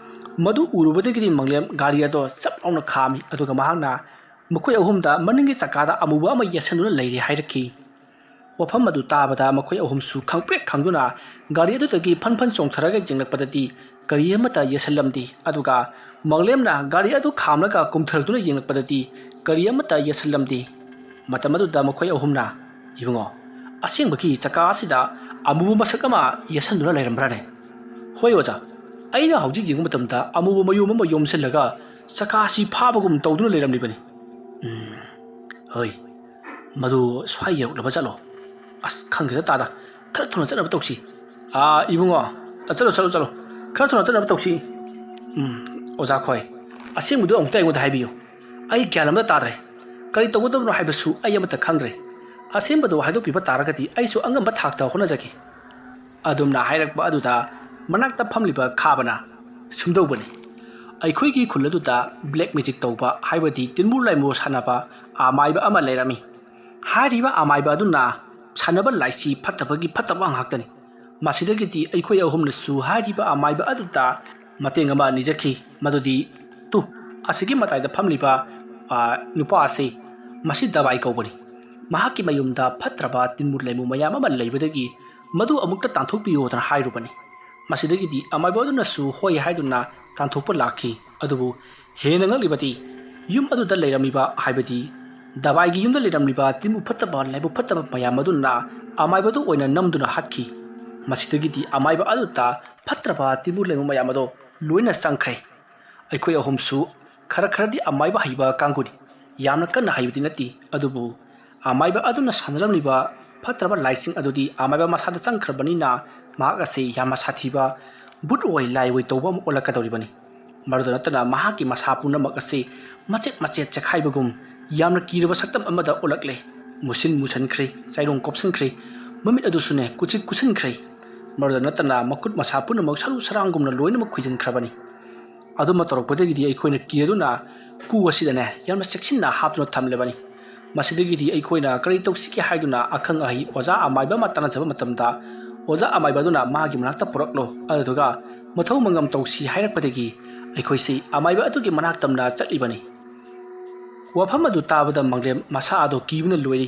ꯃꯗꯨ ꯎꯔꯨꯕꯗꯒꯤꯗꯤ ꯃꯥꯡꯂꯦꯝ ꯒꯥꯔꯤ ꯑꯗꯣ ꯆꯞ ꯂꯥꯎꯅ ꯈꯥꯝꯃꯤ, ꯑꯗꯨꯒ ꯃꯍꯥꯛꯅ ꯃꯈꯣꯏ ꯑꯍꯨꯝꯗ ꯃꯅꯤꯡꯒꯤ ꯆꯀꯥꯗ ꯑꯃꯨꯕ ꯑꯃ ꯌꯦꯠꯁꯟꯗꯨꯅ ꯂꯩꯔꯦ ꯍꯥꯏꯔꯛꯈꯤ꯫ ꯋꯥꯐꯝ ꯑꯗꯨ ꯇꯥꯕꯗ ꯃꯈꯣꯏ ꯑꯍꯨꯝꯁꯨ ꯈꯪꯄ꯭ꯔꯦꯛ ꯈꯪꯗꯨꯅ ꯒꯥꯔꯤ ꯑꯗꯨꯗꯒꯤ ꯐꯟ ꯐꯟ ꯆꯣꯡꯊꯔꯒ ꯌꯦꯡꯂꯛꯄꯗꯗꯤ ꯀꯔꯤ ꯑꯃꯠꯇ ꯌꯦꯠꯁꯜꯂꯝꯗꯦ꯫ ꯑꯗꯨꯒ ꯃꯥꯡꯂꯦꯝꯅ ꯒꯥꯔꯤ ꯑꯗꯨ ꯈꯥꯝꯂꯒ ꯀꯨꯝꯊꯔꯛꯇꯨꯅ ꯌꯦꯡꯂꯛꯄꯗꯗꯤ ꯀꯔꯤ ꯑꯃꯠꯇ ꯌꯦꯠꯁꯜꯂꯝꯗꯦ꯫ ꯃꯇꯝ ꯑꯗꯨꯗ ꯃꯈꯣꯏ ꯑꯍꯨꯝꯅ, "ꯏꯕꯨꯡꯉꯣ, ꯑꯁꯦꯡꯕꯒꯤ ꯆꯀꯥ ꯑꯁꯤꯗ ꯑꯃꯨꯕ ꯃꯁꯛ ꯑꯃ ꯌꯦꯠꯁꯟꯗꯨꯅ ꯂꯩꯔꯝꯕ꯭ꯔꯥꯅꯦ?" "ꯍꯣꯏ ꯑꯣꯖꯥ, ꯑꯩꯅ ꯍꯧꯖꯤꯛ ꯌꯦꯡꯕ ꯃꯇꯝꯗ ꯑꯃꯨꯕ ꯃꯌꯨꯝ ꯑꯃ ꯌꯣꯝꯁꯤꯜꯂꯒ ꯆꯀꯥ ꯑꯁꯤ ꯐꯥꯕꯒꯨꯝ ꯇꯧꯗꯨꯅ ꯂꯩꯔꯝꯂꯤꯕꯅꯤ"꯫ "ꯎꯝ, ꯍꯣꯏ, ꯃꯗꯨ ꯁ꯭ꯋꯥꯏ ꯌꯧꯔꯛꯂꯕ ꯆꯠꯂꯣ꯫ ꯑꯁ, ꯈꯪꯗꯦꯗ ꯇꯥꯗ, ꯈꯔ ꯊꯨꯅ ꯆꯠꯅꯕ ꯇꯧꯁꯤ"꯫ "ꯑꯥ, ꯏꯕꯨꯡꯉꯣ, ꯑ, ꯆꯠꯂꯣ, ꯆꯠꯂꯣ, ꯆꯠꯂꯣ, ꯈꯔ ꯊꯨꯅ ꯆꯠꯅꯕ ꯇꯧꯁꯤ"꯫ "ꯎꯝ, ꯑꯣꯖꯥ ꯈꯣꯏ, ꯑꯁꯦꯡꯕꯗꯨ ꯑꯃꯨꯛꯇ ꯑꯩꯉꯣꯟꯗ ꯍꯥꯏꯕꯤꯌꯨ, ꯑꯩ ꯒ꯭ꯌꯥꯟ ꯑꯃꯇ ꯇꯥꯗ꯭ꯔꯦ꯫ ꯀꯔꯤ ꯇꯧꯒꯗꯕꯅꯣ ꯍꯥꯏꯕꯁꯨ ꯑꯩ ꯑꯃꯠꯇ ꯈꯪꯗ꯭ꯔꯦ꯫ ꯑꯁꯦꯡꯕꯗꯨ ꯍꯥꯏꯗꯣꯛꯄꯤꯕ ꯇꯥꯔꯒꯗꯤ ꯑꯩꯁꯨ ꯑꯉꯝꯕ ꯊꯥꯛꯇ ꯍꯣꯠꯅꯖꯒꯦ"꯫ ꯑꯗꯨꯝꯅ ꯍꯥꯏꯔꯛꯄ ꯑꯗꯨꯗ ꯃꯅꯥꯛꯇ ꯐꯝꯂꯤꯕ ꯈꯥꯕꯅ ꯁꯨꯝꯗꯧꯕꯅꯤ꯫ ꯑꯩꯈꯣꯏꯒꯤ ꯈꯨꯜ ꯑꯗꯨꯗ ꯕ꯭ꯂꯦꯛ ꯃꯦꯖꯤꯛ ꯇꯧꯕ, ꯍꯥꯏꯕꯗꯤ ꯇꯤꯟꯃꯨ ꯂꯥꯏꯃꯨ ꯁꯥꯟꯅꯕ ꯑꯃꯥꯏꯕ ꯑꯃ ꯂꯩꯔꯝꯃꯤ꯫ ꯍꯥꯏꯔꯤꯕ ꯑꯃꯥꯏꯕ ꯑꯗꯨꯅ ꯁꯥꯟꯅꯕ ꯂꯥꯏꯁꯤ ꯐꯠꯇꯕꯒꯤ ꯐꯠꯇꯕ ꯉꯥꯛꯇꯅꯤ꯫ ꯃꯁꯤꯗꯒꯤꯗꯤ ꯑꯩꯈꯣꯏ ꯑꯍꯨꯝꯅꯁꯨ ꯍꯥꯏꯔꯤꯕ ꯑꯃꯥꯏꯕ ꯑꯗꯨꯗ ꯃꯇꯦꯡ ꯑꯃ ꯅꯤꯖꯈꯤ, ꯃꯗꯨꯗꯤ, "ꯇꯨ, ꯑꯁꯤꯒꯤ ꯃꯇꯥꯏꯗ ꯐꯝꯂꯤꯕ, ꯑ, ꯅꯨꯄꯥ ꯑꯁꯤ, ꯃꯁꯤ ꯗꯕꯥꯏ ꯀꯧꯕꯅꯤ꯫ ꯃꯍꯥꯛꯀꯤ ꯃꯌꯨꯝꯗ ꯐꯠꯇ꯭ꯔꯕ ꯇꯤꯟꯃꯨ ꯂꯩꯃꯨ ꯃꯌꯥꯝ ꯑꯃ ꯂꯩꯕꯗꯒꯤ ꯃꯗꯨ ꯑꯃꯨꯛꯇ ꯇꯥꯟꯊꯣꯛꯄꯤꯌꯨ" ꯍꯥꯏꯅ ꯍꯥꯏꯔꯨꯕꯅꯤ꯫ ꯃꯁꯤꯗꯒꯤꯗꯤ ꯑꯃꯥꯏꯕ ꯑꯗꯨꯅꯁꯨ ꯍꯣꯏ ꯍꯥꯏꯗꯨꯅ ꯇꯥꯟꯊꯣꯛꯄ ꯂꯥꯛꯈꯤ꯫ ꯑꯗꯨꯕꯨ ꯍꯦꯟꯅ ꯉꯛꯂꯤꯕꯗꯤ, ꯌꯨꯝ ꯑꯗꯨꯗ ꯂꯩꯔꯝꯂꯤꯕ, ꯍꯥꯏꯕꯗꯤ ꯗꯕꯥꯏꯒꯤ ꯌꯨꯝꯗ ꯂꯩꯔꯝꯂꯤꯕ ꯇꯤꯟꯕꯨ ꯐꯠꯇꯕ, ꯂꯥꯏꯕꯨ ꯐꯠꯇꯕ ꯃꯌꯥꯝ ꯑꯗꯨꯅ ꯑꯃꯥꯏꯕꯗꯨ ꯑꯣꯏꯅ ꯅꯝꯗꯨꯅ ꯍꯥꯠꯈꯤ꯫ ꯃꯁꯤꯗꯒꯤꯗꯤ ꯑꯃꯥꯏꯕ ꯑꯗꯨꯗ ꯐꯠꯇ꯭ꯔꯕ ꯇꯤꯟꯕꯨ ꯂꯩꯕ ꯃꯌꯥꯝ ꯑꯗꯣ ꯂꯣꯏꯅ ꯆꯪꯈ꯭ꯔꯦ꯫ ꯑꯩꯈꯣꯏ ꯑꯍꯨꯝꯁꯨ ꯈꯔ ꯈꯔꯗꯤ ꯑꯃꯥꯏꯕ ꯍꯩꯕ ꯀꯥꯡꯕꯨꯅꯤ꯫ ꯌꯥꯝꯅ ꯀꯟꯅ ꯍꯩꯕꯗꯤ ꯅꯠꯇꯦ, ꯑꯗꯨꯕꯨ ꯑꯃꯥꯏꯕ ꯑꯗꯨꯅ ꯁꯥꯟꯅꯔꯝꯂꯤꯕ ꯐꯠꯇ꯭ꯔꯕ ꯂꯥꯏꯁꯤꯡ ꯑꯗꯨꯗꯤ ꯑꯃꯥꯏꯕ ꯃꯁꯥꯗ ꯆꯪꯈ꯭ꯔꯕꯅꯤꯅ, ꯃꯍꯥꯛ ꯑꯁꯤ ꯌꯥꯝꯅ ꯁꯥꯊꯤꯕ ꯚꯨꯠ ꯑꯣꯏ ꯂꯥꯏ ꯑꯣꯏ ꯇꯧꯕ ꯑꯃ ꯑꯣꯜꯂꯛꯀꯗꯧꯔꯤꯕꯅꯤ꯫ ꯃꯗꯨꯗ ꯅꯠꯇꯅ ꯃꯍꯥꯛꯀꯤ ꯃꯁꯥ ꯄꯨꯝꯅꯃꯛ ꯑꯁꯤ ꯃꯆꯦꯠ ꯃꯆꯦꯠ ꯆꯦꯈꯥꯏꯕꯒꯨꯝ ꯌꯥꯝꯅ ꯀꯤꯔꯕ ꯁꯛꯇꯝ ꯑꯃꯗ ꯑꯣꯜꯂꯛꯂꯦ꯫ ꯃꯨꯁꯤꯟ ꯃꯨꯁꯟꯈ꯭ꯔꯦ, ꯆꯥꯏꯔꯣꯡ ꯀꯣꯞꯁꯤꯟꯈ꯭ꯔꯦ, ꯃꯃꯤꯠ ꯑꯗꯨꯁꯨꯅꯦ ꯀꯨꯆꯤꯠ ꯀꯨꯁꯤꯟꯈ꯭ꯔꯦ꯫ ꯃꯗꯨꯗ ꯅꯠꯇꯅ ꯃꯈꯨꯠ ꯃꯁꯥ ꯄꯨꯝꯅꯃꯛ ꯁꯔꯨ ꯁꯔꯥꯡꯒꯨꯝꯅ ꯂꯣꯏꯅꯃꯛ ꯈꯨꯏꯖꯤꯟꯈ꯭ꯔꯕꯅꯤ꯫ ꯑꯗꯨꯝꯕ ꯇꯧꯔꯛꯄꯗꯒꯤꯗꯤ ꯑꯩꯈꯣꯏꯅ ꯀꯤꯗꯨꯅ ꯀꯨ ꯑꯁꯤꯗꯅꯦ ꯌꯥꯝꯅ ꯆꯦꯛꯁꯤꯟꯅ ꯍꯥꯞꯇꯨꯅ ꯊꯝꯂꯕꯅꯤ꯫ ꯃꯁꯤꯗꯒꯤꯗꯤ ꯑꯩꯈꯣꯏꯅ ꯀꯔꯤ ꯇꯧꯁꯤꯒꯦ ꯍꯥꯏꯗꯨꯅ ꯑꯈꯪ ꯑꯍꯩ ꯑꯣꯖꯥ ꯑꯃꯥꯏꯕ ꯑꯃ ꯇꯥꯟꯅꯖꯕ ꯃꯇꯝꯗ, ꯑꯣꯖꯥ ꯑꯃꯥꯏꯕ ꯑꯗꯨꯅ ꯃꯥꯒꯤ ꯃꯅꯥꯛꯇ ꯄꯨꯔꯛꯂꯣ, ꯑꯗꯨꯗꯨꯒ ꯃꯊꯧ ꯃꯉꯝ ꯇꯧꯁꯤ ꯍꯥꯏꯔꯛꯄꯗꯒꯤ ꯑꯩꯈꯣꯏꯁꯤ ꯑꯃꯥꯏꯕ ꯑꯗꯨꯒꯤ ꯃꯅꯥꯛ ꯇꯝꯅ ꯆꯠꯂꯤꯕꯅꯤ꯫ ꯋꯥꯐꯝ ꯑꯗꯨ ꯇꯥꯕꯗ ꯃꯥꯡꯂꯦꯝ ꯃꯁꯥ ꯑꯗꯣ ꯀꯤꯕꯅ ꯂꯣꯏꯔꯤ꯫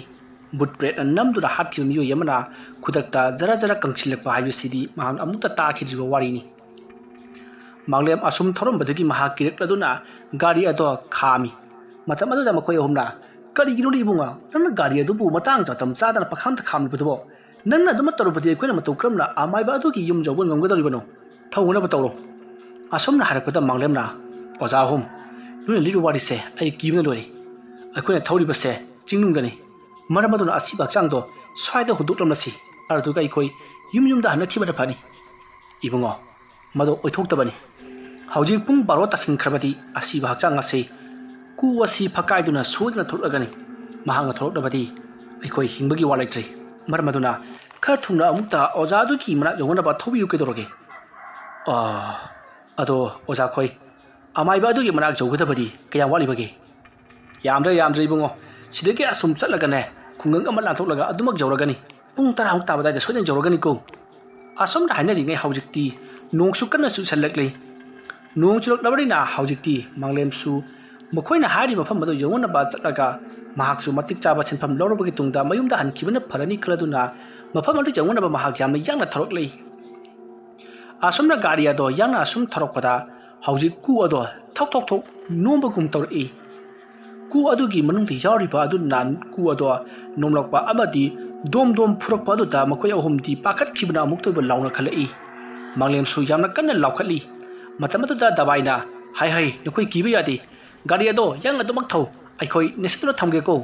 ꯕꯨꯠ ꯄ꯭ꯔꯦꯠꯅ ꯅꯝꯗꯨꯅ ꯍꯥꯠꯈꯤꯕ ꯃꯤꯑꯣꯏ ꯑꯃꯅ ꯈꯨꯗꯛꯇ ꯖꯔ ꯖꯔ ꯀꯪꯁꯤꯜꯂꯛꯄ ꯍꯥꯏꯕꯁꯤꯗꯤ ꯃꯍꯥꯛꯅ ꯑꯃꯨꯛꯇ ꯇꯥꯈꯤꯗ꯭ꯔꯤꯕ ꯋꯥꯔꯤꯅꯤ꯫ ꯃꯥꯡꯂꯦꯝ ꯑꯁꯨꯝ ꯊꯧꯔꯝꯕꯗꯒꯤ ꯃꯍꯥꯛ ꯀꯤꯔꯛꯂꯗꯨꯅ ꯒꯥꯔꯤ ꯑꯗꯣ ꯈꯥꯝꯃꯤ꯫ ꯃꯇꯝ ꯑꯗꯨꯗ ꯃꯈꯣꯏ ꯑꯍꯨꯝꯅ, "ꯀꯔꯤꯒꯤꯅꯣꯅꯦ ꯏꯕꯨꯡꯉꯣ, ꯅꯪꯅ ꯒꯥꯔꯤ ꯑꯗꯨꯕꯨ ꯃꯇꯥꯡ ꯃꯇꯝ ꯆꯥꯗꯅ ꯄꯈꯥꯝꯗ ꯈꯥꯝꯂꯤꯕꯗꯨꯕꯣ? ꯅꯪꯅ ꯑꯗꯨꯃꯛ ꯇꯧꯔꯕꯗꯤ ꯑꯩꯈꯣꯏꯅ ꯃꯇꯧ ꯀꯔꯝꯅ ꯑꯃꯥꯏꯕ ꯑꯗꯨꯒꯤ ꯌꯨꯝ ꯌꯧꯕ ꯉꯝꯒꯗꯧꯔꯤꯕꯅꯣ? ꯊꯧꯅꯅꯕ ꯇꯧꯔꯣ"꯫ ꯑꯁꯨꯝꯅ ꯍꯥꯏꯔꯛꯄꯗ ꯃꯥꯡꯂꯦꯝꯅ, "ꯑꯣꯖꯥ ꯑꯍꯨꯝ, ꯅꯣꯏꯅ ꯂꯤꯔꯤꯕ ꯋꯥꯔꯤꯁꯦ ꯑꯩ ꯀꯤꯕꯅ ꯂꯣꯏꯔꯦ꯫ ꯑꯩꯈꯣꯏꯅ ꯊꯧꯔꯤꯕꯁꯦ ꯆꯤꯡꯅꯨꯡꯗꯅꯤ꯫ ꯃꯔꯝ ꯑꯗꯨꯅ ꯑꯁꯤꯕ ꯍꯛꯆꯥꯡꯗꯣ ꯁ꯭ꯋꯥꯏꯗ ꯍꯨꯟꯗꯣꯛꯂꯝꯂꯁꯤ, ꯑꯗꯨꯗꯨꯒ ꯑꯩꯈꯣꯏ ꯌꯨꯝ ꯌꯨꯝꯗ ꯍꯟꯅꯈꯤꯕꯅ ꯐꯅꯤ"꯫ ꯏꯕꯨꯡꯉꯣ, ꯃꯗꯨ ꯑꯣꯏꯊꯣꯛꯇꯕꯅꯤ꯫ ꯍꯧꯖꯤꯛ ꯄꯨꯡ ꯕꯥꯔꯣ ꯇꯥꯁꯤꯟꯈ꯭ꯔꯕꯗꯤ ꯑꯁꯤꯕ ꯍꯛꯆꯥꯡ ꯑꯁꯤ, ꯀꯨ ꯑꯁꯤ ꯐꯛꯀꯥꯏꯗꯨꯅ ꯁꯣꯏꯗꯅ ꯊꯣꯛꯂꯛꯂꯒꯅꯤ꯫ ꯃꯍꯥꯛꯅ ꯊꯣꯛꯂꯛꯂꯕꯗꯤ ꯑꯩꯈꯣꯏ ꯍꯤꯡꯕꯒꯤ ꯋꯥ ꯂꯩꯇ꯭ꯔꯦ꯫ ꯃꯔꯝ ꯑꯗꯨꯅ ꯈꯔ ꯊꯨꯅ ꯑꯃꯨꯛꯇ ꯑꯣꯖꯥ ꯑꯗꯨꯒꯤ ꯃꯅꯥꯛ ꯌꯧꯅꯅꯕ ꯊꯧꯕꯤꯌꯨ ꯀꯩꯗꯧꯔꯒꯦ? ꯑꯗꯣ ꯑꯣꯖꯥ ꯈꯣꯏ, ꯑꯃꯥꯏꯕ ꯑꯗꯨꯒꯤ ꯃꯅꯥꯛ ꯌꯧꯒꯗꯕꯗꯤ ꯀꯌꯥꯝ ꯋꯥꯠꯂꯤꯕꯒꯦ? ꯌꯥꯝꯗ꯭ꯔꯦ, ꯌꯥꯝꯗ꯭ꯔꯦ ꯏꯕꯨꯡꯉꯣ꯫ ꯁꯤꯗꯒꯤ ꯑꯁꯨꯝ ꯆꯠꯂꯒꯅꯦ, ꯈꯨꯡꯒꯪ ꯑꯃ ꯂꯥꯟꯊꯣꯛꯂꯒ ꯑꯗꯨꯃꯛ ꯌꯧꯔꯒꯅꯤ꯫ ꯄꯨꯡ ꯇꯔꯥꯃꯨꯛ ꯇꯥꯕ ꯑꯗꯨꯋꯥꯏꯗ ꯁꯣꯏꯗꯅ ꯌꯧꯔꯒꯅꯤꯀꯣ꯫ ꯑꯁꯨꯝꯅ ꯍꯥꯏꯅꯔꯤꯉꯩ ꯍꯧꯖꯤꯛꯇꯤ ꯅꯣꯡꯁꯨ ꯀꯟꯅ ꯆꯨꯁꯜꯂꯛꯂꯤ꯫ ꯅꯣꯡ ꯆꯨꯔꯛꯂꯕꯅꯤꯅ ꯍꯧꯖꯤꯛꯇꯤ ꯃꯥꯡꯂꯦꯝꯁꯨ ꯃꯈꯣꯏꯅ ꯍꯥꯏꯔꯤꯕ ꯃꯐꯝ ꯑꯗꯨ ꯌꯧꯅꯅꯕ ꯆꯠꯂꯒ ꯃꯍꯥꯛꯁꯨ ꯃꯇꯤꯛ ꯆꯥꯕ ꯁꯤꯟꯐꯝ ꯂꯧꯔꯕꯒꯤ ꯇꯨꯡꯗ ꯃꯌꯨꯝꯗ ꯍꯟꯈꯤꯕꯅ ꯐꯔꯅꯤ ꯈꯜꯂꯗꯨꯅ ꯃꯐꯝ ꯑꯗꯨ ꯌꯧꯅꯅꯕ ꯃꯍꯥꯛ ꯌꯥꯝꯅ ꯌꯥꯡꯅ ꯊꯧꯔꯛꯂꯤ꯫ ꯑꯁꯨꯝꯅ ꯒꯥꯔꯤ ꯑꯗꯣ ꯌꯥꯡꯅ ꯑꯁꯨꯝ ꯊꯧꯔꯛꯄꯗ ꯍꯧꯖꯤꯛ ꯀꯨ ꯑꯗꯣ ꯊꯧ ꯊꯧ ꯊꯧ ꯅꯣꯝꯕꯒꯨꯝ ꯇꯧꯔꯛꯏ꯫ ꯀꯨ ꯑꯗꯨꯒꯤ ꯃꯅꯨꯡꯗ ꯌꯥꯎꯔꯤꯕ ꯑꯗꯨꯅ ꯀꯨ ꯑꯗꯣ ꯅꯣꯝꯂꯛꯄ ꯑꯃꯗꯤ ꯗꯣꯝ ꯗꯣꯝ ꯐꯨꯔꯛꯄ ꯑꯗꯨꯗ ꯃꯈꯣꯏ ꯑꯍꯨꯝꯗꯤ ꯄꯥꯈꯠꯈꯤꯕꯅ ꯑꯃꯨꯛꯇ ꯑꯣꯏꯕ ꯂꯥꯎꯅ ꯈꯜꯂꯛꯏ꯫ ꯃꯥꯡꯂꯦꯝꯁꯨ ꯌꯥꯝꯅ ꯀꯟꯅ ꯂꯥꯎꯈꯠꯂꯤ꯫ ꯃꯇꯝ ꯑꯗꯨꯗ ꯗꯕꯥꯏꯅ, "ꯍꯥꯏ ꯍꯥꯏ, ꯅꯈꯣꯏ ꯀꯤꯕ ꯌꯥꯗꯦ, ꯒꯥꯔꯤ ꯑꯗꯣ ꯌꯥꯡꯅ ꯑꯗꯨꯃꯛ ꯊꯧ, ꯑꯩꯈꯣꯏ ꯅꯦꯠꯁꯤꯟꯗꯨꯅ ꯊꯝꯒꯦꯀꯣ"꯫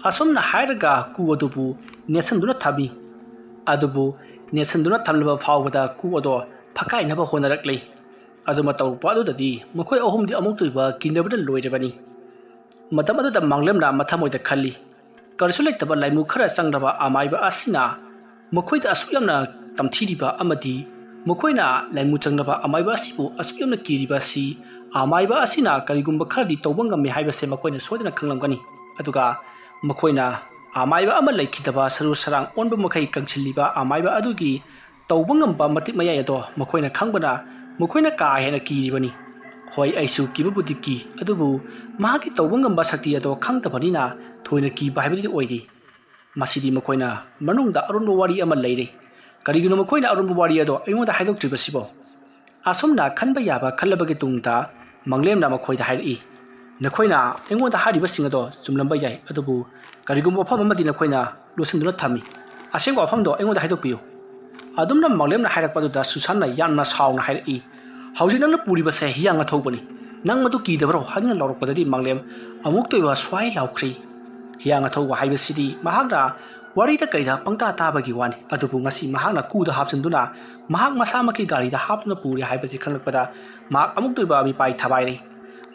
ꯑꯁꯨꯝꯅ ꯍꯥꯏꯔꯒ ꯀꯨ ꯑꯗꯨꯕꯨ ꯅꯦꯠꯁꯤꯟꯗꯨꯅ ꯊꯝꯃꯤ꯫ ꯑꯗꯨꯕꯨ ꯅꯦꯠꯁꯤꯟꯗꯨꯅ ꯊꯝꯂꯕ ꯐꯥꯎꯕꯗ ꯀꯨ ꯑꯗꯣ ꯐꯛꯀꯥꯏꯅꯕ ꯍꯣꯠꯅꯔꯛꯂꯤ꯫ ꯑꯗꯨꯃ ꯇꯧꯔꯛꯄ ꯑꯗꯨꯗꯗꯤ ꯃꯈꯣꯏ ꯑꯍꯨꯝꯗꯤ ꯑꯃꯨꯛꯇ ꯑꯣꯏꯕ ꯀꯤꯅꯕꯅ ꯂꯣꯏꯔꯕꯅꯤ꯫ ꯃꯇꯝ ꯑꯗꯨꯗ ꯃꯥꯡꯂꯦꯝꯅ ꯃꯊꯃꯣꯏꯗ ꯈꯜꯂꯤ, ꯀꯔꯤꯁꯨ ꯂꯩꯇꯕ ꯂꯥꯏꯃꯨ ꯈꯔ ꯆꯪꯂꯕ ꯑꯃꯥꯏꯕ ꯑꯁꯤꯅ ꯃꯈꯣꯏꯗ ꯑꯁꯨꯛ ꯌꯥꯝꯅ ꯇꯝꯊꯤꯔꯤꯕ ꯑꯃꯗꯤ ꯃꯈꯣꯏꯅ ꯂꯥꯏꯃꯨ ꯆꯪꯂꯕ ꯑꯃꯥꯏꯕ ꯑꯁꯤꯕꯨ ꯑꯁꯨꯛ ꯌꯥꯝꯅ ꯀꯤꯔꯤꯕ ꯑꯁꯤ ꯑꯃꯥꯏꯕ ꯑꯁꯤꯅ ꯀꯔꯤꯒꯨꯝꯕ ꯈꯔꯗꯤ ꯇꯧꯕ ꯉꯝꯃꯤ ꯍꯥꯏꯕꯁꯦ ꯃꯈꯣꯏꯅ ꯁꯣꯏꯗꯅ ꯈꯪꯂꯝꯒꯅꯤ꯫ ꯑꯗꯨꯒ ꯃꯈꯣꯏꯅ ꯑꯃꯥꯏꯕ ꯑꯃ ꯂꯩꯈꯤꯗꯕ ꯁꯔꯨ ꯁꯔꯥꯡ ꯑꯣꯟꯕ ꯃꯈꯩ ꯀꯪꯁꯤꯜꯂꯤꯕ ꯑꯃꯥꯏꯕ ꯑꯗꯨꯒꯤ ꯇꯧꯕ ꯉꯝꯕ ꯃꯇꯤꯛ ꯃꯌꯥꯏ ꯑꯗꯣ ꯃꯈꯣꯏꯅ ꯈꯪꯕꯅ ꯃꯈꯣꯏꯅ ꯀꯥ ꯍꯦꯟꯅ ꯀꯤꯔꯤꯕꯅꯤ꯫ ꯍꯣꯏ, ꯑꯩꯁꯨ ꯀꯤꯕꯕꯨꯗꯤ ꯀꯤ, ꯑꯗꯨꯕꯨ ꯃꯍꯥꯛꯀꯤ ꯇꯧꯕ ꯉꯝꯕ ꯁꯛꯇꯤ ꯑꯗꯣ ꯈꯪꯗꯕꯅꯤꯅ ꯊꯣꯏꯅ ꯀꯤꯕ ꯍꯥꯏꯕꯗꯨꯗꯤ ꯑꯣꯏꯗꯦ꯫ ꯃꯁꯤꯗꯤ ꯃꯈꯣꯏꯅ ꯃꯅꯨꯡꯗ ꯑꯔꯣꯟꯕ ꯋꯥꯔꯤ ꯑꯃ ꯂꯩꯔꯦ꯫ ꯀꯔꯤꯒꯤꯅꯣ ꯃꯈꯣꯏꯅ ꯑꯔꯣꯟꯕ ꯋꯥꯔꯤ ꯑꯗꯣ ꯑꯩꯉꯣꯟꯗ ꯍꯥꯏꯗꯣꯛꯇ꯭ꯔꯤꯕꯁꯤꯕꯣ? ꯑꯁꯨꯝꯅ ꯈꯟꯕ ꯌꯥꯕ ꯈꯜꯂꯕꯒꯤ ꯇꯨꯡꯗ ꯃꯥꯡꯂꯦꯝꯅ ꯃꯈꯣꯏꯗ ꯍꯥꯏꯔꯛꯏ, "ꯅꯈꯣꯏꯅ ꯑꯩꯉꯣꯟꯗ ꯍꯥꯏꯔꯤꯕꯁꯤꯡ ꯑꯗꯣ ꯆꯨꯝꯂꯝꯕ ꯌꯥꯏ, ꯑꯗꯨꯕꯨ ꯀꯔꯤꯒꯨꯝꯕ ꯋꯥꯐꯝ ꯑꯃꯗꯤ ꯅꯈꯣꯏꯅ ꯂꯣꯠꯁꯤꯟꯗꯨꯅ ꯊꯝꯃꯤ꯫ ꯑꯁꯦꯡꯕ ꯋꯥꯐꯝꯗꯣ ꯑꯩꯉꯣꯟꯗ ꯍꯥꯏꯗꯣꯛꯄꯤꯌꯨ"꯫ ꯑꯗꯨꯝꯅ ꯃꯥꯡꯂꯦꯝꯅ ꯍꯥꯏꯔꯛꯄꯗꯨꯗ ꯁꯨꯁꯥꯟꯅ ꯌꯥꯝꯅ ꯁꯥꯎꯅ ꯍꯥꯏꯔꯛꯏ, "ꯍꯧꯖꯤꯛ ꯅꯪꯅ ꯄꯨꯔꯤꯕꯁꯦ ꯍꯤꯌꯥꯡ ꯑꯊꯧꯕꯅꯤ꯫ ꯅꯪ ꯃꯗꯨ ꯀꯤꯗꯕꯔꯣ?" ꯍꯥꯏꯗꯨꯅ ꯂꯥꯎꯔꯛꯄꯗꯗꯤ ꯃꯥꯡꯂꯦꯝ ꯑꯃꯨꯛꯇ ꯑꯣꯏꯕ ꯁ꯭ꯋꯥꯏ ꯂꯥꯎꯈ꯭ꯔꯦ꯫ ꯍꯤꯌꯥꯡ ꯑꯊꯧꯕ ꯍꯥꯏꯕꯁꯤꯗꯤ ꯃꯍꯥꯛꯅ ꯋꯥꯔꯤꯗ ꯀꯩꯗ ꯄꯪꯇꯥ ꯇꯥꯕꯒꯤ ꯋꯥꯅꯤ, ꯑꯗꯨꯕꯨ ꯉꯁꯤ ꯃꯍꯥꯛꯅ ꯀꯨꯗ ꯍꯥꯞꯆꯤꯟꯗꯨꯅ ꯃꯍꯥꯛ ꯃꯁꯥꯃꯛꯀꯤ ꯒꯥꯔꯤꯗ ꯍꯥꯞꯇꯨꯅ ꯄꯨꯔꯦ ꯍꯥꯏꯕꯁꯤ ꯈꯪꯂꯛꯄꯗ ꯃꯍꯥꯛ ꯑꯃꯨꯛꯇ ꯑꯣꯏꯕ ꯃꯤꯄꯥꯏ ꯊꯕꯥꯏꯔꯦ꯫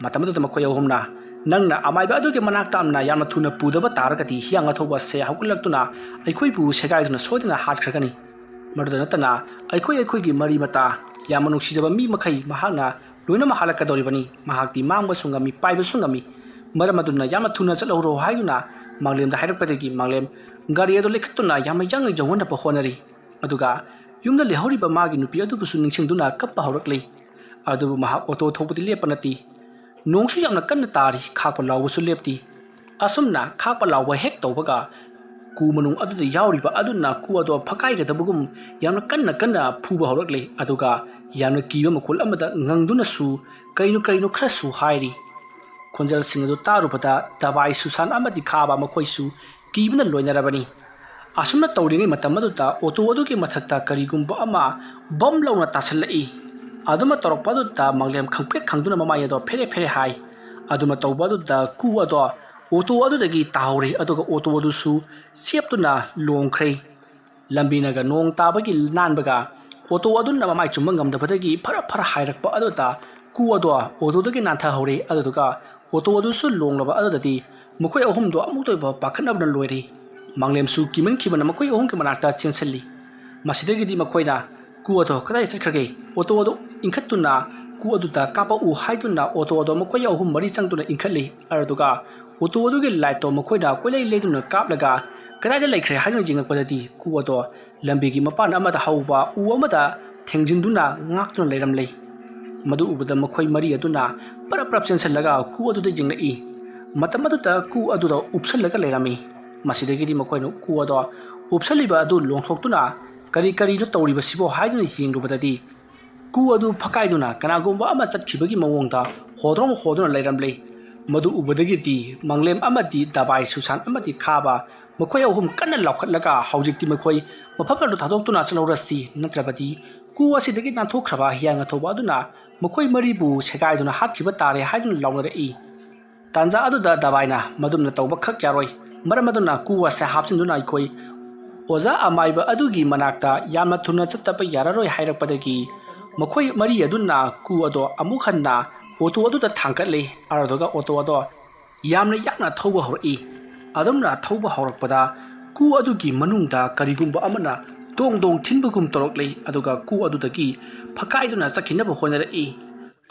ꯃꯇꯝ ꯑꯗꯨꯗ ꯃꯈꯣꯏ ꯑꯍꯨꯝꯅ, "ꯅꯪꯅ ꯑꯃꯥꯏꯕ ꯑꯗꯨꯒꯤ ꯃꯅꯥꯛ ꯇꯥꯝꯅ ꯌꯥꯝꯅ ꯊꯨꯅ ꯄꯨꯗꯕ ꯇꯥꯔꯒꯗꯤ ꯍꯤꯌꯥꯡ ꯑꯊꯧꯕ ꯑꯁꯦ ꯍꯧꯒꯠꯂꯛꯇꯨꯅ ꯑꯩꯈꯣꯏꯕꯨ ꯁꯦꯒꯥꯏꯗꯨꯅ ꯁꯣꯏꯗꯅ ꯍꯥꯠꯈ꯭ꯔꯒꯅꯤ꯫ ꯃꯗꯨꯗ ꯅꯠꯇꯅ ꯑꯩꯈꯣꯏ ꯑꯩꯈꯣꯏꯒꯤ ꯃꯔꯤ ꯃꯇꯥ ꯌꯥꯝꯅ ꯅꯨꯡꯁꯤꯖꯕ ꯃꯤ ꯃꯈꯩ ꯃꯍꯥꯛꯅ ꯂꯣꯏꯅꯃꯛ ꯍꯜꯂꯛꯀꯗꯧꯔꯤꯕꯅꯤ꯫ ꯃꯍꯥꯛꯇꯤ ꯃꯥꯡꯕꯁꯨ ꯉꯝꯃꯤ, ꯄꯥꯏꯕꯁꯨ ꯉꯝꯃꯤ꯫ ꯃꯔꯝ ꯑꯗꯨꯅ ꯌꯥꯝꯅ ꯊꯨꯅ ꯆꯠꯍꯧꯔꯣ ꯍꯥꯏꯗꯨꯅ ꯃꯥꯡꯂꯦꯝꯗ ꯍꯥꯏꯔꯛꯄꯗꯒꯤ ꯃꯥꯡꯂꯦꯝ ꯒꯥꯔꯤ ꯑꯗꯨ ꯂꯩꯈꯠꯇꯨꯅ ꯌꯥꯝꯅ ꯌꯥꯡꯅ ꯌꯧꯍꯟꯅꯕ ꯍꯣꯠꯅꯔꯤ꯫ ꯑꯗꯨꯒ ꯌꯨꯝꯗ ꯂꯩꯍꯧꯔꯤꯕ ꯃꯥꯒꯤ ꯅꯨꯄꯤ ꯑꯗꯨꯕꯨꯁꯨ ꯅꯤꯡꯁꯤꯡꯗꯨꯅ ꯀꯞꯄ ꯍꯧꯔꯛꯂꯤ꯫ ꯑꯗꯨꯕꯨ ꯃꯍꯥꯛ ꯑꯣꯇꯣ ꯊꯧꯕꯗꯤ ꯂꯦꯞꯄ ꯅꯠꯇꯦ꯫ ꯅꯣꯡꯁꯨ ꯌꯥꯝꯅ ꯀꯟꯅ ꯇꯥꯔꯤ, ꯈꯥꯛꯄ ꯂꯥꯎꯕꯁꯨ ꯂꯦꯞꯇꯦ꯫ ꯑꯁꯨꯝꯅ ꯈꯥꯛꯄ ꯂꯥꯎꯕ ꯍꯦꯛ ꯇꯧꯕꯒ ꯀꯨ ꯃꯅꯨꯡ ꯑꯗꯨꯗ ꯌꯥꯎꯔꯤꯕ ꯑꯗꯨꯅ ꯀꯨ ꯑꯗꯣ ꯐꯛꯀꯥꯏꯒꯗꯕꯒꯨꯝ ꯌꯥꯝꯅ ꯀꯟꯅ ꯀꯟꯅ ꯐꯨꯕ ꯍꯧꯔꯛꯂꯦ꯫ ꯑꯗꯨꯒ ꯌꯥꯝꯅ ꯀꯤꯕ ꯃꯈꯣꯜ ꯑꯃꯗ ꯉꯪꯗꯨꯅꯁꯨ ꯀꯩꯅꯣ ꯀꯩꯅꯣ ꯈꯔꯁꯨ ꯍꯥꯏꯔꯤ꯫ ꯈꯣꯟꯖꯦꯜꯁꯤꯡ ꯑꯗꯨ ꯇꯥꯔꯨꯕꯗ ꯗꯕꯥꯏ, ꯁꯨꯁꯥꯟ ꯑꯃꯗꯤ ꯈꯥꯕ ꯃꯈꯣꯏꯁꯨ ꯀꯤꯕꯅ ꯂꯣꯏꯅꯔꯕꯅꯤ꯫ ꯑꯁꯨꯝꯅ ꯇꯧꯔꯤꯉꯩ ꯃꯇꯝ ꯑꯗꯨꯗ ꯑꯣꯇꯣ ꯑꯗꯨꯒꯤ ꯃꯊꯛꯇ ꯀꯔꯤꯒꯨꯝꯕ ꯑꯃ ꯕꯝ ꯂꯥꯎꯅ ꯇꯥꯁꯤꯜꯂꯛꯏ꯫ ꯑꯗꯨꯃ ꯇꯧꯔꯛꯄ ꯑꯗꯨꯗ ꯃꯥꯡꯂꯦꯝ ꯈꯪꯄ꯭ꯔꯦꯛ ꯈꯪꯗꯨꯅ ꯃꯃꯥꯏ ꯑꯗꯣ ꯐꯦꯔꯦ ꯐꯦꯔꯦ ꯍꯥꯏ꯫ ꯑꯗꯨꯃ ꯇꯧꯕ ꯑꯗꯨꯗ ꯀꯨ ꯑꯗꯣ ꯑꯣꯇꯣ ꯑꯗꯨꯗꯒꯤ ꯇꯥꯍꯧꯔꯦ, ꯑꯗꯨꯒ ꯑꯣꯇꯣ ꯑꯗꯨꯁꯨ ꯆꯦꯞꯇꯨꯅ ꯂꯣꯡꯈ꯭ꯔꯦ꯫ ꯂꯝꯕꯤꯅꯒ ꯅꯣꯡ ꯇꯥꯕꯒꯤ ꯅꯥꯟꯕꯒ ꯑꯣꯇꯣ ꯑꯗꯨꯅ ꯃꯃꯥꯏ ꯆꯨꯝꯕ ꯉꯝꯗꯕꯗꯒꯤ ꯐꯔ ꯐꯔ ꯍꯥꯏꯔꯛꯄ ꯑꯗꯨꯗ ꯀꯨ ꯑꯗꯣ ꯑꯣꯇꯣꯗꯒꯤ ꯅꯥꯟꯊꯍꯧꯔꯦ꯫ ꯑꯗꯨꯗꯨꯒ ꯑꯣꯇꯣ ꯑꯗꯨꯁꯨ ꯂꯣꯡꯂꯕ ꯑꯗꯨꯗꯗꯤ ꯃꯈꯣꯏ ꯑꯍꯨꯝꯗꯣ ꯑꯃꯨꯛꯇ ꯑꯣꯏꯕ ꯄꯥꯈꯠꯅꯕꯅ ꯂꯣꯏꯔꯦ꯫ ꯃꯥꯡꯂꯦꯝꯁꯨ ꯀꯤꯃꯟꯈꯤꯕꯅ ꯃꯈꯣꯏ ꯑꯍꯨꯝꯒꯤ ꯃꯅꯥꯛꯇ ꯆꯦꯟꯁꯤꯜꯂꯤ꯫ ꯃꯁꯤꯗꯒꯤꯗꯤ ꯃꯈꯣꯏꯅ ꯀꯨ ꯑꯗꯣ ꯀꯗꯥꯏ ꯆꯠꯈ꯭ꯔꯒꯦ? ꯑꯣꯇꯣ ꯑꯗꯨ ꯏꯟꯈꯠꯇꯨꯅ ꯀꯨ ꯑꯗꯨꯗ ꯀꯥꯞꯄꯛꯎ ꯍꯥꯏꯗꯨꯅ ꯑꯣꯇꯣ ꯑꯗꯣ ꯃꯈꯣꯏ ꯑꯍꯨꯝ ꯃꯔꯤ ꯆꯪꯗꯨꯅ ꯏꯟꯈꯠꯂꯤ꯫ ꯑꯗꯨꯒ ꯑꯣꯇꯣ ꯑꯗꯨꯒꯤ ꯂꯥꯏꯠꯇꯣ ꯃꯈꯣꯏꯅ ꯀꯣꯏꯂꯩ ꯂꯩꯗꯨꯅ ꯀꯥꯞꯂꯒ ꯀꯗꯥꯏꯗ ꯂꯩꯈ꯭ꯔꯦ ꯍꯥꯏꯗꯨꯅ ꯌꯦꯡꯂꯛꯄꯗꯗꯤ ꯀꯨ ꯑꯗꯣ ꯂꯝꯕꯤꯒꯤ ꯃꯄꯥꯟ ꯑꯃꯗ ꯍꯧꯕ ꯎ ꯑꯃꯗ ꯊꯦꯡꯖꯤꯟꯗꯨꯅ ꯉꯥꯛꯇꯨꯅ ꯂꯩꯔꯝꯂꯦ꯫ ꯃꯗꯨ ꯎꯕꯗ ꯃꯈꯣꯏ ꯃꯔꯤ ꯑꯗꯨꯅ ꯄꯔꯞ ꯄꯔꯞ ꯆꯦꯟꯁꯤꯜꯂꯒ ꯀꯨ ꯑꯗꯨꯗ ꯌꯦꯡꯂꯛꯏ꯫ ꯃꯇꯝ ꯑꯗꯨꯗ ꯀꯨ ꯑꯗꯨꯗ ꯎꯞꯁꯜꯂꯒ ꯂꯩꯔꯝꯃꯤ꯫ ꯃꯁꯤꯗꯒꯤꯗꯤ ꯃꯈꯣꯏꯅ ꯀꯨ ꯑꯗꯣ ꯎꯞꯁꯜꯂꯤꯕ ꯑꯗꯨ ꯂꯣꯡꯊꯣꯛꯇꯨꯅ ꯀꯔꯤ ꯀꯔꯤꯅꯣ ꯇꯧꯔꯤꯕꯁꯤꯕꯣ ꯍꯥꯏꯗꯨꯅ ꯌꯦꯡꯂꯨꯕꯗꯗꯤ ꯀꯨ ꯑꯗꯨ ꯐꯛꯀꯥꯏꯗꯨꯅ ꯀꯅꯥꯒꯨꯝꯕ ꯑꯃ ꯆꯠꯈꯤꯕꯒꯤ ꯃꯑꯣꯡꯗ ꯍꯣꯗ꯭ꯔꯣꯡ ꯍꯣꯗꯨꯅ ꯂꯩꯔꯝꯂꯦ꯫ ꯃꯗꯨ ꯎꯕꯗꯒꯤꯗꯤ ꯃꯥꯡꯂꯦꯝ ꯑꯃꯗꯤ ꯗꯕꯥꯏ, ꯁꯨꯁꯥꯟ ꯑꯃꯗꯤ ꯈꯥꯕ ꯃꯈꯣꯏ ꯑꯍꯨꯝ ꯀꯟꯅ ꯂꯥꯎꯈꯠꯂꯒ ꯍꯧꯖꯤꯛꯇꯤ ꯃꯈꯣꯏ ꯃꯐꯝ ꯑꯗꯨ ꯊꯥꯗꯣꯛꯇꯨꯅ ꯆꯠꯍꯧꯔꯁꯤ, ꯅꯠꯇ꯭ꯔꯕꯗꯤ ꯀꯨ ꯑꯁꯤꯗꯒꯤ ꯅꯥꯟꯊꯣꯛꯈ꯭ꯔꯕ ꯍꯤꯌꯥꯡ ꯑꯊꯧꯕ ꯑꯗꯨꯅ ꯃꯈꯣꯏ ꯃꯔꯤꯕꯨ ꯁꯦꯒꯥꯏꯗꯨꯅ ꯍꯥꯠꯈꯤꯕ ꯇꯥꯔꯦ ꯍꯥꯏꯗꯨꯅ ꯂꯥꯎꯅꯔꯛꯏ꯫ ꯇꯥꯟꯖꯥ ꯑꯗꯨꯗ ꯗꯕꯥꯏꯅ ꯃꯗꯨꯝꯅ ꯇꯧꯕ ꯈꯛ ꯌꯥꯔꯣꯏ, ꯃꯔꯝ ꯑꯗꯨꯅ ꯀꯨ ꯑꯁꯦ ꯍꯥꯞꯆꯤꯟꯗꯨꯅ ꯑꯩꯈꯣꯏ ꯑꯣꯖꯥ ꯑꯃꯥꯏꯕ ꯑꯗꯨꯒꯤ ꯃꯅꯥꯛꯇ ꯌꯥꯝꯅ ꯊꯨꯅ ꯆꯠꯇꯕ ꯌꯥꯔꯔꯣꯏ ꯍꯥꯏꯔꯛꯄꯗꯒꯤ ꯃꯈꯣꯏ ꯃꯔꯤ ꯑꯗꯨꯅ ꯀꯨ ꯑꯗꯣ ꯑꯃꯨꯛ ꯍꯟꯅ ꯑꯣꯇꯣ ꯑꯗꯨꯗ ꯊꯥꯡꯒꯠꯂꯤ꯫ ꯑꯗꯨꯒ ꯑꯣꯇꯣ ꯑꯗꯣ ꯌꯥꯝꯅ ꯌꯥꯡꯅ ꯊꯧꯕ ꯍꯧꯔꯛꯏ꯫ ꯑꯗꯨꯝꯅ ꯊꯧꯕ ꯍꯧꯔꯛꯄꯗ ꯀꯨ ꯑꯗꯨꯒꯤ ꯃꯅꯨꯡꯗ ꯀꯔꯤꯒꯨꯝꯕ ꯑꯃꯅ ꯗꯣꯡ ꯗꯣꯡ ꯊꯤꯟꯕꯒꯨꯝ ꯇꯧꯔꯛꯂꯦ, ꯑꯗꯨꯒ ꯀꯨ ꯑꯗꯨꯗꯒꯤ ꯐꯛꯀꯥꯏꯗꯨꯅ ꯆꯠꯈꯤꯅꯕ ꯍꯣꯠꯅꯔꯛꯏ꯫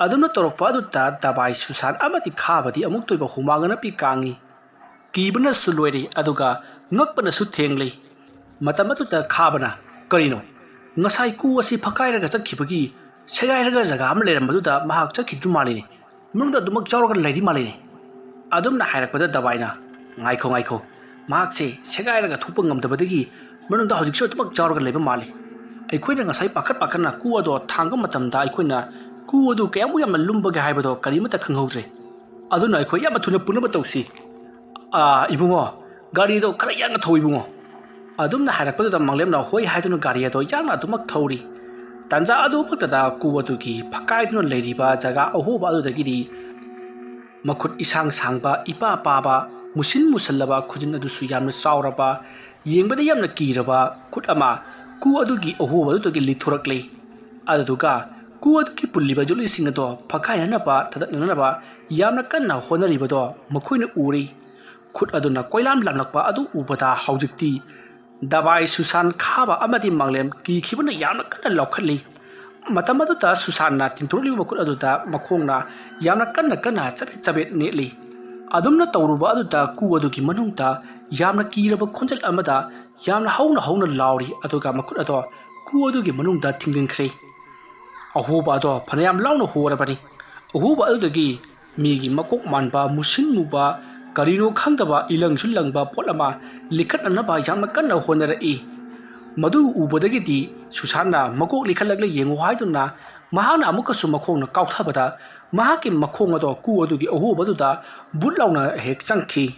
ꯑꯗꯨꯝꯅ ꯇꯧꯔꯛꯄ ꯑꯗꯨꯗ ꯗꯕꯥꯏ, ꯁꯨꯁꯥꯟ ꯑꯃꯗꯤ ꯈꯥꯕꯗꯤ ꯑꯃꯨꯛꯇ ꯑꯣꯏꯕ ꯍꯨꯃꯥꯡ ꯑꯅꯞꯄꯤ ꯀꯥꯡꯉꯤ꯫ ꯀꯤꯕꯅꯁꯨ ꯂꯣꯏꯔꯦ, ꯑꯗꯨꯒ ꯉꯛꯄꯅꯁꯨ ꯊꯦꯡꯂꯦ꯫ ꯃꯇꯝ ꯑꯗꯨꯗ ꯈꯥꯕꯅ, "ꯀꯔꯤꯅꯣ? ꯉꯁꯥꯏ ꯀꯨ ꯑꯁꯤ ꯐꯛꯀꯥꯏꯔꯒ ꯆꯠꯈꯤꯕꯒꯤ ꯁꯦꯒꯥꯏꯔꯒ ꯖꯒꯥ ꯑꯃ ꯂꯩꯔꯝꯕꯗꯨꯗ ꯃꯍꯥꯛ ꯆꯠꯈꯤꯗ꯭ꯔꯤ ꯃꯥꯜꯂꯤꯅꯦ꯫ ꯃꯅꯨꯡꯗ ꯑꯗꯨꯃꯛ ꯌꯥꯎꯔꯒ ꯂꯩꯔꯤ ꯃꯥꯜꯂꯤꯅꯦ"꯫ ꯑꯗꯨꯝꯅ ꯍꯥꯏꯔꯛꯄꯗ ꯗꯕꯥꯏꯅ, "ꯉꯥꯏꯈꯣ, ꯉꯥꯏꯈꯣ, ꯃꯍꯥꯛꯁꯦ ꯁꯦꯒꯥꯏꯔꯒ ꯊꯣꯛꯄ ꯉꯝꯗꯕꯗꯒꯤ ꯃꯅꯨꯡꯗ ꯍꯧꯖꯤꯛꯁꯨ ꯑꯗꯨꯃꯛ ꯌꯥꯎꯔꯒ ꯂꯩꯕ ꯃꯥꯜꯂꯤ꯫ ꯑꯩꯈꯣꯏꯅ ꯉꯁꯥꯏ ꯄꯥꯈꯠ ꯄꯥꯈꯠꯅ ꯀꯨ ꯑꯗꯣ ꯊꯥꯡꯕ ꯃꯇꯝꯗ ꯑꯩꯈꯣꯏꯅ ꯀꯨ ꯑꯗꯨ ꯀꯌꯥꯃꯨꯛ ꯌꯥꯝꯅ ꯂꯨꯝꯕꯒꯦ ꯍꯥꯏꯕꯗꯣ ꯀꯔꯤꯃꯠꯇ ꯈꯪꯍꯧꯗ꯭ꯔꯦ꯫ ꯑꯗꯨꯅ ꯑꯩꯈꯣꯏ ꯌꯥꯝꯅ ꯊꯨꯅ ꯄꯨꯅꯕ ꯇꯧꯁꯤ꯫ ꯑꯥ, ꯏꯕꯨꯡꯉꯣ, ꯒꯥꯔꯤꯗꯣ ꯈꯔ ꯌꯥꯡꯅ ꯊꯧ, ꯏꯕꯨꯡꯉꯣ"꯫ ꯑꯗꯨꯝꯅ ꯍꯥꯏꯔꯛꯄꯗꯨꯗ ꯃꯥꯡꯂꯦꯝꯅ ꯍꯣꯏ ꯍꯥꯏꯗꯨꯅ ꯒꯥꯔꯤ ꯑꯗꯣ ꯌꯥꯡꯅ ꯑꯗꯨꯃꯛ ꯊꯧꯔꯤ꯫ ꯇꯥꯟꯖꯥ ꯑꯗꯨꯃꯛꯇꯗ ꯀꯨ ꯑꯗꯨꯒꯤ ꯐꯛꯀꯥꯏꯗꯨꯅ ꯂꯩꯔꯤꯕ ꯖꯒꯥ ꯑꯍꯣꯕ ꯑꯗꯨꯗꯒꯤꯗꯤ ꯃꯈꯨꯠ ꯏꯁꯥꯡ ꯁꯥꯡꯕ, ꯏꯄꯥ ꯄꯥꯕ, ꯃꯨꯁꯤꯟ ꯃꯨꯁꯜꯂꯕ, ꯈꯨꯖꯤꯟ ꯑꯗꯨꯁꯨ ꯌꯥꯝꯅ ꯆꯥꯎꯔꯕ, ꯌꯦꯡꯕꯗ ꯌꯥꯝꯅ ꯀꯤꯔꯕ ꯈꯨꯠ ꯑꯃ ꯀꯨ ꯑꯗꯨꯒꯤ ꯑꯍꯣꯕ ꯑꯗꯨꯗꯒꯤ ꯂꯤꯊꯣꯔꯛꯂꯦ꯫ ꯑꯗꯨꯗꯨꯒ ꯀꯨ ꯑꯗꯨꯒꯤ ꯄꯨꯜꯂꯤꯕ ꯖꯨꯂꯤꯁꯤꯡ ꯑꯗꯣ ꯐꯛꯀꯥꯏꯅꯅꯕ, ꯊꯥꯗꯠꯅꯅꯕ ꯌꯥꯝꯅ ꯀꯟꯅ ꯍꯣꯠꯅꯔꯤꯕꯗꯣ ꯃꯈꯣꯏꯅ ꯎꯔꯤ꯫ ꯈꯨꯠ ꯑꯗꯨꯅ ꯀꯣꯏꯂꯥꯝ ꯂꯥꯝꯂꯛꯄ ꯑꯗꯨ ꯎꯕꯗ ꯍꯧꯖꯤꯛꯇꯤ ꯗꯕꯥꯏ, ꯁꯨꯁꯥꯟ, ꯈꯥꯕ ꯑꯃꯗꯤ ꯃꯥꯡꯂꯦꯝ ꯀꯤꯈꯤꯕꯅ ꯌꯥꯝꯅ ꯀꯟꯅ ꯂꯥꯎꯈꯠꯂꯤ꯫ ꯃꯇꯝ ꯑꯗꯨꯗ ꯁꯨꯁꯥꯟꯅ ꯇꯤꯡꯊꯣꯔꯛꯂꯤꯕ ꯃꯈꯨꯠ ꯑꯗꯨꯗ ꯃꯈꯣꯡꯅ ꯌꯥꯝꯅ ꯀꯟꯅ ꯀꯟꯅ ꯆꯕꯦꯠ ꯆꯕꯦꯠ ꯅꯦꯠꯂꯤ꯫ ꯑꯗꯨꯝꯅ ꯇꯧꯔꯨꯕ ꯑꯗꯨꯗ ꯀꯨ ꯑꯗꯨꯒꯤ ꯃꯅꯨꯡꯗ ꯌꯥꯝꯅ ꯀꯤꯔꯕ ꯈꯣꯟꯖꯦꯜ ꯑꯃꯗ ꯌꯥꯝꯅ ꯍꯧꯅ ꯍꯧꯅ ꯂꯥꯎꯔꯤ, ꯑꯗꯨꯒ ꯃꯈꯨꯠ ꯑꯗꯣ ꯀꯨ ꯑꯗꯨꯒꯤ ꯃꯅꯨꯡꯗ ꯊꯤꯡꯖꯤꯟꯈ꯭ꯔꯦ꯫ ꯑꯍꯣꯕ ꯑꯗꯣ ꯐꯅꯌꯥꯝ ꯂꯥꯎꯅ ꯍꯣꯔꯕꯅꯤ꯫ ꯑꯍꯣꯕ ꯑꯗꯨꯗꯒꯤ ꯃꯤꯒꯤ ꯃꯀꯣꯛ ꯃꯥꯟꯕ, ꯃꯨꯁꯤꯟ ꯃꯨꯕ, ꯀꯔꯤꯅꯣ ꯈꯪꯗꯕ ꯏꯂꯪꯁꯨ ꯂꯪꯕ ꯄꯣꯠ ꯑꯃ ꯂꯤꯈꯠꯅꯅꯕ ꯌꯥꯝꯅ ꯀꯟꯅ ꯍꯣꯠꯅꯔꯛꯏ꯫ ꯃꯗꯨ ꯎꯕꯗꯒꯤꯗꯤ ꯁꯨꯁꯥꯟꯅ "ꯃꯀꯣꯛ ꯂꯤꯈꯠꯂꯛꯂꯦ ꯌꯦꯡꯉꯨ" ꯍꯥꯏꯗꯨꯅ ꯃꯍꯥꯛꯅ ꯑꯃꯨꯛꯀꯁꯨ ꯃꯈꯣꯡꯅ ꯀꯥꯎꯊꯕꯗ ꯃꯍꯥꯛꯀꯤ ꯃꯈꯣꯡ ꯑꯗꯣ ꯀꯨ ꯑꯗꯨꯒꯤ ꯑꯍꯣꯕꯗꯨꯗ ꯕꯨꯠ ꯂꯥꯎꯅ ꯍꯦꯛ ꯆꯪꯈꯤ꯫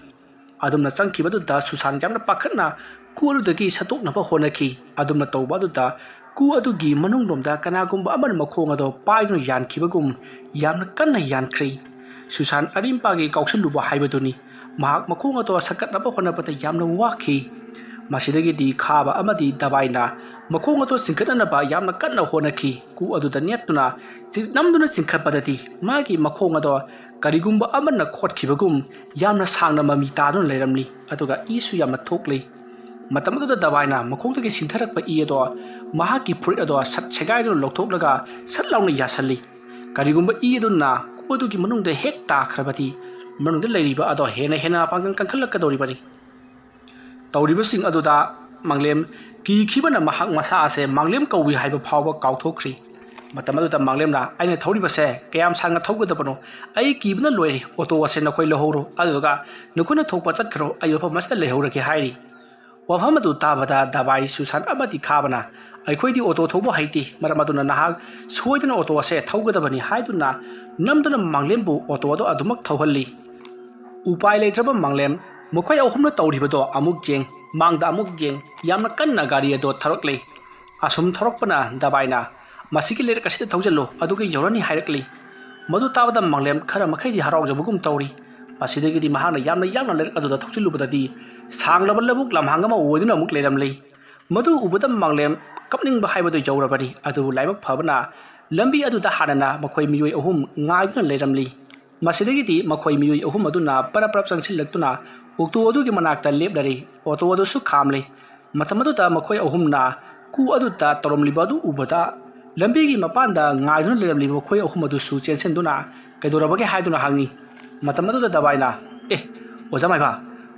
ꯑꯗꯨꯝꯅ ꯆꯪꯈꯤꯕꯗꯨꯗ ꯁꯨꯁꯥꯟ ꯌꯥꯝꯅ ꯄꯥꯈꯠꯅ ꯀꯨ ꯑꯗꯨꯗꯒꯤ ꯁꯠꯇꯣꯛꯅꯕ ꯍꯣꯠꯅꯈꯤ꯫ ꯑꯗꯨꯝꯅ ꯇꯧꯕ ꯑꯗꯨꯗ ꯀꯨ ꯑꯗꯨꯒꯤ ꯃꯅꯨꯡꯂꯣꯝꯗ ꯀꯅꯥꯒꯨꯝꯕ ꯑꯃꯅ ꯃꯈꯣꯡ ꯑꯗꯣ ꯄꯥꯏꯗꯨꯅ ꯌꯥꯟꯈꯤꯕꯒꯨꯝ ꯌꯥꯝꯅ ꯀꯟꯅ ꯌꯥꯟꯈ꯭ꯔꯦ꯫ ꯁꯨꯁꯥꯟ ꯑꯔꯤꯝꯄꯥꯒꯤ ꯀꯥꯎꯁꯜꯂꯨꯕ ꯍꯥꯏꯕꯗꯨꯅꯤ꯫ ꯃꯍꯥꯛ ꯃꯈꯣꯡ ꯑꯗꯣ ꯁꯠꯀꯠꯅꯕ ꯍꯣꯠꯅꯕꯗ ꯌꯥꯝꯅ ꯋꯥꯈꯤ꯫ ꯃꯁꯤꯗꯒꯤꯗꯤ ꯈꯥꯕ ꯑꯃꯗꯤ ꯗꯕꯥꯏꯅ ꯃꯈꯣꯡ ꯑꯗꯣ ꯆꯤꯡꯈꯠꯅꯅꯕ ꯌꯥꯝꯅ ꯀꯟꯅ ꯍꯣꯠꯅꯈꯤ꯫ ꯀꯨ ꯑꯗꯨꯗ ꯅꯦꯠꯇꯨꯅ ꯆꯤꯛ ꯅꯝꯗꯨꯅ ꯆꯤꯡꯈꯠꯄꯗꯗꯤ ꯃꯥꯒꯤ ꯃꯈꯣꯡ ꯑꯗꯣ ꯀꯔꯤꯒꯨꯝꯕ ꯑꯃꯅ ꯈꯣꯠꯈꯤꯕꯒꯨꯝ ꯌꯥꯝꯅ ꯁꯥꯡꯅ ꯃꯃꯤ ꯇꯥꯗꯨꯅ ꯂꯩꯔꯝꯂꯤ, ꯑꯗꯨꯒ ꯏꯁꯨ ꯌꯥꯝꯅ ꯊꯣꯛꯂꯤ꯫ ꯃꯇꯝ ꯑꯗꯨꯗ ꯗꯕꯥꯏꯅ ꯃꯈꯣꯡꯗꯒꯤ ꯁꯤꯟꯊꯔꯛꯄ ꯏ ꯑꯗꯣ ꯃꯍꯥꯛꯀꯤ ꯐꯨꯔꯤꯠ ꯑꯗꯣ ꯁꯠ ꯁꯦꯒꯥꯏꯗꯨꯅ ꯂꯧꯊꯣꯛꯂꯒ ꯁꯠ ꯂꯥꯎꯅ ꯌꯥꯁꯜꯂꯤ꯫ ꯀꯔꯤꯒꯨꯝꯕ ꯏ ꯑꯗꯨꯅ ꯀꯨ ꯑꯗꯨꯒꯤ ꯃꯅꯨꯡꯗ ꯍꯦꯛ ꯇꯥꯈ꯭ꯔꯕꯗꯤ ꯃꯅꯨꯡꯗ ꯂꯩꯔꯤꯕ ꯑꯗꯣ ꯍꯦꯟꯅ ꯍꯦꯟꯅ ꯄꯥꯡꯒꯜ ꯀꯟꯈꯠꯂꯛꯀꯗꯧꯔꯤꯕꯅꯤ꯫ ꯇꯧꯔꯤꯕꯁꯤꯡ ꯑꯗꯨꯗ ꯃꯥꯡꯂꯦꯝ ꯀꯤꯈꯤꯕꯅ ꯃꯍꯥꯛ ꯃꯁꯥ ꯑꯁꯦ ꯃꯥꯡꯂꯦꯝ ꯀꯧꯏ ꯍꯥꯏꯕ ꯐꯥꯎꯕ ꯀꯥꯎꯊꯣꯛꯈ꯭ꯔꯤ꯫ ꯃꯇꯝ ꯑꯗꯨꯗ ꯃꯥꯡꯂꯦꯝꯅ, "ꯑꯩꯅ ꯊꯧꯔꯤꯕꯁꯦ ꯀꯌꯥꯝ ꯁꯥꯡꯅ ꯊꯧꯒꯗꯕꯅꯣ? ꯑꯩ ꯀꯤꯕꯅ ꯂꯣꯏꯔꯦ꯫ ꯑꯣꯇꯣ ꯑꯁꯦ ꯅꯈꯣꯏ ꯂꯧꯍꯧꯔꯣ, ꯑꯗꯨꯗꯨꯒ ꯅꯈꯣꯏꯅ ꯊꯣꯛꯄ ꯆꯠꯈ꯭ꯔꯣ, ꯑꯩ ꯃꯐꯝ ꯑꯁꯤꯗ ꯂꯩꯍꯧꯔꯒꯦ" ꯍꯥꯏꯔꯤ꯫ ꯋꯥꯐꯝ ꯑꯗꯨ ꯇꯥꯕꯗ ꯗꯕꯥꯏ, ꯁꯨꯁꯥꯟ ꯑꯃꯗꯤ ꯈꯥꯕꯅ, "ꯑꯩꯈꯣꯏꯗꯤ ꯑꯣꯇꯣ ꯊꯧꯕ ꯍꯩꯇꯦ, ꯃꯔꯝ ꯑꯗꯨꯅ ꯅꯍꯥꯛ ꯁꯣꯏꯗꯅ ꯑꯣꯇꯣ ꯑꯁꯦ ꯊꯧꯒꯗꯕꯅꯤ" ꯍꯥꯏꯗꯨꯅ ꯅꯝꯗꯨꯅ ꯃꯥꯡꯂꯦꯝꯕꯨ ꯑꯣꯇꯣ ꯑꯗꯨ ꯑꯗꯨꯃꯛ ꯊꯧꯍꯜꯂꯤ꯫ ꯎꯄꯥꯏ ꯂꯩꯇ꯭ꯔꯕ ꯃꯥꯡꯂꯦꯝ ꯃꯈꯣꯏ ꯑꯍꯨꯝꯅ ꯇꯧꯔꯤꯕꯗꯣ ꯑꯃꯨꯛ ꯌꯦꯡ, ꯃꯥꯡꯗ ꯑꯃꯨꯛ ꯌꯦꯡ, ꯌꯥꯝꯅ ꯀꯟꯅ ꯒꯥꯔꯤ ꯑꯗꯨ ꯊꯧꯔꯛꯂꯤ꯫ ꯑꯁꯨꯝ ꯊꯧꯔꯛꯄꯅ ꯗꯕꯥꯏꯅ, "ꯃꯁꯤꯒꯤ ꯂꯩꯔꯛ ꯑꯁꯤꯗ ꯊꯧꯖꯤꯜꯂꯨ, ꯑꯗꯨꯒ ꯌꯧꯔꯅꯤ" ꯍꯥꯏꯔꯛꯂꯤ꯫ ꯃꯗꯨ ꯇꯥꯕꯗ ꯃꯥꯡꯂꯦꯝ ꯈꯔ ꯃꯈꯩꯗꯤ ꯍꯔꯥꯎꯖꯕꯒꯨꯝ ꯇꯧꯔꯤ꯫ ꯃꯁꯤꯗꯒꯤꯗꯤ ꯃꯍꯥꯛꯅ ꯌꯥꯝꯅ ꯌꯥꯡꯅ ꯂꯩꯔꯛ ꯑꯗꯨꯗ ꯊꯧꯖꯤꯜꯂꯨꯕꯗꯗꯤ ꯁꯥꯡꯂꯕ ꯂꯧꯕꯨꯛ ꯂꯝꯍꯥꯡ ꯑꯃ ꯑꯣꯏꯗꯨꯅ ꯑꯃꯨꯛ ꯂꯩꯔꯝꯂꯤ꯫ ꯃꯗꯨ ꯎꯕꯗ ꯃꯥꯡꯂꯦꯝ ꯀꯞꯅꯤꯡꯕ ꯍꯥꯏꯕꯗꯨ ꯌꯧꯔꯕꯅꯤ꯫ ꯑꯗꯨꯕꯨ ꯂꯥꯏꯕꯛ ꯐꯕꯅ ꯂꯝꯕꯤ ꯑꯗꯨꯗ ꯍꯥꯟꯅꯅ ꯃꯈꯣꯏ ꯃꯤꯑꯣꯏ ꯑꯍꯨꯝ ꯉꯥꯏꯗꯨꯅ ꯂꯩꯔꯝꯂꯤ꯫ ꯃꯁꯤꯗꯒꯤꯗꯤ ꯃꯈꯣꯏ ꯃꯤꯑꯣꯏ ꯑꯍꯨꯝ ꯑꯗꯨꯅ ꯄꯔꯞ ꯄꯔꯞ ꯆꯪꯁꯤꯜꯂꯛꯇꯨꯅ ꯑꯣꯇꯣ ꯑꯗꯨꯒꯤ ꯃꯅꯥꯛꯇ ꯂꯦꯞꯂꯔꯤ꯫ ꯑꯣꯇꯣ ꯑꯗꯨꯁꯨ ꯈꯥꯝꯂꯤ꯫ ꯃꯇꯝ ꯑꯗꯨꯗ ꯃꯈꯣꯏ ꯑꯍꯨꯝꯅ ꯀꯨ ꯑꯗꯨꯗ ꯇꯧꯔꯝꯂꯤꯕ ꯑꯗꯨ ꯎꯕꯗ ꯂꯝꯕꯤꯒꯤ ꯃꯄꯥꯟꯗ ꯉꯥꯏꯗꯨꯅ ꯂꯩꯔꯝꯂꯤꯕ ꯃꯈꯣꯏ ꯑꯍꯨꯝ ꯑꯗꯨꯁꯨ ꯆꯦꯟꯁꯤꯟꯗꯨꯅ, "ꯀꯩꯗꯧꯔꯕꯒꯦ?" ꯍꯥꯏꯗꯨꯅ ꯍꯪꯉꯤ꯫ ꯃꯇꯝ ꯑꯗꯨꯗ ꯗꯕꯥꯏꯅ, "ꯑꯦ, ꯑꯣꯖꯥ ꯃꯥꯏꯕ,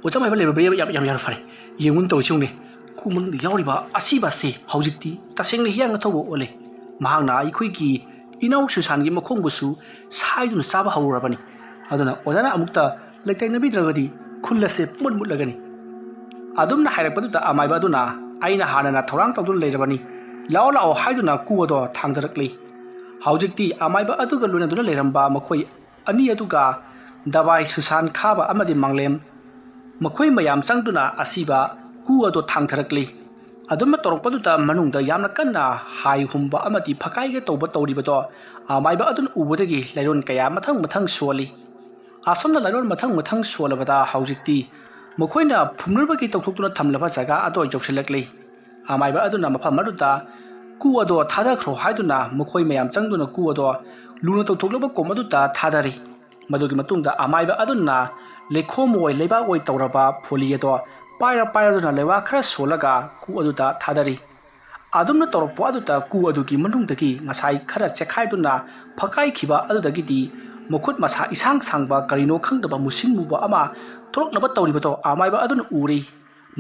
ꯑꯣꯖꯥ ꯃꯥꯏꯕ ꯂꯩꯕꯤꯕ꯭ꯔꯥ? ꯌꯥꯝ, ꯌꯥꯝ, ꯌꯥꯝ ꯐꯔꯦ꯫ ꯌꯦꯡꯉꯨꯅ ꯇꯧꯔꯤꯁꯤ ꯌꯦꯡꯉꯨꯅꯦ꯫ ꯀꯨ ꯃꯅꯨꯡꯗ ꯌꯥꯎꯔꯤꯕ ꯑꯁꯤꯕ ꯑꯁꯤ ꯍꯧꯖꯤꯛꯇꯤ ꯇꯁꯦꯡꯅ ꯍꯤꯌꯥꯡ ꯑꯊꯧꯕ ꯑꯣꯜꯂꯦ꯫ ꯃꯍꯥꯛꯅ ꯑꯩꯈꯣꯏꯒꯤ ꯏꯅꯥꯎ ꯁꯨꯁꯥꯟꯒꯤ ꯃꯈꯣꯡꯕꯨꯁꯨ ꯁꯥꯏꯗꯨꯅ ꯆꯥꯕ ꯍꯧꯔꯨꯔꯕꯅꯤ꯫ ꯑꯗꯨꯅ ꯑꯣꯖꯥꯅ ꯑꯃꯨꯛꯇ ꯂꯩꯇꯦꯡꯅꯕꯤꯗ꯭ꯔꯒꯗꯤ ꯈꯨꯜ ꯑꯁꯦ ꯄꯨꯡꯃꯨꯠ ꯃꯨꯠꯂꯒꯅꯤ"꯫ ꯑꯗꯨꯝꯅ ꯍꯥꯏꯔꯛꯄꯗꯨꯗ ꯑꯃꯥꯏꯕ ꯑꯗꯨꯅ, "ꯑꯩꯅ ꯍꯥꯟꯅꯅ ꯊꯧꯔꯥꯡ ꯇꯧꯗꯨꯅ ꯂꯩꯔꯕꯅꯤ, ꯂꯥꯛꯑꯣ, ꯂꯥꯛꯑꯣ" ꯍꯥꯏꯗꯨꯅ ꯀꯨ ꯑꯗꯣ ꯊꯥꯡꯗꯔꯛꯂꯤ꯫ ꯍꯧꯖꯤꯛꯇꯤ ꯑꯃꯥꯏꯕ ꯑꯗꯨꯒ ꯂꯣꯏꯅꯗꯨꯅ ꯂꯩꯔꯝꯕ ꯃꯈꯣꯏ ꯑꯅꯤ ꯑꯗꯨꯒ ꯗꯕꯥꯏ, ꯁꯨꯁꯥꯟ, ꯈꯥꯕ ꯑꯃꯗꯤ ꯃꯥꯡꯂꯦꯝ, ꯃꯈꯣꯏ ꯃꯌꯥꯝ ꯆꯪꯗꯨꯅ ꯑꯁꯤꯕ ꯀꯨ ꯑꯗꯨ ꯊꯥꯡꯊꯔꯛꯂꯤ꯫ ꯑꯗꯨꯝꯅ ꯇꯧꯔꯛꯄꯗꯨꯗ ꯃꯅꯨꯡꯗ ꯌꯥꯝꯅ ꯀꯟꯅ ꯍꯥꯏ ꯍꯨꯝꯕ ꯑꯃꯗꯤ ꯐꯀꯥꯏꯒ ꯇꯧꯕ ꯇꯧꯔꯤꯕꯗꯣ ꯑꯃꯥꯏꯕ ꯑꯗꯨꯅ ꯎꯕꯗꯒꯤ ꯂꯥꯏꯑꯣꯟ ꯀꯌꯥ ꯃꯊꯪ ꯃꯊꯪ ꯁꯣꯜꯂꯤ꯫ ꯑꯁꯨꯝꯅ ꯂꯥꯏꯑꯣꯟ ꯃꯊꯪ ꯃꯊꯪ ꯁꯣꯜꯂꯕꯗ ꯍꯧꯖꯤꯛꯇꯤ ꯃꯈꯣꯏꯅ ꯐꯨꯝꯅꯕꯒꯤ ꯇꯧꯊꯣꯛꯇꯨꯅ ꯊꯝꯂꯕ ꯖꯒꯥ ꯑꯗꯣ ꯌꯧꯁꯤꯜꯂꯛꯂꯤ꯫ ꯑꯃꯥꯏꯕ ꯑꯗꯨꯅ ꯃꯐꯝ ꯑꯗꯨꯗ ꯀꯨ ꯑꯗꯣ ꯊꯥꯗꯈ꯭ꯔꯣ ꯍꯥꯏꯗꯨꯅ ꯃꯈꯣꯏ ꯃꯌꯥꯝ ꯆꯪꯗꯨꯅ ꯀꯨ ꯑꯗꯣ ꯂꯨꯅ ꯇꯧꯊꯣꯛꯂꯕ ꯀꯣꯝ ꯑꯗꯨꯗ ꯊꯥꯗꯔꯤ꯫ ꯃꯗꯨꯒꯤ ꯃꯇꯨꯡꯗ ꯑꯃꯥꯏꯕ ꯑꯗꯨꯅ ꯂꯩꯈꯣꯝ ꯑꯣꯏ ꯂꯩꯕꯥꯛ ꯑꯣꯏ ꯇꯧꯔꯕ ꯐꯣꯂꯤ ꯑꯗꯣ ꯄꯥꯏꯔ ꯄꯥꯏꯔꯗꯨꯅ ꯂꯩꯕꯥꯛ ꯈꯔ ꯁꯣꯜꯂꯒ ꯀꯨ ꯑꯗꯨꯗ ꯊꯥꯗꯔꯤ꯫ ꯑꯗꯨꯝꯅ ꯇꯧꯔꯛꯄ ꯑꯗꯨꯗ ꯀꯨ ꯑꯗꯨꯒꯤ ꯃꯅꯨꯡꯗꯒꯤ ꯉꯁꯥꯏ ꯈꯔ ꯆꯦꯛꯈꯥꯏꯗꯨꯅ ꯐꯛꯀꯥꯏꯈꯤꯕ ꯑꯗꯨꯗꯒꯤꯗꯤ ꯃꯈꯨꯠ ꯃꯁꯥ ꯏꯁꯥꯡ ꯁꯥꯡꯕ ꯀꯔꯤꯅꯣ ꯈꯪꯗꯕ ꯃꯨꯁꯤꯟ ꯃꯨꯕ ꯑꯃ ꯊꯣꯛꯂꯛꯅꯕ ꯇꯧꯔꯤꯕꯗꯣ ꯑꯃꯥꯏꯕ ꯑꯗꯨꯅ ꯎꯔꯤ꯫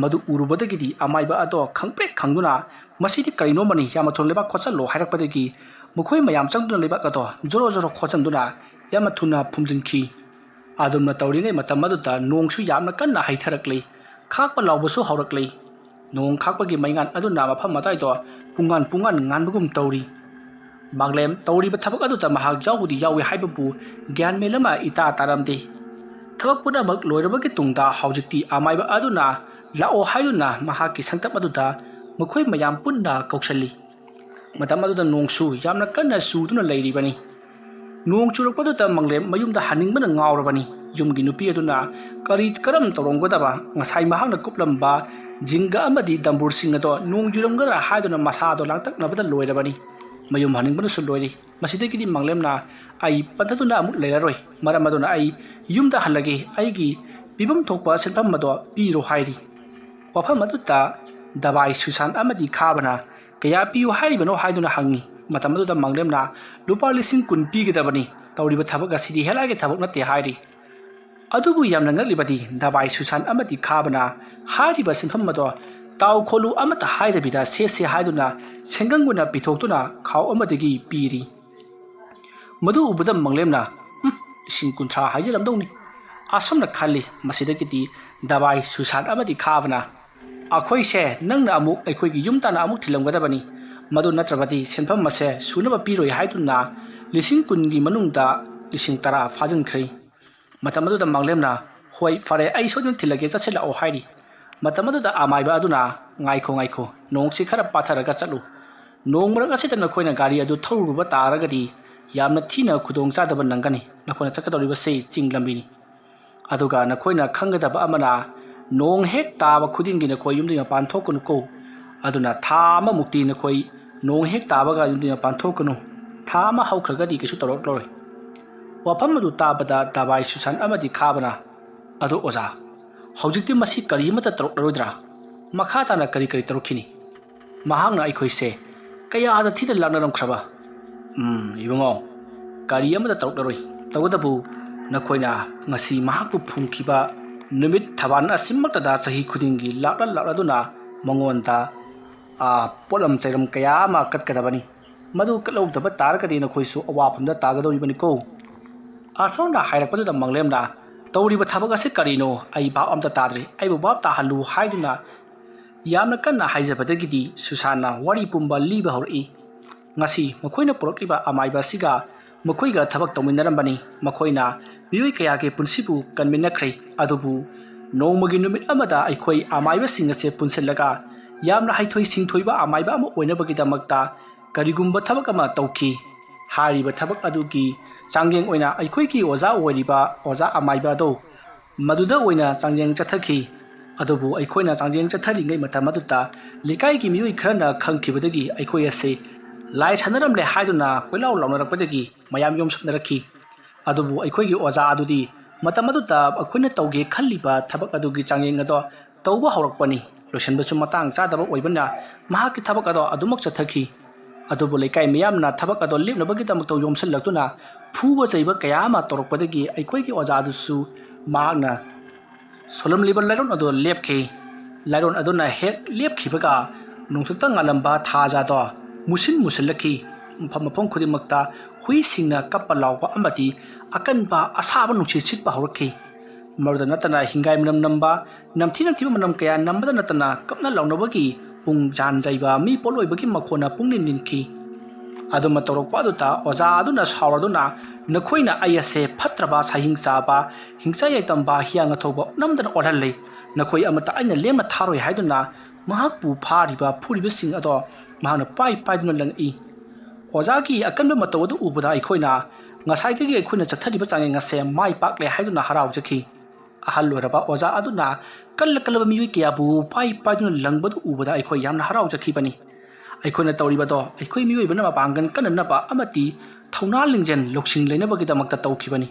ꯃꯗꯨ ꯎꯔꯨꯕꯗꯒꯤꯗꯤ ꯑꯃꯥꯏꯕ ꯑꯗꯣ ꯈꯪꯄ꯭ꯔꯦꯛ ꯈꯪꯗꯨꯅ, "ꯃꯁꯤꯗꯤ ꯀꯔꯤꯅꯣꯃꯅꯤ? ꯌꯥꯝꯅ ꯊꯨꯅ ꯂꯩꯕꯥꯛ ꯈꯣꯠꯆꯜꯂꯣ" ꯍꯥꯏꯔꯛꯄꯗꯒꯤ ꯃꯈꯣꯏ ꯃꯌꯥꯝ ꯆꯪꯗꯨꯅ ꯂꯩꯕꯥꯛ ꯑꯗꯣ ꯖꯣꯔꯣ ꯖꯣꯔꯣ ꯈꯣꯠꯆꯟꯗꯨꯅ ꯌꯥꯝꯅ ꯊꯨꯅ ꯐꯨꯝꯖꯤꯟꯈꯤ꯫ ꯑꯗꯨꯝꯅ ꯇꯧꯔꯤꯉꯩ ꯃꯇꯝ ꯑꯗꯨꯗ ꯅꯣꯡꯁꯨ ꯌꯥꯝꯅ ꯀꯟꯅ ꯍꯩꯊꯔꯛꯂꯤ꯫ ꯈꯥꯛꯄ ꯂꯥꯎꯕꯁꯨ ꯍꯧꯔꯛꯂꯤ꯫ ꯅꯣꯡ ꯈꯥꯛꯄꯒꯤ ꯃꯩꯉꯥꯟ ꯑꯗꯨꯅ ꯃꯐꯝ ꯑꯗꯨꯋꯥꯏꯗꯣ ꯄꯨꯡꯉꯥꯟ ꯄꯨꯡꯉꯥꯟ ꯉꯥꯟꯕꯒꯨꯝ ꯇꯧꯔꯤ꯫ ꯃꯥꯡꯂꯦꯝ ꯇꯧꯔꯤꯕ ꯊꯕꯛ ꯑꯗꯨꯗ ꯃꯍꯥꯛ ꯌꯥꯎꯕꯨꯗꯤ ꯌꯥꯎꯏ ꯍꯥꯏꯕꯕꯨ ꯒ꯭ꯌꯥꯟ ꯃꯦꯟ ꯑꯃ ꯏꯇꯥ ꯇꯥꯔꯝꯗꯦ꯫ ꯊꯕꯛ ꯄꯨꯝꯅꯃꯛ ꯂꯣꯏꯔꯕꯒꯤ ꯇꯨꯡꯗ ꯍꯧꯖꯤꯛꯇꯤ ꯑꯃꯥꯏꯕ ꯑꯗꯨꯅ ꯂꯥꯛꯑꯣ ꯍꯥꯏꯗꯨꯅ ꯃꯍꯥꯛꯀꯤ ꯁꯪꯇꯞ ꯑꯗꯨꯗ ꯃꯈꯣꯏ ꯃꯌꯥꯝ ꯄꯨꯟꯅ ꯀꯧꯁꯜꯂꯤ꯫ ꯃꯇꯝ ꯑꯗꯨꯗ ꯅꯣꯡꯁꯨ ꯌꯥꯝꯅ ꯀꯟꯅ ꯆꯨꯗꯨꯅ ꯂꯩꯔꯤꯕꯅꯤ꯫ ꯅꯣꯡ ꯆꯨꯔꯛꯄꯗꯨꯗ ꯃꯥꯡꯂꯦꯝ ꯃꯌꯨꯝꯗ ꯍꯟꯅꯤꯡꯕꯅ ꯉꯥꯎꯔꯕꯅꯤ꯫ ꯌꯨꯝꯒꯤ ꯅꯨꯄꯤ ꯑꯗꯨꯅ ꯀꯔꯤ ꯀꯔꯝ ꯇꯧꯔꯝꯒꯗꯕ, ꯉꯁꯥꯏ ꯃꯍꯥꯛꯅ ꯀꯨꯞꯂꯝꯕ ꯖꯤꯡꯒ ꯑꯃꯗꯤ ꯗꯝꯕꯨꯔꯁꯤꯡ ꯑꯗꯣ ꯅꯣꯡ ꯆꯨꯔꯝꯒꯗ꯭ꯔꯥ ꯍꯥꯏꯗꯨꯅ ꯃꯁꯥꯗꯣ ꯂꯥꯡꯇꯛꯅꯕꯗ ꯂꯣꯏꯔꯕꯅꯤ꯫ ꯃꯌꯨꯝ ꯍꯟꯅꯤꯡꯕꯅꯁꯨ ꯂꯣꯏꯔꯤ꯫ ꯃꯁꯤꯗꯒꯤꯗꯤ ꯃꯥꯡꯂꯦꯝꯅ ꯑꯩ ꯄꯟꯊꯗꯨꯅ ꯑꯃꯨꯛ ꯂꯩꯔꯔꯣꯏ꯫ ꯃꯔꯝ ꯑꯗꯨꯅ ꯑꯩ ꯌꯨꯝꯗ ꯍꯜꯂꯒꯦ꯫ ꯑꯩꯒꯤ ꯄꯤꯐꯝ ꯊꯣꯛꯄ ꯁꯦꯟꯐꯝ ꯑꯗꯣ ꯄꯤꯔꯣ ꯍꯥꯏꯔꯤ꯫ ꯋꯥꯐꯝ ꯑꯗꯨꯗ ꯗꯕꯥꯏ ꯁꯨꯁꯥꯟ ꯑꯃꯗꯤ ꯈꯥꯕꯅ ꯀꯌꯥ ꯄꯤꯌꯨ ꯍꯥꯏꯔꯤꯕꯅꯣ ꯍꯥꯏꯗꯨꯅ ꯍꯪꯉꯤ꯫ ꯃꯇꯝ ꯑꯗꯨꯗ ꯃꯥꯡꯂꯦꯝꯅ ꯂꯨꯄꯥ ꯂꯤꯁꯤꯡ ꯀꯨꯟ ꯄꯤꯒꯗꯕꯅꯤ, ꯇꯧꯔꯤꯕ ꯊꯕꯛ ꯑꯁꯤꯗꯤ ꯍꯦꯂꯥꯏꯒꯤ ꯊꯕꯛ ꯅꯠꯇꯦ ꯍꯥꯏꯔꯤ꯫ ꯑꯗꯨꯕꯨ ꯌꯥꯝꯅ ꯉꯛꯂꯤꯕꯗꯤ ꯗꯕꯥꯏ ꯁꯨꯁꯥꯟ ꯑꯃꯗꯤ ꯈꯥꯕꯅ ꯍꯥꯏꯔꯤꯕ ꯁꯦꯟꯐꯝ ꯑꯗꯣ ꯇꯥꯎ ꯈꯣꯠꯂꯨ ꯑꯃꯠꯇ ꯍꯥꯏꯗꯕꯤꯗ ꯁꯦ ꯁꯦ ꯍꯥꯏꯗꯨꯅ ꯁꯦꯟꯒꯪ ꯑꯣꯏꯅ ꯄꯤꯊꯣꯛꯇꯨꯅ ꯈꯥꯎ ꯑꯃꯗꯒꯤ ꯄꯤꯔꯤ꯫ ꯃꯗꯨ ꯎꯕꯗ ꯃꯥꯡꯂꯦꯝꯅ, "ꯎꯝ, ꯂꯤꯁꯤꯡ ꯀꯨꯟꯊ꯭ꯔꯥ ꯍꯥꯏꯖꯔꯝꯗꯧꯅꯤ" ꯑꯁꯨꯝꯅ ꯈꯜꯂꯤ꯫ ꯃꯁꯤꯗꯒꯤꯗꯤ ꯗꯕꯥꯏ ꯁꯨꯁꯥꯟ ꯑꯃꯗꯤ ꯈꯥꯕꯅ, "ꯑꯩꯈꯣꯏꯁꯦ ꯅꯪꯅ ꯑꯃꯨꯛ ꯑꯩꯈꯣꯏꯒꯤ ꯌꯨꯝ ꯇꯥꯟꯅ ꯑꯃꯨꯛ ꯊꯤꯜꯂꯝꯒꯗꯕꯅꯤ, ꯃꯗꯨ ꯅꯠꯇ꯭ꯔꯕꯗꯤ ꯁꯦꯟꯐꯝ ꯑꯁꯦ ꯁꯨꯅꯕ ꯄꯤꯔꯣꯏ" ꯍꯥꯏꯗꯨꯅ ꯂꯤꯁꯤꯡ ꯀꯨꯟꯒꯤ ꯃꯅꯨꯡꯗ ꯂꯤꯁꯤꯡ ꯇꯔꯥ ꯐꯥꯖꯤꯟꯈ꯭ꯔꯦ꯫ ꯃꯇꯝ ꯑꯗꯨꯗ ꯃꯥꯡꯂꯦꯝꯅ, "ꯍꯣꯏ, ꯐꯔꯦ, ꯑꯩ ꯁꯣꯏꯗꯅ ꯊꯤꯜꯂꯒꯦ, ꯆꯠꯁꯤꯜꯂꯛꯑꯣ" ꯍꯥꯏꯔꯤ꯫ ꯃꯇꯝ ꯑꯗꯨꯗ ꯑꯃꯥꯏꯕ ꯑꯗꯨꯅ, "ꯉꯥꯏꯈꯣ, ꯉꯥꯏꯈꯣ, ꯅꯣꯡꯁꯤ ꯈꯔ ꯄꯥꯊꯔꯒ ꯆꯠꯂꯨ꯫ ꯅꯣꯡ ꯃꯔꯛ ꯑꯁꯤꯗ ꯅꯈꯣꯏꯅ ꯒꯥꯔꯤ ꯑꯗꯨ ꯊꯧꯔꯨꯕ ꯇꯥꯔꯒꯗꯤ ꯌꯥꯝꯅ ꯊꯤꯅ ꯈꯨꯗꯣꯡ ꯆꯥꯗꯕ ꯅꯪꯒꯅꯤ꯫ ꯅꯈꯣꯏꯅ ꯆꯠꯀꯗꯧꯔꯤꯕꯁꯤ ꯆꯤꯡ ꯂꯝꯕꯤꯅꯤ꯫ ꯑꯗꯨꯒ ꯅꯈꯣꯏꯅ ꯈꯪꯒꯗꯕ ꯑꯃꯅ, ꯅꯣꯡ ꯍꯦꯛ ꯇꯥꯕ ꯈꯨꯗꯤꯡꯒꯤ ꯅꯈꯣꯏ ꯌꯨꯝꯗꯒꯤ ꯃꯄꯥꯟ ꯊꯣꯛꯀꯅꯨꯀꯣ꯫ ꯑꯗꯨꯅ ꯊꯥ ꯑꯃꯃꯨꯛꯇꯤ ꯅꯈꯣꯏ ꯅꯣꯡ ꯍꯦꯛ ꯇꯥꯕꯒ ꯌꯨꯝꯗꯒꯤ ꯃꯄꯥꯟ ꯊꯣꯛꯀꯅꯨ꯫ ꯊꯥ ꯑꯃ ꯍꯧꯈ꯭ꯔꯒꯗꯤ ꯀꯩꯁꯨ ꯇꯧꯔꯛꯂꯔꯣꯏ"꯫ ꯋꯥꯐꯝ ꯑꯗꯨ ꯇꯥꯕꯗ ꯗꯕꯥꯏ ꯁꯨꯁꯥꯟ ꯑꯃꯗꯤ ꯈꯥꯕꯅ, "ꯑꯗꯣ ꯑꯣꯖꯥ, ꯍꯧꯖꯤꯛꯇꯤ ꯃꯁꯤ ꯀꯔꯤ ꯑꯃꯠꯇ ꯇꯧꯔꯛꯂꯔꯣꯏꯗ꯭ꯔꯥ? ꯃꯈꯥ ꯇꯥꯅ ꯀꯔꯤ ꯀꯔꯤ ꯇꯧꯔꯛꯈꯤꯅꯤ? ꯃꯍꯥꯛꯅ ꯑꯩꯈꯣꯏꯁꯦ ꯀꯌꯥꯗ ꯊꯤꯅ ꯂꯥꯛꯅꯔꯝꯈ꯭ꯔꯕ? ꯎꯝ, ꯏꯕꯨꯡꯉꯣ, ꯀꯔꯤ ꯑꯃꯠꯇ ꯇꯧꯔꯛꯂꯔꯣꯏ꯫ ꯇꯧꯕꯇꯕꯨ ꯅꯈꯣꯏꯅ ꯉꯁꯤ ꯃꯍꯥꯛꯄꯨ ꯐꯨꯝꯈꯤꯕ ꯅꯨꯃꯤꯠ ꯊꯕꯥꯟ ꯑꯁꯤꯃꯛꯇꯗ ꯆꯍꯤ ꯈꯨꯗꯤꯡꯒꯤ ꯂꯥꯛꯂ ꯂꯥꯛꯂꯗꯨꯅ ꯃꯉꯣꯟꯗ, ꯑꯥ, ꯄꯣꯠꯂꯝ ꯆꯩꯔꯝ ꯀꯌꯥ ꯑꯃ ꯀꯠꯀꯗꯕꯅꯤ꯫ ꯃꯗꯨ ꯀꯠꯍꯧꯗꯕ ꯇꯥꯔꯒꯗꯤ ꯅꯈꯣꯏꯁꯨ ꯑꯋꯥꯐꯝꯗ ꯇꯥꯒꯗꯧꯔꯤꯕꯅꯤꯀꯣ꯫ ꯑꯁꯣꯝꯅ ꯍꯥꯏꯔꯛꯄꯗꯨꯗ ꯃꯪꯂꯦꯝꯅ, "ꯇꯧꯔꯤꯕ ꯊꯕꯛ ꯑꯁꯤ ꯀꯔꯤꯅꯣ? ꯑꯩ ꯚꯥꯞ ꯑꯝꯇ ꯇꯥꯗ꯭ꯔꯤ꯫ ꯑꯩꯕꯨ ꯚꯥꯞ ꯇꯥꯍꯜꯂꯨ" ꯍꯥꯏꯗꯨꯅ ꯌꯥꯝꯅ ꯀꯟꯅ ꯍꯥꯏꯖꯕꯗꯒꯤꯗꯤ ꯁꯨꯁꯥꯟꯅ ꯋꯥꯔꯤ ꯄꯨꯝꯕ ꯂꯤꯕ ꯍꯧꯔꯛꯏ꯫ ꯉꯁꯤ ꯃꯈꯣꯏꯅ ꯄꯨꯔꯛꯂꯤꯕ ꯑꯃꯥꯏꯕ ꯑꯁꯤꯒ ꯃꯈꯣꯏꯒ ꯊꯕꯛ ꯇꯧꯃꯤꯟꯅꯔꯝꯕꯅꯤ꯫ ꯃꯈꯣꯏꯅ ꯃꯤꯑꯣꯏ ꯀꯌꯥꯒꯤ ꯄꯨꯟꯁꯤꯕꯨ ꯀꯟꯃꯤꯟꯅꯈ꯭ꯔꯦ꯫ ꯑꯗꯨꯕꯨ ꯅꯣꯡꯃꯒꯤ ꯅꯨꯃꯤꯠ ꯑꯃꯗ ꯑꯩꯈꯣꯏ ꯑꯃꯥꯏꯕꯁꯤꯡ ꯑꯁꯦ ꯄꯨꯟꯁꯤꯜꯂꯒ ꯌꯥꯝꯅ ꯍꯩꯊꯣꯏ ꯁꯤꯡꯊꯣꯏꯕ ꯑꯃꯥꯏꯕ ꯑꯃ ꯑꯣꯏꯅꯕꯒꯤꯗꯃꯛꯇ ꯀꯔꯤꯒꯨꯝꯕ ꯊꯕꯛ ꯑꯃ ꯇꯧꯈꯤ꯫ ꯍꯥꯏꯔꯤꯕ ꯊꯕꯛ ꯑꯗꯨꯒꯤ ꯆꯥꯡꯌꯦꯡ ꯑꯣꯏꯅ ꯑꯩꯈꯣꯏꯒꯤ ꯑꯣꯖꯥ ꯑꯣꯏꯔꯤꯕ ꯑꯣꯖꯥ ꯑꯃꯥꯏꯕ ꯑꯗꯣ ꯃꯗꯨꯗ ꯑꯣꯏꯅ ꯆꯥꯡꯌꯦꯡ ꯆꯠꯊꯈꯤ꯫ ꯑꯗꯨꯕꯨ ꯑꯩꯈꯣꯏꯅ ꯆꯥꯡꯌꯦꯡ ꯆꯠꯊꯔꯤꯉꯩ ꯃꯇꯝ ꯑꯗꯨꯗ ꯂꯩꯀꯥꯏꯒꯤ ꯃꯤꯑꯣꯏ ꯈꯔꯅ ꯈꯪꯈꯤꯕꯗꯒꯤ ꯑꯩꯈꯣꯏ ꯑꯁꯤ ꯂꯥꯏ ꯁꯥꯟꯅꯔꯝꯂꯦ ꯍꯥꯏꯗꯨꯅ ꯀꯣꯏꯂꯥꯎ ꯂꯥꯎꯅꯔꯛꯄꯗꯒꯤ ꯃꯌꯥꯝ ꯌꯣꯝꯁꯛꯅꯔꯛꯈꯤ꯫ ꯑꯗꯨꯕꯨ ꯑꯩꯈꯣꯏꯒꯤ ꯑꯣꯖꯥ ꯑꯗꯨꯗꯤ ꯃꯇꯝ ꯑꯗꯨꯗ ꯑꯩꯈꯣꯏꯅ ꯇꯧꯒꯦ ꯈꯜꯂꯤꯕ ꯊꯕꯛ ꯑꯗꯨꯒꯤ ꯆꯥꯡꯌꯦꯡ ꯑꯗꯣ ꯇꯧꯕ ꯍꯧꯔꯛꯄꯅꯤ꯫ ꯂꯣꯏꯁꯤꯟꯕꯁꯨ ꯃꯇꯥꯡ ꯆꯥꯗꯕ ꯑꯣꯏꯕꯅ ꯃꯍꯥꯛꯀꯤ ꯊꯕꯛ ꯑꯗꯣ ꯑꯗꯨꯃꯛ ꯆꯠꯊꯈꯤ꯫ ꯑꯗꯨꯕꯨ ꯂꯩꯀꯥꯏ ꯃꯤꯌꯥꯝꯅ ꯊꯕꯛ ꯑꯗꯣ ꯂꯦꯞꯅꯕꯒꯤꯗꯃꯛꯇ ꯌꯣꯝꯁꯤꯜꯂꯛꯇꯨꯅ ꯐꯨꯕ ꯆꯩꯕ ꯀꯌꯥ ꯑꯃ ꯇꯧꯔꯛꯄꯗꯒꯤ ꯑꯩꯈꯣꯏꯒꯤ ꯑꯣꯖꯥ ꯑꯗꯨꯁꯨ ꯃꯍꯥꯛꯅ ꯁꯣꯜꯂꯝꯂꯤꯕ ꯂꯥꯏꯔꯣꯟ ꯑꯗꯨ ꯂꯦꯞꯈꯤ꯫ ꯂꯥꯏꯔꯣꯟ ꯑꯗꯨꯅ ꯍꯦꯛ ꯂꯦꯞꯈꯤꯕꯒ ꯅꯣꯡꯆꯨꯞꯇ ꯉꯥꯜꯂꯝꯕ ꯊꯥꯖꯥꯗꯣ ꯃꯨꯁꯤꯟ ꯃꯨꯁꯤꯜꯂꯛꯈꯤ꯫ ꯃꯐꯝ ꯃꯐꯝ ꯈꯨꯗꯤꯡꯃꯛꯇ ꯍꯨꯏꯁꯤꯡꯅ ꯀꯞꯄ ꯂꯥꯎꯕ ꯑꯃꯗꯤ ꯑꯀꯟꯕ ꯑꯁꯥꯕ ꯅꯨꯡꯁꯤꯠ ꯁꯤꯠꯄ ꯍꯧꯔꯛꯈꯤ꯫ ꯃꯗꯨꯗ ꯅꯠꯇꯅ ꯍꯤꯡꯒꯥꯏ ꯃꯅꯝ ꯅꯝꯕ, ꯅꯝꯊꯤ ꯅꯝꯊꯤꯕ ꯃꯅꯝ ꯀꯌꯥ ꯅꯝꯕꯗ ꯅꯠꯇꯅ ꯀꯞꯅ ꯂꯥꯎꯅꯕꯒꯤ ꯄꯨꯡ ꯖꯥꯟ ꯖꯩꯕ ꯃꯤ ꯄꯣꯠꯂꯣꯏꯕꯒꯤ ꯃꯈꯣꯟꯅ ꯄꯨꯡꯅꯤꯟ ꯅꯤꯟꯈꯤ꯫ ꯑꯗꯨꯝꯅ ꯇꯧꯔꯛꯄ ꯑꯗꯨꯗ ꯑꯣꯖꯥ ꯑꯗꯨꯅ ꯁꯥꯎꯔꯗꯨꯅ, "ꯅꯈꯣꯏꯅ ꯑꯩ ꯑꯁꯦ ꯐꯠꯇ꯭ꯔꯕ, ꯁꯍꯤꯡ ꯆꯥꯕ, ꯍꯤꯡꯆꯥ ꯌꯥꯏꯇꯝꯕ, ꯍꯤꯌꯥꯡ ꯑꯊꯧꯕ ꯅꯝꯗꯅ ꯑꯣꯜꯍꯜꯂꯦ꯫ ꯅꯈꯣꯏ ꯑꯃꯠꯇ ꯑꯩꯅ ꯂꯦꯝꯅ ꯊꯥꯔꯣꯏ" ꯍꯥꯏꯗꯨꯅ ꯃꯍꯥꯛꯄꯨ ꯐꯥꯔꯤꯕ ꯐꯨꯔꯤꯕꯁꯤꯡ ꯑꯗꯣ ꯃꯍꯥꯛꯅ ꯄꯥꯏ ꯄꯥꯏꯗꯨꯅ ꯂꯪꯉꯛꯏ꯫ ꯑꯣꯖꯥꯒꯤ ꯑꯀꯟꯕ ꯃꯇꯧ ꯑꯗꯨ ꯎꯕꯗ ꯑꯩꯈꯣꯏꯅ ꯉꯁꯥꯏꯗꯒꯤ ꯑꯩꯈꯣꯏꯅ ꯆꯠꯊꯔꯤꯕ ꯆꯥꯡꯌꯦꯡ ꯑꯁꯦ ꯃꯥꯏ ꯄꯥꯛꯂꯦ ꯍꯥꯏꯗꯨꯅ ꯍꯔꯥꯎꯖꯈꯤ꯫ ꯑꯍꯜ ꯑꯣꯏꯔꯕ ꯑꯣꯖꯥ ꯑꯗꯨꯅ ꯀꯜꯂ ꯀꯜꯂꯕ ꯃꯤꯑꯣꯏ ꯀꯌꯥꯕꯨ ꯄꯥꯏ ꯄꯥꯏꯗꯨꯅ ꯂꯪꯕꯗꯨ ꯎꯕꯗ ꯑꯩꯈꯣꯏ ꯌꯥꯝꯅ ꯍꯔꯥꯎꯖꯈꯤꯕꯅꯤ꯫ ꯑꯩꯈꯣꯏꯅ ꯇꯧꯔꯤꯕꯗꯣ ꯑꯩꯈꯣꯏ ꯃꯤꯑꯣꯏꯕꯅ ꯃꯄꯥꯡꯒꯜ ꯀꯟꯅꯅꯕ ꯑꯃꯗꯤ ꯊꯧꯅꯥ ꯂꯤꯡꯖꯦꯜ ꯂꯧꯁꯤꯡ ꯂꯩꯅꯕꯒꯤꯗꯃꯛꯇ ꯇꯧꯈꯤꯕꯅꯤ꯫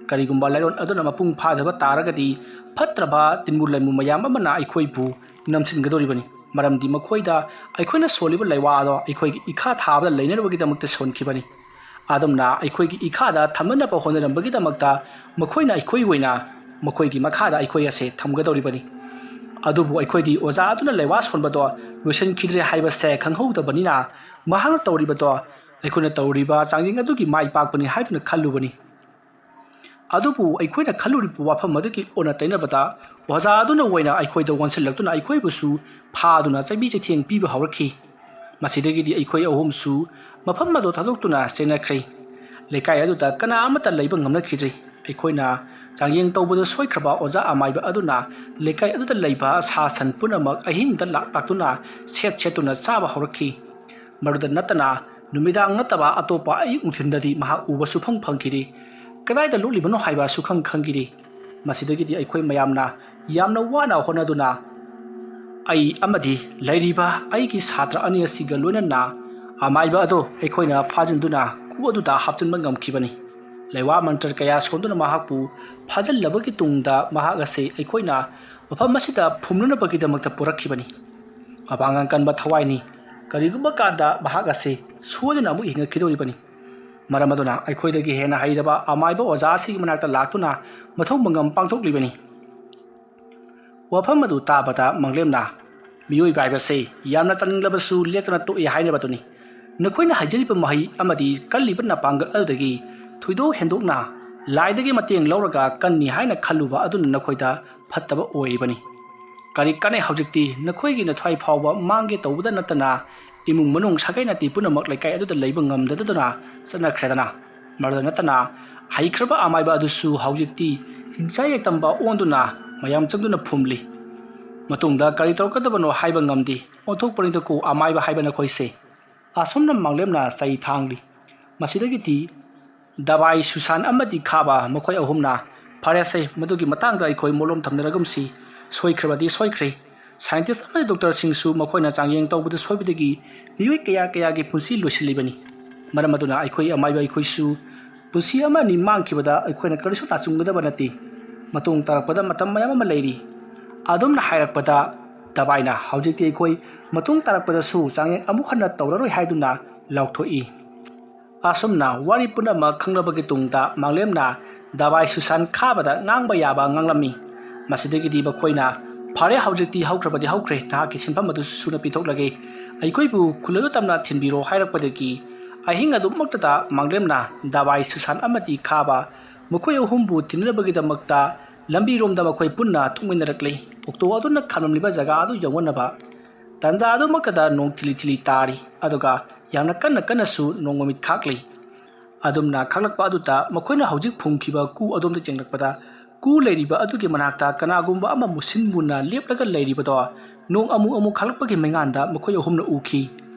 ꯀꯔꯤꯒꯨꯝꯕ ꯂꯥꯏꯔꯣꯟ ꯑꯗꯨꯅ ꯃꯄꯨꯡ ꯐꯥꯗꯕ ꯇꯥꯔꯒꯗꯤ, ꯐꯠꯇ꯭ꯔꯕ ꯇꯤꯟꯕꯨ ꯂꯩꯃꯨ ꯃꯌꯥꯝ ꯑꯃꯅ ꯑꯩꯈꯣꯏꯕꯨ ꯅꯝꯁꯤꯟꯒꯗꯧꯔꯤꯕꯅꯤ꯫ ꯃꯔꯝꯗꯤ ꯃꯈꯣꯏꯗ ꯑꯩꯈꯣꯏꯅ ꯁꯣꯜꯂꯤꯕ ꯂꯩꯋꯥ ꯑꯗꯣ ꯑꯩꯈꯣꯏꯒꯤ ꯏꯈꯥ ꯊꯥꯕꯗ ꯂꯩꯅꯅꯕꯒꯤꯗꯃꯛꯇ ꯁꯣꯟꯈꯤꯕꯅꯤ꯫ ꯑꯗꯨꯝꯅ ꯑꯩꯈꯣꯏꯒꯤ ꯏꯈꯥꯗ ꯊꯝꯅꯅꯕ ꯍꯣꯠꯅꯔꯝꯕꯒꯤꯗꯃꯛꯇ ꯃꯈꯣꯏꯅ ꯑꯩꯈꯣꯏ ꯑꯣꯏꯅ ꯃꯈꯣꯏꯒꯤ ꯃꯈꯥꯗ ꯑꯩꯈꯣꯏ ꯑꯁꯦ ꯊꯝꯒꯗꯧꯔꯤꯕꯅꯤ꯫ ꯑꯗꯨꯕꯨ ꯑꯩꯈꯣꯏꯗꯤ ꯑꯣꯖꯥ ꯑꯗꯨꯅ ꯂꯩꯋꯥ ꯁꯣꯟꯕꯗꯣ ꯂꯣꯏꯁꯤꯟꯈꯤꯗ꯭ꯔꯦ ꯍꯥꯏꯕꯁꯦ ꯈꯪꯍꯧꯗꯕꯅꯤꯅ, ꯃꯍꯥꯛꯅ ꯇꯧꯔꯤꯕꯗꯣ ꯑꯩꯈꯣꯏꯅ ꯇꯧꯔꯤꯕ ꯆꯥꯡꯌꯦꯡ ꯑꯗꯨꯒꯤ ꯃꯥꯏ ꯄꯥꯛꯄꯅꯤ ꯍꯥꯏꯗꯨꯅ ꯈꯜꯂꯨꯕꯅꯤ꯫ ꯑꯗꯨꯕꯨ ꯑꯩꯈꯣꯏꯅ ꯈꯜꯂꯨꯔꯤꯕ ꯋꯥꯐꯝ ꯑꯗꯨꯒꯤ ꯑꯣꯟꯅ ꯇꯩꯅꯕꯗ, ꯑꯣꯖꯥ ꯑꯗꯨꯅ ꯑꯣꯏꯅ ꯑꯩꯈꯣꯏꯗ ꯑꯣꯟꯁꯤꯜꯂꯛꯇꯨꯅ ꯑꯩꯈꯣꯏꯕꯨꯁꯨ ꯐꯥꯗꯨꯅ ꯆꯩꯕꯤ ꯆꯩꯊꯦꯡ ꯄꯤꯕ ꯍꯧꯔꯛꯈꯤ꯫ ꯃꯁꯤꯗꯒꯤꯗꯤ ꯑꯩꯈꯣꯏ ꯑꯍꯨꯝꯁꯨ ꯃꯐꯝ ꯑꯗꯨ ꯊꯥꯗꯣꯛꯇꯨꯅ ꯆꯦꯟꯅꯈ꯭ꯔꯦ꯫ ꯂꯩꯀꯥꯏ ꯑꯗꯨꯗ ꯀꯅꯥ ꯑꯃꯠꯇ ꯂꯩꯕ ꯉꯝꯅꯈꯤꯗ꯭ꯔꯦ꯫ ꯑꯩꯈꯣꯏꯅ ꯆꯥꯡꯌꯦꯡ ꯇꯧꯕꯗ ꯁꯣꯏꯈ꯭ꯔꯕ ꯑꯣꯖꯥ ꯑꯃꯥꯏꯕ ꯑꯗꯨꯅ ꯂꯩꯀꯥꯏ ꯑꯗꯨꯗ ꯂꯩꯕ ꯁꯥ ꯁꯟ ꯄꯨꯝꯅꯃꯛ ꯑꯍꯤꯡꯗ ꯂꯥꯛ ꯂꯥꯛꯇꯨꯅ ꯁꯦꯠ ꯁꯦꯠꯇꯨꯅ ꯆꯥꯕ ꯍꯧꯔꯛꯈꯤ꯫ ꯃꯗꯨꯗ ꯅꯠꯇꯅ ꯅꯨꯃꯤꯗꯥꯡ ꯅꯠꯇꯕ ꯑꯇꯣꯞꯄ ꯑꯌꯨꯛ ꯅꯨꯡꯊꯤꯟꯗꯗꯤ ꯃꯍꯥꯛ ꯎꯕ ꯁꯨꯐꯪ ꯐꯪꯈꯤꯗꯦ꯫ ꯀꯗꯥꯏꯗ ꯂꯣꯠꯂꯤꯕꯅꯣ ꯍꯥꯏꯕ ꯁꯨꯈꯪ ꯈꯪꯈꯤꯗꯦ꯫ ꯃꯁꯤꯗꯒꯤꯗꯤ ꯑꯩꯈꯣꯏ ꯃꯌꯥꯝꯅ ꯌꯥꯝꯅ ꯋꯥꯅ ꯍꯣꯠꯅꯗꯨꯅ ꯑꯩ ꯑꯃꯗꯤ ꯂꯩꯔꯤꯕ ꯑꯩꯒꯤ ꯁꯥꯇ꯭ꯔ ꯑꯅꯤ ꯑꯁꯤꯒ ꯂꯣꯏꯅꯅ ꯑꯃꯥꯏꯕ ꯑꯗꯣ ꯑꯩꯈꯣꯏꯅ ꯐꯥꯖꯤꯟꯗꯨꯅ ꯀꯨ ꯑꯗꯨꯗ ꯍꯥꯞꯆꯤꯟꯕ ꯉꯝꯈꯤꯕꯅꯤ꯫ ꯂꯩꯋꯥ ꯃꯟꯇ꯭ꯔ ꯀꯌꯥ ꯁꯣꯟꯗꯨꯅ ꯃꯍꯥꯛꯄꯨ ꯐꯥꯖꯤꯜꯂꯕꯒꯤ ꯇꯨꯡꯗ ꯃꯍꯥꯛ ꯑꯁꯤ ꯑꯩꯈꯣꯏꯅ ꯃꯐꯝ ꯑꯁꯤꯗ ꯐꯨꯝꯅꯅꯕꯒꯤꯗꯃꯛꯇ ꯄꯨꯔꯛꯈꯤꯕꯅꯤ꯫ ꯃꯄꯥꯡꯒꯜ ꯀꯟꯕ ꯊꯋꯥꯏꯅꯤ꯫ ꯀꯔꯤꯒꯨꯝꯕ ꯀꯥꯟꯗ ꯃꯍꯥꯛ ꯑꯁꯤ ꯁꯣꯏꯗꯅ ꯑꯃꯨꯛ ꯍꯤꯡꯉꯛꯈꯤꯗꯧꯔꯤꯕꯅꯤ꯫ ꯃꯔꯝ ꯑꯗꯨꯅ ꯑꯩꯈꯣꯏꯗꯒꯤ ꯍꯦꯟꯅ ꯍꯩꯔꯕ ꯑꯃꯥꯏꯕ ꯑꯣꯖꯥ ꯑꯁꯤꯒꯤ ꯃꯅꯥꯛꯇ ꯂꯥꯛꯇꯨꯅ ꯃꯊꯧ ꯃꯉꯝ ꯄꯥꯡꯊꯣꯛꯂꯤꯕꯅꯤ꯫ ꯋꯥꯐꯝ ꯑꯗꯨ ꯇꯥꯕꯗ ꯃꯪꯂꯦꯝꯅ, "ꯃꯤꯑꯣꯏꯕ ꯍꯥꯏꯕꯁꯤ ꯌꯥꯝꯅ ꯆꯥꯅꯤꯡꯂꯕꯁꯨ ꯂꯦꯛꯇꯅ ꯇꯣꯛꯏ ꯍꯥꯏꯅꯕꯗꯨꯅꯤ꯫ ꯅꯈꯣꯏꯅ ꯍꯩꯖꯔꯤꯕ ꯃꯍꯩ ꯑꯃꯗꯤ ꯀꯜꯂꯤꯕ ꯅꯄꯥꯡꯒꯜ ꯑꯗꯨꯗꯒꯤ ꯊꯣꯏꯗꯣꯛ ꯍꯦꯟꯗꯣꯛꯅ ꯂꯥꯏꯗꯒꯤ ꯃꯇꯦꯡ ꯂꯧꯔꯒ ꯀꯟꯅꯤ ꯍꯥꯏꯅ ꯈꯜꯂꯨꯕ ꯑꯗꯨꯅ ꯅꯈꯣꯏꯗ ꯐꯠꯇꯕ ꯑꯣꯏꯔꯤꯕꯅꯤ꯫ ꯀꯔꯤ ꯀꯥꯟꯅꯩ ꯍꯧꯖꯤꯛꯇꯤ ꯅꯈꯣꯏꯒꯤ ꯅꯊ꯭ꯋꯥꯏ ꯐꯥꯎꯕ ꯃꯥꯡꯒꯦ ꯇꯧꯕꯗ ꯅꯠꯇꯅ ꯏꯃꯨꯡ ꯃꯅꯨꯡ ꯁꯥꯒꯩ ꯅꯥꯇꯩ ꯄꯨꯝꯅꯃꯛ ꯂꯩꯀꯥꯏ ꯑꯗꯨꯗ ꯂꯩꯕ ꯉꯝꯗꯗꯨꯅ ꯆꯠꯅꯈ꯭ꯔꯦꯗꯅ꯫ ꯃꯗꯨꯗ ꯅꯠꯇꯅ ꯍꯩꯈ꯭ꯔꯕ ꯑꯃꯥꯏꯕ ꯑꯗꯨꯁꯨ ꯍꯧꯖꯤꯛꯇꯤ ꯍꯤꯡꯆꯥꯏ ꯌꯥꯏꯇꯝꯕ ꯑꯣꯟꯗꯨꯅ ꯃꯌꯥꯝ ꯆꯪꯗꯨꯅ ꯐꯨꯝꯂꯤ꯫ ꯃꯇꯨꯡꯗ ꯀꯔꯤ ꯇꯧꯔꯛꯀꯗꯕꯅꯣ ꯍꯥꯏꯕ ꯉꯝꯗꯦ꯫ ꯑꯣꯟꯊꯣꯛꯄꯅꯤꯗꯀꯣ ꯑꯃꯥꯏꯕ ꯍꯥꯏꯕ ꯅꯈꯣꯏꯁꯦ꯫" ꯑꯁꯨꯝꯅ ꯃꯥꯡꯂꯦꯝꯅ ꯆꯩ ꯊꯥꯡꯂꯤ꯫ ꯃꯁꯤꯗꯒꯤꯗꯤ ꯗꯕꯥꯏ, ꯁꯨꯁꯥꯟ ꯑꯃꯗꯤ ꯈꯥꯕ ꯃꯈꯣꯏ ꯑꯍꯨꯝꯅ, "ꯐꯔꯦꯁꯦ, ꯃꯗꯨꯒꯤ ꯃꯇꯥꯡꯗ ꯑꯩꯈꯣꯏ ꯃꯣꯂꯣꯝ ꯊꯝꯅꯔꯒꯨꯝꯁꯤ꯫ ꯁꯣꯏꯈ꯭ꯔꯕꯗꯤ ꯁꯣꯏꯈ꯭ꯔꯦ꯫ ꯁꯥꯏꯟꯇꯤꯁ ꯑꯃꯗꯤ ꯗꯣꯛꯇꯔꯁꯤꯡꯁꯨ ꯃꯈꯣꯏꯅ ꯆꯥꯡꯌꯦꯡ ꯇꯧꯕꯗ ꯁꯣꯏꯕꯗꯒꯤ ꯃꯤꯑꯣꯏ ꯀꯌꯥ ꯀꯌꯥꯒꯤ ꯄꯨꯟꯁꯤ ꯂꯣꯏꯁꯤꯜꯂꯤꯕꯅꯤ꯫ ꯃꯔꯝ ꯑꯗꯨꯅ ꯑꯩꯈꯣꯏ ꯑꯃꯥꯏꯕ ꯑꯩꯈꯣꯏꯁꯨ ꯄꯨꯟꯁꯤ ꯑꯃ ꯑꯅꯤ ꯃꯥꯡꯈꯤꯕꯗ ꯑꯩꯈꯣꯏꯅ ꯀꯔꯤꯁꯨ ꯅꯥꯆꯨꯡꯒꯗꯕ ꯅꯠꯇꯦ꯫ ꯃꯇꯨꯡ ꯇꯥꯔꯛꯄꯗ ꯃꯇꯝ ꯃꯌꯥꯝ ꯑꯃ ꯂꯩꯔꯤ꯫ ꯑꯗꯨꯝꯅ ꯍꯥꯏꯔꯛꯄꯗ ꯗꯕꯥꯏꯅ ꯍꯧꯖꯤꯛꯇꯤ ꯑꯩꯈꯣꯏ ꯃꯇꯨꯡ ꯇꯥꯔꯛꯄꯗꯁꯨ ꯆꯥꯡꯌꯦꯡ ꯑꯃꯨꯛ ꯍꯟꯅ ꯇꯧꯔꯔꯣꯏ ꯍꯥꯏꯗꯨꯅ ꯂꯥꯎꯊꯣꯛꯏ꯫ ꯑꯁꯨꯝꯅ ꯋꯥꯔꯤ ꯄꯨꯝꯅꯃꯛ ꯈꯪꯂꯕꯒꯤ ꯇꯨꯡꯗ ꯃꯥꯡꯂꯦꯝꯅ ꯗꯕꯥꯏ ꯁꯨꯁꯥꯟ ꯈꯥꯕꯗ ꯉꯥꯡꯕ ꯌꯥꯕ ꯉꯥꯡꯂꯝꯃꯤ꯫ ꯃꯁꯤꯗꯒꯤꯗꯤ ꯃꯈꯣꯏꯅ, "ꯐꯔꯦ, ꯍꯧꯖꯤꯛꯇꯤ ꯍꯧꯈ꯭ꯔꯕꯗꯤ ꯍꯧꯈ꯭ꯔꯦ, ꯅꯍꯥꯛꯀꯤ ꯁꯦꯟꯐꯝ ꯑꯗꯨꯁꯨ ꯁꯨꯅ ꯄꯤꯊꯣꯛꯂꯒꯦ, ꯑꯩꯈꯣꯏꯕꯨ ꯈꯨꯜ ꯑꯗꯨ ꯇꯝꯅ ꯊꯤꯟꯕꯤꯔꯣ" ꯍꯥꯏꯔꯛꯄꯗꯒꯤ ꯑꯍꯤꯡ ꯑꯗꯨꯃꯛꯇꯗ ꯃꯥꯡꯂꯦꯝꯅ ꯗꯕꯥꯏ ꯁꯨꯁꯥꯟ ꯑꯃꯗꯤ ꯈꯥꯕ ꯃꯈꯣꯏ ꯑꯍꯨꯝꯕꯨ ꯊꯤꯟꯅꯅꯕꯒꯤꯗꯃꯛꯇ ꯂꯝꯕꯤꯔꯣꯝꯗ ꯃꯈꯣꯏ ꯄꯨꯟꯅ ꯊꯣꯛꯃꯤꯟꯅꯔꯛꯂꯤ꯫ ꯑꯣꯛꯇꯣ ꯑꯗꯨꯅ ꯈꯥꯝꯂꯝꯂꯤꯕ ꯖꯒꯥ ꯑꯗꯨ ꯌꯧꯅꯅꯕ ꯇꯥꯟꯖꯥ ꯑꯗꯨꯃꯛꯇꯗ ꯅꯣꯡ ꯊꯤꯂꯤ ꯊꯤꯂꯤ ꯇꯥꯔꯤ, ꯑꯗꯨꯒ ꯌꯥꯝꯅ ꯀꯟꯅ ꯀꯟꯅꯁꯨ ꯅꯣꯡ ꯃꯃꯤꯠ ꯈꯥꯛꯂꯤ꯫ ꯑꯗꯨꯝꯅ ꯈꯥꯛꯂꯛꯄ ꯑꯗꯨꯗ ꯃꯈꯣꯏꯅ ꯍꯧꯖꯤꯛ ꯐꯨꯝꯈꯤꯕ ꯀꯨ ꯑꯗꯣꯝꯗ ꯆꯦꯡꯂꯛꯄꯗ ꯀꯨ ꯂꯩꯔꯤꯕ ꯑꯗꯨꯒꯤ ꯃꯅꯥꯛꯇ ꯀꯅꯥꯒꯨꯝꯕ ꯑꯃ ꯃꯨꯁꯤꯟ ꯃꯨꯅ ꯂꯦꯞꯂꯒ ꯂꯩꯔꯤꯕꯗꯣ ꯅꯣꯡ ꯑꯃꯨꯛ ꯑꯃꯨꯛ ꯈꯥꯛꯂꯛꯄꯒꯤ ꯃꯩꯉꯥꯟꯗ ꯃꯈꯣꯏ ꯑꯍꯨꯝꯅ ꯎꯈꯤ꯫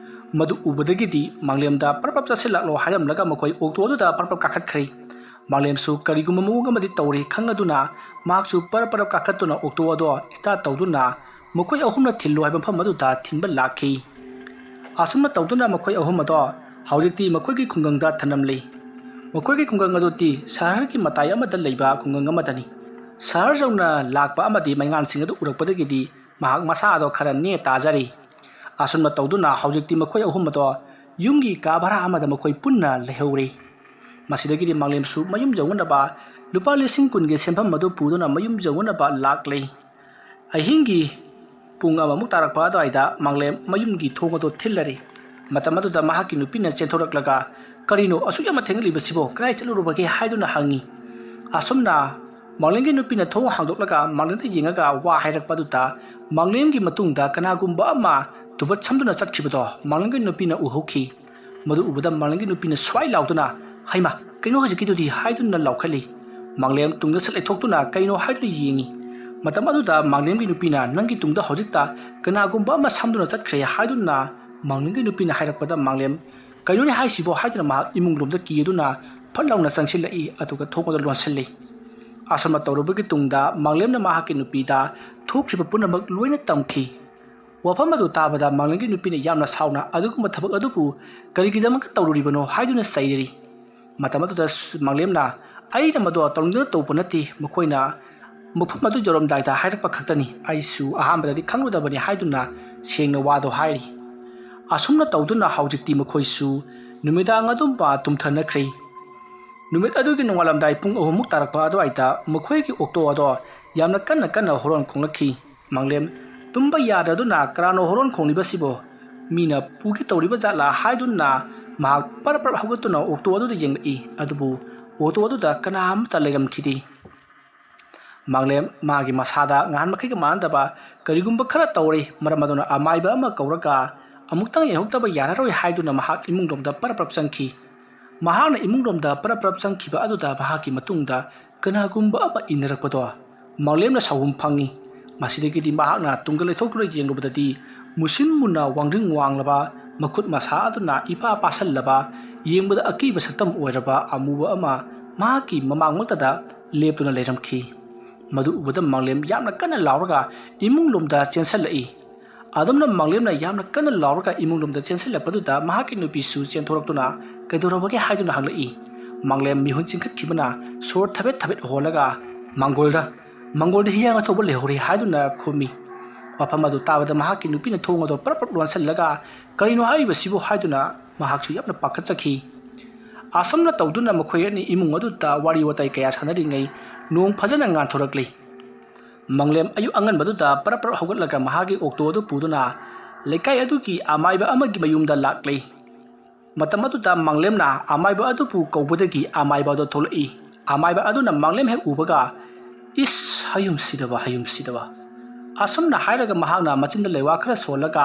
ꯃꯗꯨ ꯎꯕꯗꯒꯤꯗꯤ ꯃꯥꯡꯂꯦꯝꯗ ꯄꯔꯞ ꯄꯔꯞ ꯆꯠꯁꯤꯜꯂꯛꯂꯣ ꯍꯥꯏꯔꯝꯂꯒ ꯃꯈꯣꯏ ꯑꯣꯛꯇꯣ ꯑꯗꯨꯗ ꯄꯔꯞ ꯄꯔꯞ ꯀꯥꯈꯠꯈ꯭ꯔꯦ꯫ ꯃꯥꯡꯂꯦꯝꯁꯨ ꯀꯔꯤꯒꯨꯝꯕ ꯃꯑꯣꯡ ꯑꯃꯗꯤ ꯇꯧꯔꯦ ꯈꯪꯂꯗꯨꯅ ꯃꯍꯥꯛꯁꯨ ꯄꯔꯞ ꯄꯔꯞ ꯀꯥꯈꯠꯇꯨꯅ ꯑꯣꯛꯇꯣ ꯑꯗꯣ ꯁ꯭ꯇꯥꯔꯠ ꯇꯧꯗꯨꯅ ꯃꯈꯣꯏ ꯑꯍꯨꯝꯅ ꯊꯤꯜꯂꯨ ꯍꯥꯏꯕ ꯃꯐꯝ ꯑꯗꯨꯗ ꯊꯤꯟꯕ ꯂꯥꯛꯈꯤ꯫ ꯑꯁꯨꯝꯅ ꯇꯧꯗꯨꯅ ꯃꯈꯣꯏ ꯑꯍꯨꯝ ꯑꯗꯣ ꯍꯧꯖꯤꯛꯇꯤ ꯃꯈꯣꯏꯒꯤ ꯈꯨꯡꯒꯪꯗ ꯊꯅꯝꯂꯤ꯫ ꯃꯈꯣꯏꯒꯤ ꯈꯨꯡꯒꯪ ꯑꯗꯨꯗꯤ ꯁꯍꯔꯒꯤ ꯃꯇꯥꯏ ꯑꯃꯗ ꯂꯩꯕ ꯈꯨꯡꯒꯪ ꯑꯃꯗꯅꯤ꯫ ꯁꯍꯔ ꯌꯧꯅ ꯂꯥꯛꯄ ꯑꯃꯗꯤ ꯃꯩꯉꯥꯟꯁꯤꯡ ꯑꯗꯨ ꯎꯔꯛꯄꯗꯒꯤꯗꯤ ꯃꯍꯥꯛ ꯃꯁꯥ ꯑꯗꯣ ꯈꯔ ꯅꯦ ꯇꯥꯖꯔꯤ꯫ ꯑꯁꯨꯝꯅ ꯇꯧꯗꯨꯅ ꯍꯧꯖꯤꯛꯇꯤ ꯃꯈꯣꯏ ꯑꯍꯨꯝ ꯑꯗꯣ ꯌꯨꯝꯒꯤ ꯀꯥ ꯚꯔꯥ ꯑꯃꯗ ꯃꯈꯣꯏ ꯄꯨꯟꯅ ꯂꯩꯍꯧꯔꯤ꯫ ꯃꯁꯤꯗꯒꯤꯗꯤ ꯃꯥꯡꯂꯦꯝꯁꯨ ꯃꯌꯨꯝ ꯌꯧꯅꯅꯕ ꯂꯨꯄꯥ ꯂꯤꯁꯤꯡ ꯀꯨꯟꯒꯤ ꯁꯦꯟꯐꯝ ꯑꯗꯨ ꯄꯨꯗꯨꯅ ꯃꯌꯨꯝ ꯌꯧꯅꯅꯕ ꯂꯥꯛꯂꯤ꯫ ꯑꯍꯤꯡꯒꯤ ꯄꯨꯡ ꯑꯃꯃꯨꯛ ꯇꯥꯔꯛꯄ ꯑꯗꯨꯋꯥꯏꯗ ꯃꯥꯡꯂꯦꯝ ꯃꯌꯨꯝꯒꯤ ꯊꯣꯡ ꯑꯗꯨ ꯊꯤꯜꯂꯔꯤ꯫ ꯃꯇꯝ ꯑꯗꯨꯗ ꯃꯍꯥꯛꯀꯤ ꯅꯨꯄꯤꯅ ꯆꯦꯟꯊꯣꯔꯛꯂꯒ, "ꯀꯔꯤꯅꯣ ꯑꯁꯨꯛ ꯌꯥꯝꯅ ꯊꯦꯡꯂꯛꯂꯤꯕꯁꯤꯕꯣ? ꯀꯗꯥꯏ ꯆꯠꯂꯨꯔꯕꯒꯦ?" ꯍꯥꯏꯗꯨꯅ ꯍꯪꯉꯤ꯫ ꯑꯁꯨꯝꯅ ꯃꯥꯡꯂꯦꯝꯒꯤ ꯅꯨꯄꯤꯅ ꯊꯣꯡ ꯍꯥꯡꯗꯣꯛꯂꯒ ꯃꯥꯡꯂꯦꯝꯗ ꯌꯦꯡꯉꯒ ꯋꯥ ꯍꯥꯏꯔꯛꯄ ꯑꯗꯨꯗ ꯃꯥꯡꯂꯦꯝꯒꯤ ꯃꯇꯨꯡꯗ ꯀꯅꯥꯒꯨꯝꯕ ꯑꯃ ꯇꯨꯕꯠ ꯁꯝꯗꯨꯅ ꯆꯠꯈꯤꯕꯗꯣ ꯃꯥꯡꯂꯦꯝꯒꯤ ꯅꯨꯄꯤꯅ ꯎꯍꯧꯈꯤ꯫ ꯃꯗꯨ ꯎꯕꯗ ꯃꯥꯡꯂꯦꯝꯒꯤ ꯅꯨꯄꯤꯅ ꯁ꯭ꯋꯥꯏ ꯂꯥꯎꯗꯨꯅ, "ꯍꯩꯃꯥ, ꯀꯩꯅꯣ ꯍꯧꯖꯤꯛꯀꯤꯗꯨꯗꯤ?" ꯍꯥꯏꯗꯨꯅ ꯂꯥꯎꯈꯠꯂꯤ꯫ ꯃꯥꯡꯂꯦꯝ ꯇꯨꯡꯗ ꯁꯠ ꯂꯩꯊꯣꯛꯇꯨꯅ ꯀꯩꯅꯣ ꯍꯥꯏꯗꯨꯅ ꯌꯦꯡꯉꯤ꯫ ꯃꯇꯝ ꯑꯗꯨꯗ ꯃꯥꯡꯂꯦꯝꯒꯤ ꯅꯨꯄꯤꯅ, "ꯅꯪꯒꯤ ꯇꯨꯡꯗ ꯍꯧꯖꯤꯛꯇ ꯀꯅꯥꯒꯨꯝꯕ ꯑꯃ ꯁꯝꯗꯨꯅ ꯆꯠꯈ꯭ꯔꯦ" ꯍꯥꯏꯗꯨꯅ ꯃꯥꯡꯂꯦꯝꯒꯤ ꯅꯨꯄꯤꯅ ꯍꯥꯏꯔꯛꯄꯗ ꯃꯥꯡꯂꯦꯝ, "ꯀꯩꯅꯣꯅꯦ ꯍꯥꯏꯁꯤꯕꯣ?" ꯍꯥꯏꯗꯨꯅ ꯃꯍꯥꯛ ꯏꯃꯨꯡ ꯂꯣꯝꯗ ꯀꯤꯗꯨꯅ ꯐꯠ ꯂꯥꯎꯅ ꯆꯪꯁꯤꯜꯂꯛꯏ, ꯑꯗꯨꯒ ꯊꯣꯡ ꯑꯗꯨ ꯂꯣꯟꯁꯤꯜꯂꯤ꯫ ꯑꯁꯨꯝꯅ ꯇꯧꯔꯨꯕꯒꯤ ꯇꯨꯡꯗ ꯃꯥꯡꯂꯦꯝꯅ ꯃꯍꯥꯛꯀꯤ ꯅꯨꯄꯤꯗ ꯊꯣꯛꯈ꯭ꯔꯤꯕ ꯄꯨꯝꯅꯃꯛ ꯂꯣꯏꯅ ꯇꯝꯈꯤ꯫ ꯋꯥꯐꯝ ꯑꯗꯨ ꯇꯥꯕꯗ ꯃꯥꯡꯂꯦꯝꯒꯤ ꯅꯨꯄꯤꯅ ꯌꯥꯝꯅ ꯁꯥꯎꯅ ꯑꯗꯨꯒꯨꯝꯕ ꯊꯕꯛ ꯑꯗꯨꯕꯨ ꯀꯔꯤꯒꯤꯗꯃꯛꯇ ꯇꯧꯔꯨꯔꯤꯕꯅꯣ ꯍꯥꯏꯗꯨꯅ ꯆꯩꯔꯔꯤ꯫ ꯃꯇꯝ ꯑꯗꯨꯗ ꯃꯥꯡꯂꯦꯝꯅ, "ꯑꯩꯅ ꯃꯗꯣ ꯇꯧꯅꯤꯡꯗꯨꯅ ꯇꯧꯕ ꯅꯠꯇꯦ, ꯃꯈꯣꯏꯅ ꯃꯐꯝ ꯑꯗꯨ ꯌꯧꯔꯝꯗꯥꯏꯗ ꯍꯥꯏꯔꯛꯄ ꯈꯛꯇꯅꯤ, ꯑꯩꯁꯨ ꯑꯍꯥꯟꯕꯗꯗꯤ ꯈꯪꯂꯨꯗꯕꯅꯤ" ꯍꯥꯏꯗꯨꯅ ꯁꯦꯡꯅ ꯋꯥꯗꯣ ꯍꯥꯏꯔꯤ꯫ ꯑꯁꯨꯝꯅ ꯇꯧꯗꯨꯅ ꯍꯧꯖꯤꯛꯇꯤ ꯃꯈꯣꯏꯁꯨ ꯅꯨꯃꯤꯗꯥꯡ ꯑꯗꯨꯝꯕ ꯇꯨꯝꯊꯅꯈ꯭ꯔꯦ꯫ ꯅꯨꯃꯤꯠ ꯑꯗꯨꯒꯤ ꯅꯣꯡꯉꯥꯜꯂꯝꯗꯥꯏ ꯄꯨꯡ ꯑꯍꯨꯝꯃꯨꯛ ꯇꯥꯔꯛꯄ ꯑꯗꯨꯋꯥꯏꯗ ꯃꯈꯣꯏꯒꯤ ꯑꯣꯛꯇꯣ ꯑꯗꯣ ꯌꯥꯝꯅ ꯀꯟꯅ ꯀꯟꯅ ꯍꯣꯔꯣꯟ ꯈꯣꯡꯂꯛꯈꯤ꯫ ꯃꯥꯡꯂꯦꯝ ꯇꯨꯝꯕ ꯌꯥꯗ꯭ꯔꯗꯨꯅ "ꯀꯅꯥꯅꯣ ꯍꯣꯔꯣꯟ ꯈꯣꯡꯂꯤꯕꯁꯤꯕꯣ? ꯃꯤꯅ ꯄꯨꯒꯦ ꯇꯧꯔꯤꯕ ꯖꯥꯠꯂꯥ?" ꯍꯥꯏꯗꯨꯅ ꯃꯍꯥꯛ ꯄꯔꯞ ꯄꯔꯞ ꯍꯧꯒꯠꯇꯨꯅ ꯑꯣꯛꯇꯣ ꯑꯗꯨꯗ ꯌꯦꯡꯂꯛꯏ꯫ ꯑꯗꯨꯕꯨ ꯑꯣꯛꯇꯣ ꯑꯗꯨꯗ ꯀꯅꯥ ꯑꯃꯠꯇ ꯂꯩꯔꯝꯈꯤꯗꯦ꯫ ꯃꯥꯡꯂꯦꯝ ꯃꯥꯒꯤ ꯃꯁꯥꯗ ꯉꯍꯥꯟ ꯃꯈꯩꯒ ꯃꯥꯟꯅꯗꯕ ꯀꯔꯤꯒꯨꯝꯕ ꯈꯔ ꯇꯧꯔꯦ꯫ ꯃꯔꯝ ꯑꯗꯨꯅ ꯑꯃꯥꯏꯕ ꯑꯃ ꯀꯧꯔꯒ ꯑꯃꯨꯛꯇꯪ ꯌꯦꯡꯊꯣꯛꯇꯕ ꯌꯥꯔꯔꯣꯏ ꯍꯥꯏꯗꯨꯅ ꯃꯍꯥꯛ ꯏꯃꯨꯡꯂꯣꯝꯗ ꯄꯔꯞ ꯄꯔꯞ ꯆꯪꯈꯤ꯫ ꯃꯍꯥꯛꯅ ꯏꯃꯨꯡꯂꯣꯝꯗ ꯄꯔꯞ ꯄꯔꯞ ꯆꯪꯈꯤꯕ ꯑꯗꯨꯗ ꯃꯍꯥꯛꯀꯤ ꯃꯇꯨꯡꯗ ꯀꯅꯥꯒꯨꯝꯕ ꯑꯃ ꯏꯟꯅꯔꯛꯄꯗꯣ ꯃꯥꯡꯂꯦꯝꯅ ꯁꯥꯎꯍꯨꯝ ꯐꯪꯉꯤ꯫ ꯃꯁꯤꯗꯒꯤꯗꯤ ꯃꯍꯥꯛꯅ ꯇꯨꯡꯗ ꯂꯩꯊꯣꯛꯇꯨꯅ ꯌꯦꯡꯂꯨꯕꯗꯗꯤ ꯃꯨꯁꯤꯟ ꯃꯨꯟꯅ ꯋꯥꯡꯗ꯭ꯔꯤꯡ ꯋꯥꯡꯂꯕ, ꯃꯈꯨꯠ ꯃꯁꯥ ꯑꯗꯨꯅ ꯏꯄꯥ ꯄꯥꯁꯜꯂꯕ, ꯌꯦꯡꯕꯗ ꯑꯀꯤꯕ ꯁꯛꯇꯝ ꯑꯣꯏꯔꯕ ꯑꯃꯨꯕ ꯑꯃ ꯃꯍꯥꯛꯀꯤ ꯃꯃꯥꯡꯃꯛꯇꯗ ꯂꯦꯞꯇꯨꯅ ꯂꯩꯔꯝꯈꯤ꯫ ꯃꯗꯨ ꯎꯕꯗ ꯃꯥꯡꯂꯦꯝ ꯌꯥꯝꯅ ꯀꯟꯅ ꯂꯥꯎꯔꯒ ꯏꯃꯨꯡꯂꯣꯝꯗ ꯆꯦꯟꯁꯤꯜꯂꯛꯏ꯫ ꯑꯗꯨꯝꯅ ꯃꯥꯡꯂꯦꯝꯅ ꯌꯥꯝꯅ ꯀꯟꯅ ꯂꯥꯎꯔꯒ ꯏꯃꯨꯡꯂꯣꯝꯗ ꯆꯦꯟꯁꯤꯜꯂꯛꯄꯗꯨꯗ ꯃꯍꯥꯛꯀꯤ ꯅꯨꯄꯤꯁꯨ ꯆꯦꯟꯊꯣꯔꯛꯇꯨꯅ "ꯀꯩꯗꯧꯔꯕꯒꯦ?" ꯍꯥꯏꯗꯨꯅ ꯍꯪꯂꯛꯏ꯫ ꯃꯥꯡꯂꯦꯝ ꯃꯤꯍꯨꯟ ꯆꯤꯡꯈꯠꯈꯤꯕꯅ ꯁꯣꯔ ꯊꯕꯦꯠ ꯊꯕꯦꯠ ꯍꯣꯜꯂꯒ, "ꯃꯪꯒꯣꯜꯗ, ꯃꯪꯒꯣꯜꯗ ꯍꯤꯌꯥꯡ ꯑꯊꯧꯕ ꯂꯩꯍꯧꯔꯦ" ꯍꯥꯏꯗꯨꯅ ꯈꯨꯝꯃꯤ꯫ ꯋꯥꯐꯝ ꯑꯗꯨ ꯇꯥꯕꯗ ꯃꯍꯥꯛꯀꯤ ꯅꯨꯄꯤꯅ ꯊꯣꯡ ꯑꯗꯨ ꯄꯔꯞ ꯄꯔꯞ ꯂꯣꯟꯁꯤꯜꯂꯒ "ꯀꯔꯤꯅꯣ ꯍꯥꯏꯔꯤꯕꯁꯤꯕꯨ?" ꯍꯥꯏꯗꯨꯅ ꯃꯍꯥꯛꯁꯨ ꯌꯥꯝꯅ ꯄꯥꯈꯠꯆꯈꯤ꯫ ꯑꯁꯨꯝꯅ ꯇꯧꯗꯨꯅ ꯃꯈꯣꯏ ꯑꯅꯤ ꯏꯃꯨꯡ ꯑꯗꯨꯗ ꯋꯥꯔꯤ ꯋꯥꯇꯥꯏ ꯀꯌꯥ ꯁꯥꯟꯅꯔꯤꯉꯩ ꯅꯣꯡ ꯐꯖꯅ ꯉꯥꯟꯊꯣꯔꯛꯂꯤ꯫ ꯃꯥꯡꯂꯦꯝ ꯑꯌꯨꯛ ꯑꯉꯟꯕꯗꯨꯗ ꯄꯔꯞ ꯄꯔꯞ ꯍꯧꯒꯠꯂꯒ ꯃꯍꯥꯛꯀꯤ ꯑꯣꯛꯇꯣ ꯑꯗꯨ ꯄꯨꯗꯨꯅ ꯂꯩꯀꯥꯏ ꯑꯗꯨꯒꯤ ꯑꯃꯥꯏꯕ ꯑꯃꯒꯤ ꯃꯌꯨꯝꯗ ꯂꯥꯛꯂꯦ꯫ ꯃꯇꯝ ꯑꯗꯨꯗ ꯃꯥꯡꯂꯦꯝꯅ ꯑꯃꯥꯏꯕ ꯑꯗꯨꯕꯨ ꯀꯧꯕꯗꯒꯤ ꯑꯃꯥꯏꯕ ꯑꯗꯨ ꯊꯣꯛꯂꯛꯏ꯫ ꯑꯃꯥꯏꯕ ꯑꯗꯨꯅ ꯃꯥꯡꯂꯦꯝ ꯍꯦꯛ ꯎꯕꯒ, "ꯏꯁ, ꯍꯌꯨꯝꯁꯤꯗꯕ, ꯍꯌꯨꯝꯁꯤꯗꯕ!" ꯑꯁꯨꯝꯅ ꯍꯥꯏꯔꯒ ꯃꯍꯥꯛꯅ ꯃꯆꯤꯟꯗ ꯂꯩꯋꯥ ꯈꯔ ꯁꯣꯜꯂꯒ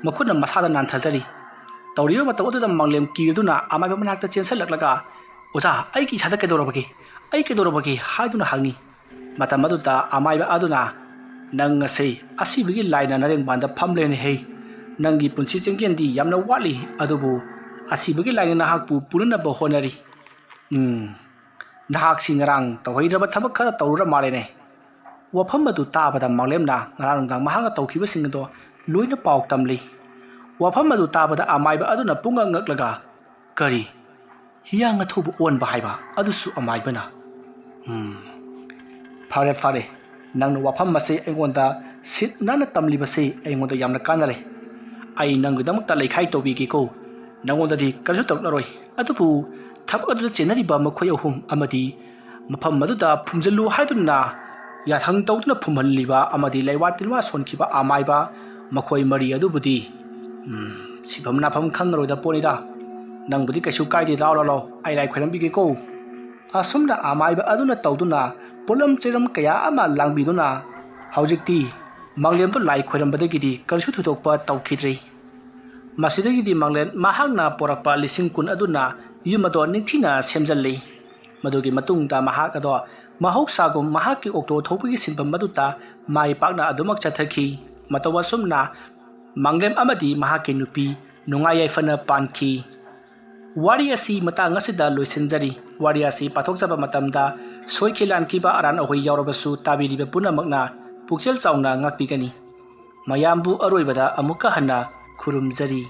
ꯃꯈꯨꯠꯅ ꯃꯁꯥꯗ ꯅꯥꯟꯊꯖꯔꯤ꯫ ꯇꯧꯔꯤꯕ ꯃꯇꯧ ꯑꯗꯨꯗ ꯃꯥꯡꯂꯦꯝ ꯀꯤꯔꯗꯨꯅ ꯑꯃꯥꯏꯕ ꯃꯅꯥꯛꯇ ꯆꯦꯟꯁꯤꯜꯂꯛꯂꯒ, "ꯑꯣꯖꯥ, ꯑꯩꯒꯤ ꯏꯁꯥꯗ ꯀꯩꯗꯧꯔꯕꯒꯦ? ꯑꯩ ꯀꯩꯗꯧꯔꯕꯒꯦ?" ꯍꯥꯏꯗꯨꯅ ꯍꯪꯉꯤ꯫ ꯃꯇꯝ ꯑꯗꯨꯗ ꯑꯃꯥꯏꯕ ꯑꯗꯨꯅ, "ꯅꯪ ꯑꯁꯤ ꯑꯁꯤꯕꯒꯤ ꯂꯥꯏꯅ ꯅꯔꯦꯡꯕꯥꯟꯗ ꯐꯝꯂꯦꯅꯦ ꯍꯦ꯫ ꯅꯪꯒꯤ ꯄꯨꯟꯁꯤ ꯆꯤꯡꯖꯦꯜꯗꯤ ꯌꯥꯝꯅ ꯋꯥꯠꯂꯤ, ꯑꯗꯨꯕꯨ ꯑꯁꯤꯕꯒꯤ ꯂꯥꯏꯅ ꯅꯍꯥꯛꯄꯨ ꯄꯨꯅꯅꯕ ꯍꯣꯠꯅꯔꯤ꯫ ꯎꯝ, ꯅꯍꯥꯛꯁꯤ ꯉꯔꯥꯡ ꯇꯧꯍꯩꯗ꯭ꯔꯕ ꯊꯕꯛ ꯈꯔ ꯇꯧꯔꯨꯔ ꯃꯥꯜꯂꯦꯅꯦ꯫" ꯋꯥꯐꯝ ꯑꯗꯨ ꯇꯥꯕꯗ ꯃꯥꯡꯂꯦꯝꯅ ꯉꯔꯥꯡ ꯅꯨꯡꯗꯥꯡ ꯃꯍꯥꯛꯅ ꯇꯧꯈꯤꯕꯁꯤꯡ ꯑꯗꯣ ꯂꯣꯏꯅ ꯄꯥꯎ ꯇꯝꯂꯤ꯫ ꯋꯥꯐꯝ ꯑꯗꯨ ꯇꯥꯕꯗ ꯑꯃꯥꯏꯕ ꯑꯗꯨꯅ ꯄꯨꯡꯉꯛ ꯉꯛꯂꯒ, "ꯀꯔꯤ? ꯍꯤꯌꯥꯡ ꯑꯊꯧꯕ ꯑꯣꯟꯕ ꯍꯥꯏꯕ ꯑꯗꯨꯁꯨ ꯑꯃꯥꯏꯕꯅ꯫ ꯎꯝ, ꯐꯔꯦ ꯐꯔꯦ, ꯅꯪꯅ ꯋꯥꯐꯝ ꯑꯁꯤ ꯑꯩꯉꯣꯟꯗ ꯁꯤꯠ ꯅꯥꯟꯅ ꯇꯝꯂꯤꯕꯁꯤ ꯑꯩꯉꯣꯟꯗ ꯌꯥꯝꯅ ꯀꯥꯟꯅꯔꯦ꯫ ꯑꯩ ꯅꯪꯒꯤꯗꯃꯛꯇ ꯂꯩꯈꯥꯏ ꯇꯧꯕꯤꯒꯦꯀꯣ꯫ ꯅꯪꯉꯣꯟꯗꯗꯤ ꯀꯔꯤꯁꯨ ꯇꯧꯔꯛꯂꯔꯣꯏ꯫ ꯑꯗꯨꯕꯨ ꯊꯕꯛ ꯑꯗꯨꯗ ꯆꯦꯟꯅꯔꯤꯕ ꯃꯈꯣꯏ ꯑꯍꯨꯝ ꯑꯃꯗꯤ ꯃꯐꯝ ꯑꯗꯨꯗ ꯐꯨꯝꯖꯤꯜꯂꯨ ꯍꯥꯏꯗꯨꯅ ꯌꯥꯊꯪ ꯇꯧꯗꯨꯅ ꯐꯨꯝꯍꯜꯂꯤꯕ ꯑꯃꯗꯤ ꯂꯩꯋꯥ ꯇꯤꯟꯋꯥ ꯁꯣꯟꯈꯤꯕ ꯑꯃꯥꯏꯕ ꯃꯈꯣꯏ ꯃꯔꯤ ꯑꯗꯨꯕꯨꯗꯤ, ꯎꯝ, ꯁꯤꯐꯝ ꯅꯥꯐꯝ ꯈꯪꯉꯔꯣꯏꯗ ꯄꯣꯠꯅꯤꯗ꯫ ꯅꯪꯕꯨꯗꯤ ꯀꯩꯁꯨ ꯀꯥꯏꯗꯦ, ꯂꯥꯎ ꯂꯥꯎ ꯂꯥꯎ, ꯑꯩ ꯂꯥꯏ ꯈꯣꯏꯔꯝꯕꯤꯒꯦꯀꯣ꯫ ꯑꯁꯨꯝꯅ ꯑꯃꯥꯏꯕ ꯑꯗꯨꯅ ꯇꯧꯗꯨꯅ ꯄꯣꯠꯂꯝ ꯆꯩꯔꯝ ꯀꯌꯥ ꯑꯃ ꯂꯥꯡꯕꯤꯗꯨꯅ ꯍꯧꯖꯤꯛꯇꯤ ꯃꯥꯡꯂꯦꯝꯗꯣ ꯂꯥꯏ ꯈꯣꯏꯔꯝꯕꯗꯒꯤꯗꯤ ꯀꯔꯤꯁꯨ ꯊꯣꯏꯗꯣꯛꯄ ꯇꯧꯈꯤꯗ꯭ꯔꯤ꯫ ꯃꯁꯤꯗꯒꯤꯗꯤ ꯃꯥꯡꯂꯦꯝ ꯃꯍꯥꯛꯅ ꯄꯣꯔꯛꯄ ꯂꯤꯁꯤꯡ ꯀꯨꯟ ꯑꯗꯨꯅ ꯌꯨꯝ ꯑꯗꯣ ꯅꯤꯡꯊꯤꯅ ꯁꯦꯝꯖꯤꯜꯂꯤ꯫ ꯃꯗꯨꯒꯤ ꯃꯇꯨꯡꯗ ꯃꯍꯥꯛ ꯑꯗꯣ ꯃꯍꯧꯁꯥꯒꯨꯝ ꯃꯍꯥꯛꯀꯤ ꯑꯣꯛꯇꯣ ꯊꯧꯕꯒꯤ ꯁꯤꯟꯐꯝ ꯑꯗꯨꯗ ꯃꯥꯏ ꯄꯥꯛꯅ ꯑꯗꯨꯃꯛ ꯆꯠꯊꯈꯤ꯫ ꯃꯇꯧ ꯑꯁꯨꯝꯅ ꯃꯥꯡꯂꯦꯝ ꯑꯃꯗꯤ ꯃꯍꯥꯛꯀꯤ ꯅꯨꯄꯤ ꯅꯨꯡꯉꯥꯏ ꯌꯥꯏꯐꯅ ꯄꯥꯟꯈꯤ꯫ ꯋꯥꯔꯤ ꯑꯁꯤ ꯃꯇꯥꯡ ꯑꯁꯤꯗ ꯂꯣꯏꯁꯤꯟꯖꯔꯤ꯫ ꯋꯥꯔꯤ ꯑꯁꯤ ꯄꯥꯊꯣꯛꯆꯕ ꯃꯇꯝꯗ ꯁꯣꯏꯈꯤ ꯂꯥꯟꯈꯤꯕ ꯑꯔꯥꯟ ꯑꯍꯣꯏ ꯌꯥꯎꯔꯕꯁꯨ ꯇꯥꯕꯤꯔꯤꯕ ꯄꯨꯝꯅꯃꯛꯅ ꯄꯨꯛꯆꯦꯜ ꯆꯥꯎꯅ ꯉꯥꯛꯄꯤꯒꯅꯤ꯫ ꯃꯌꯥꯝꯕꯨ ꯑꯔꯣꯏꯕꯗ ꯑꯃꯨꯛꯀ ꯍꯟꯅ ꯈꯨꯔꯨꯝꯖꯔꯤ꯫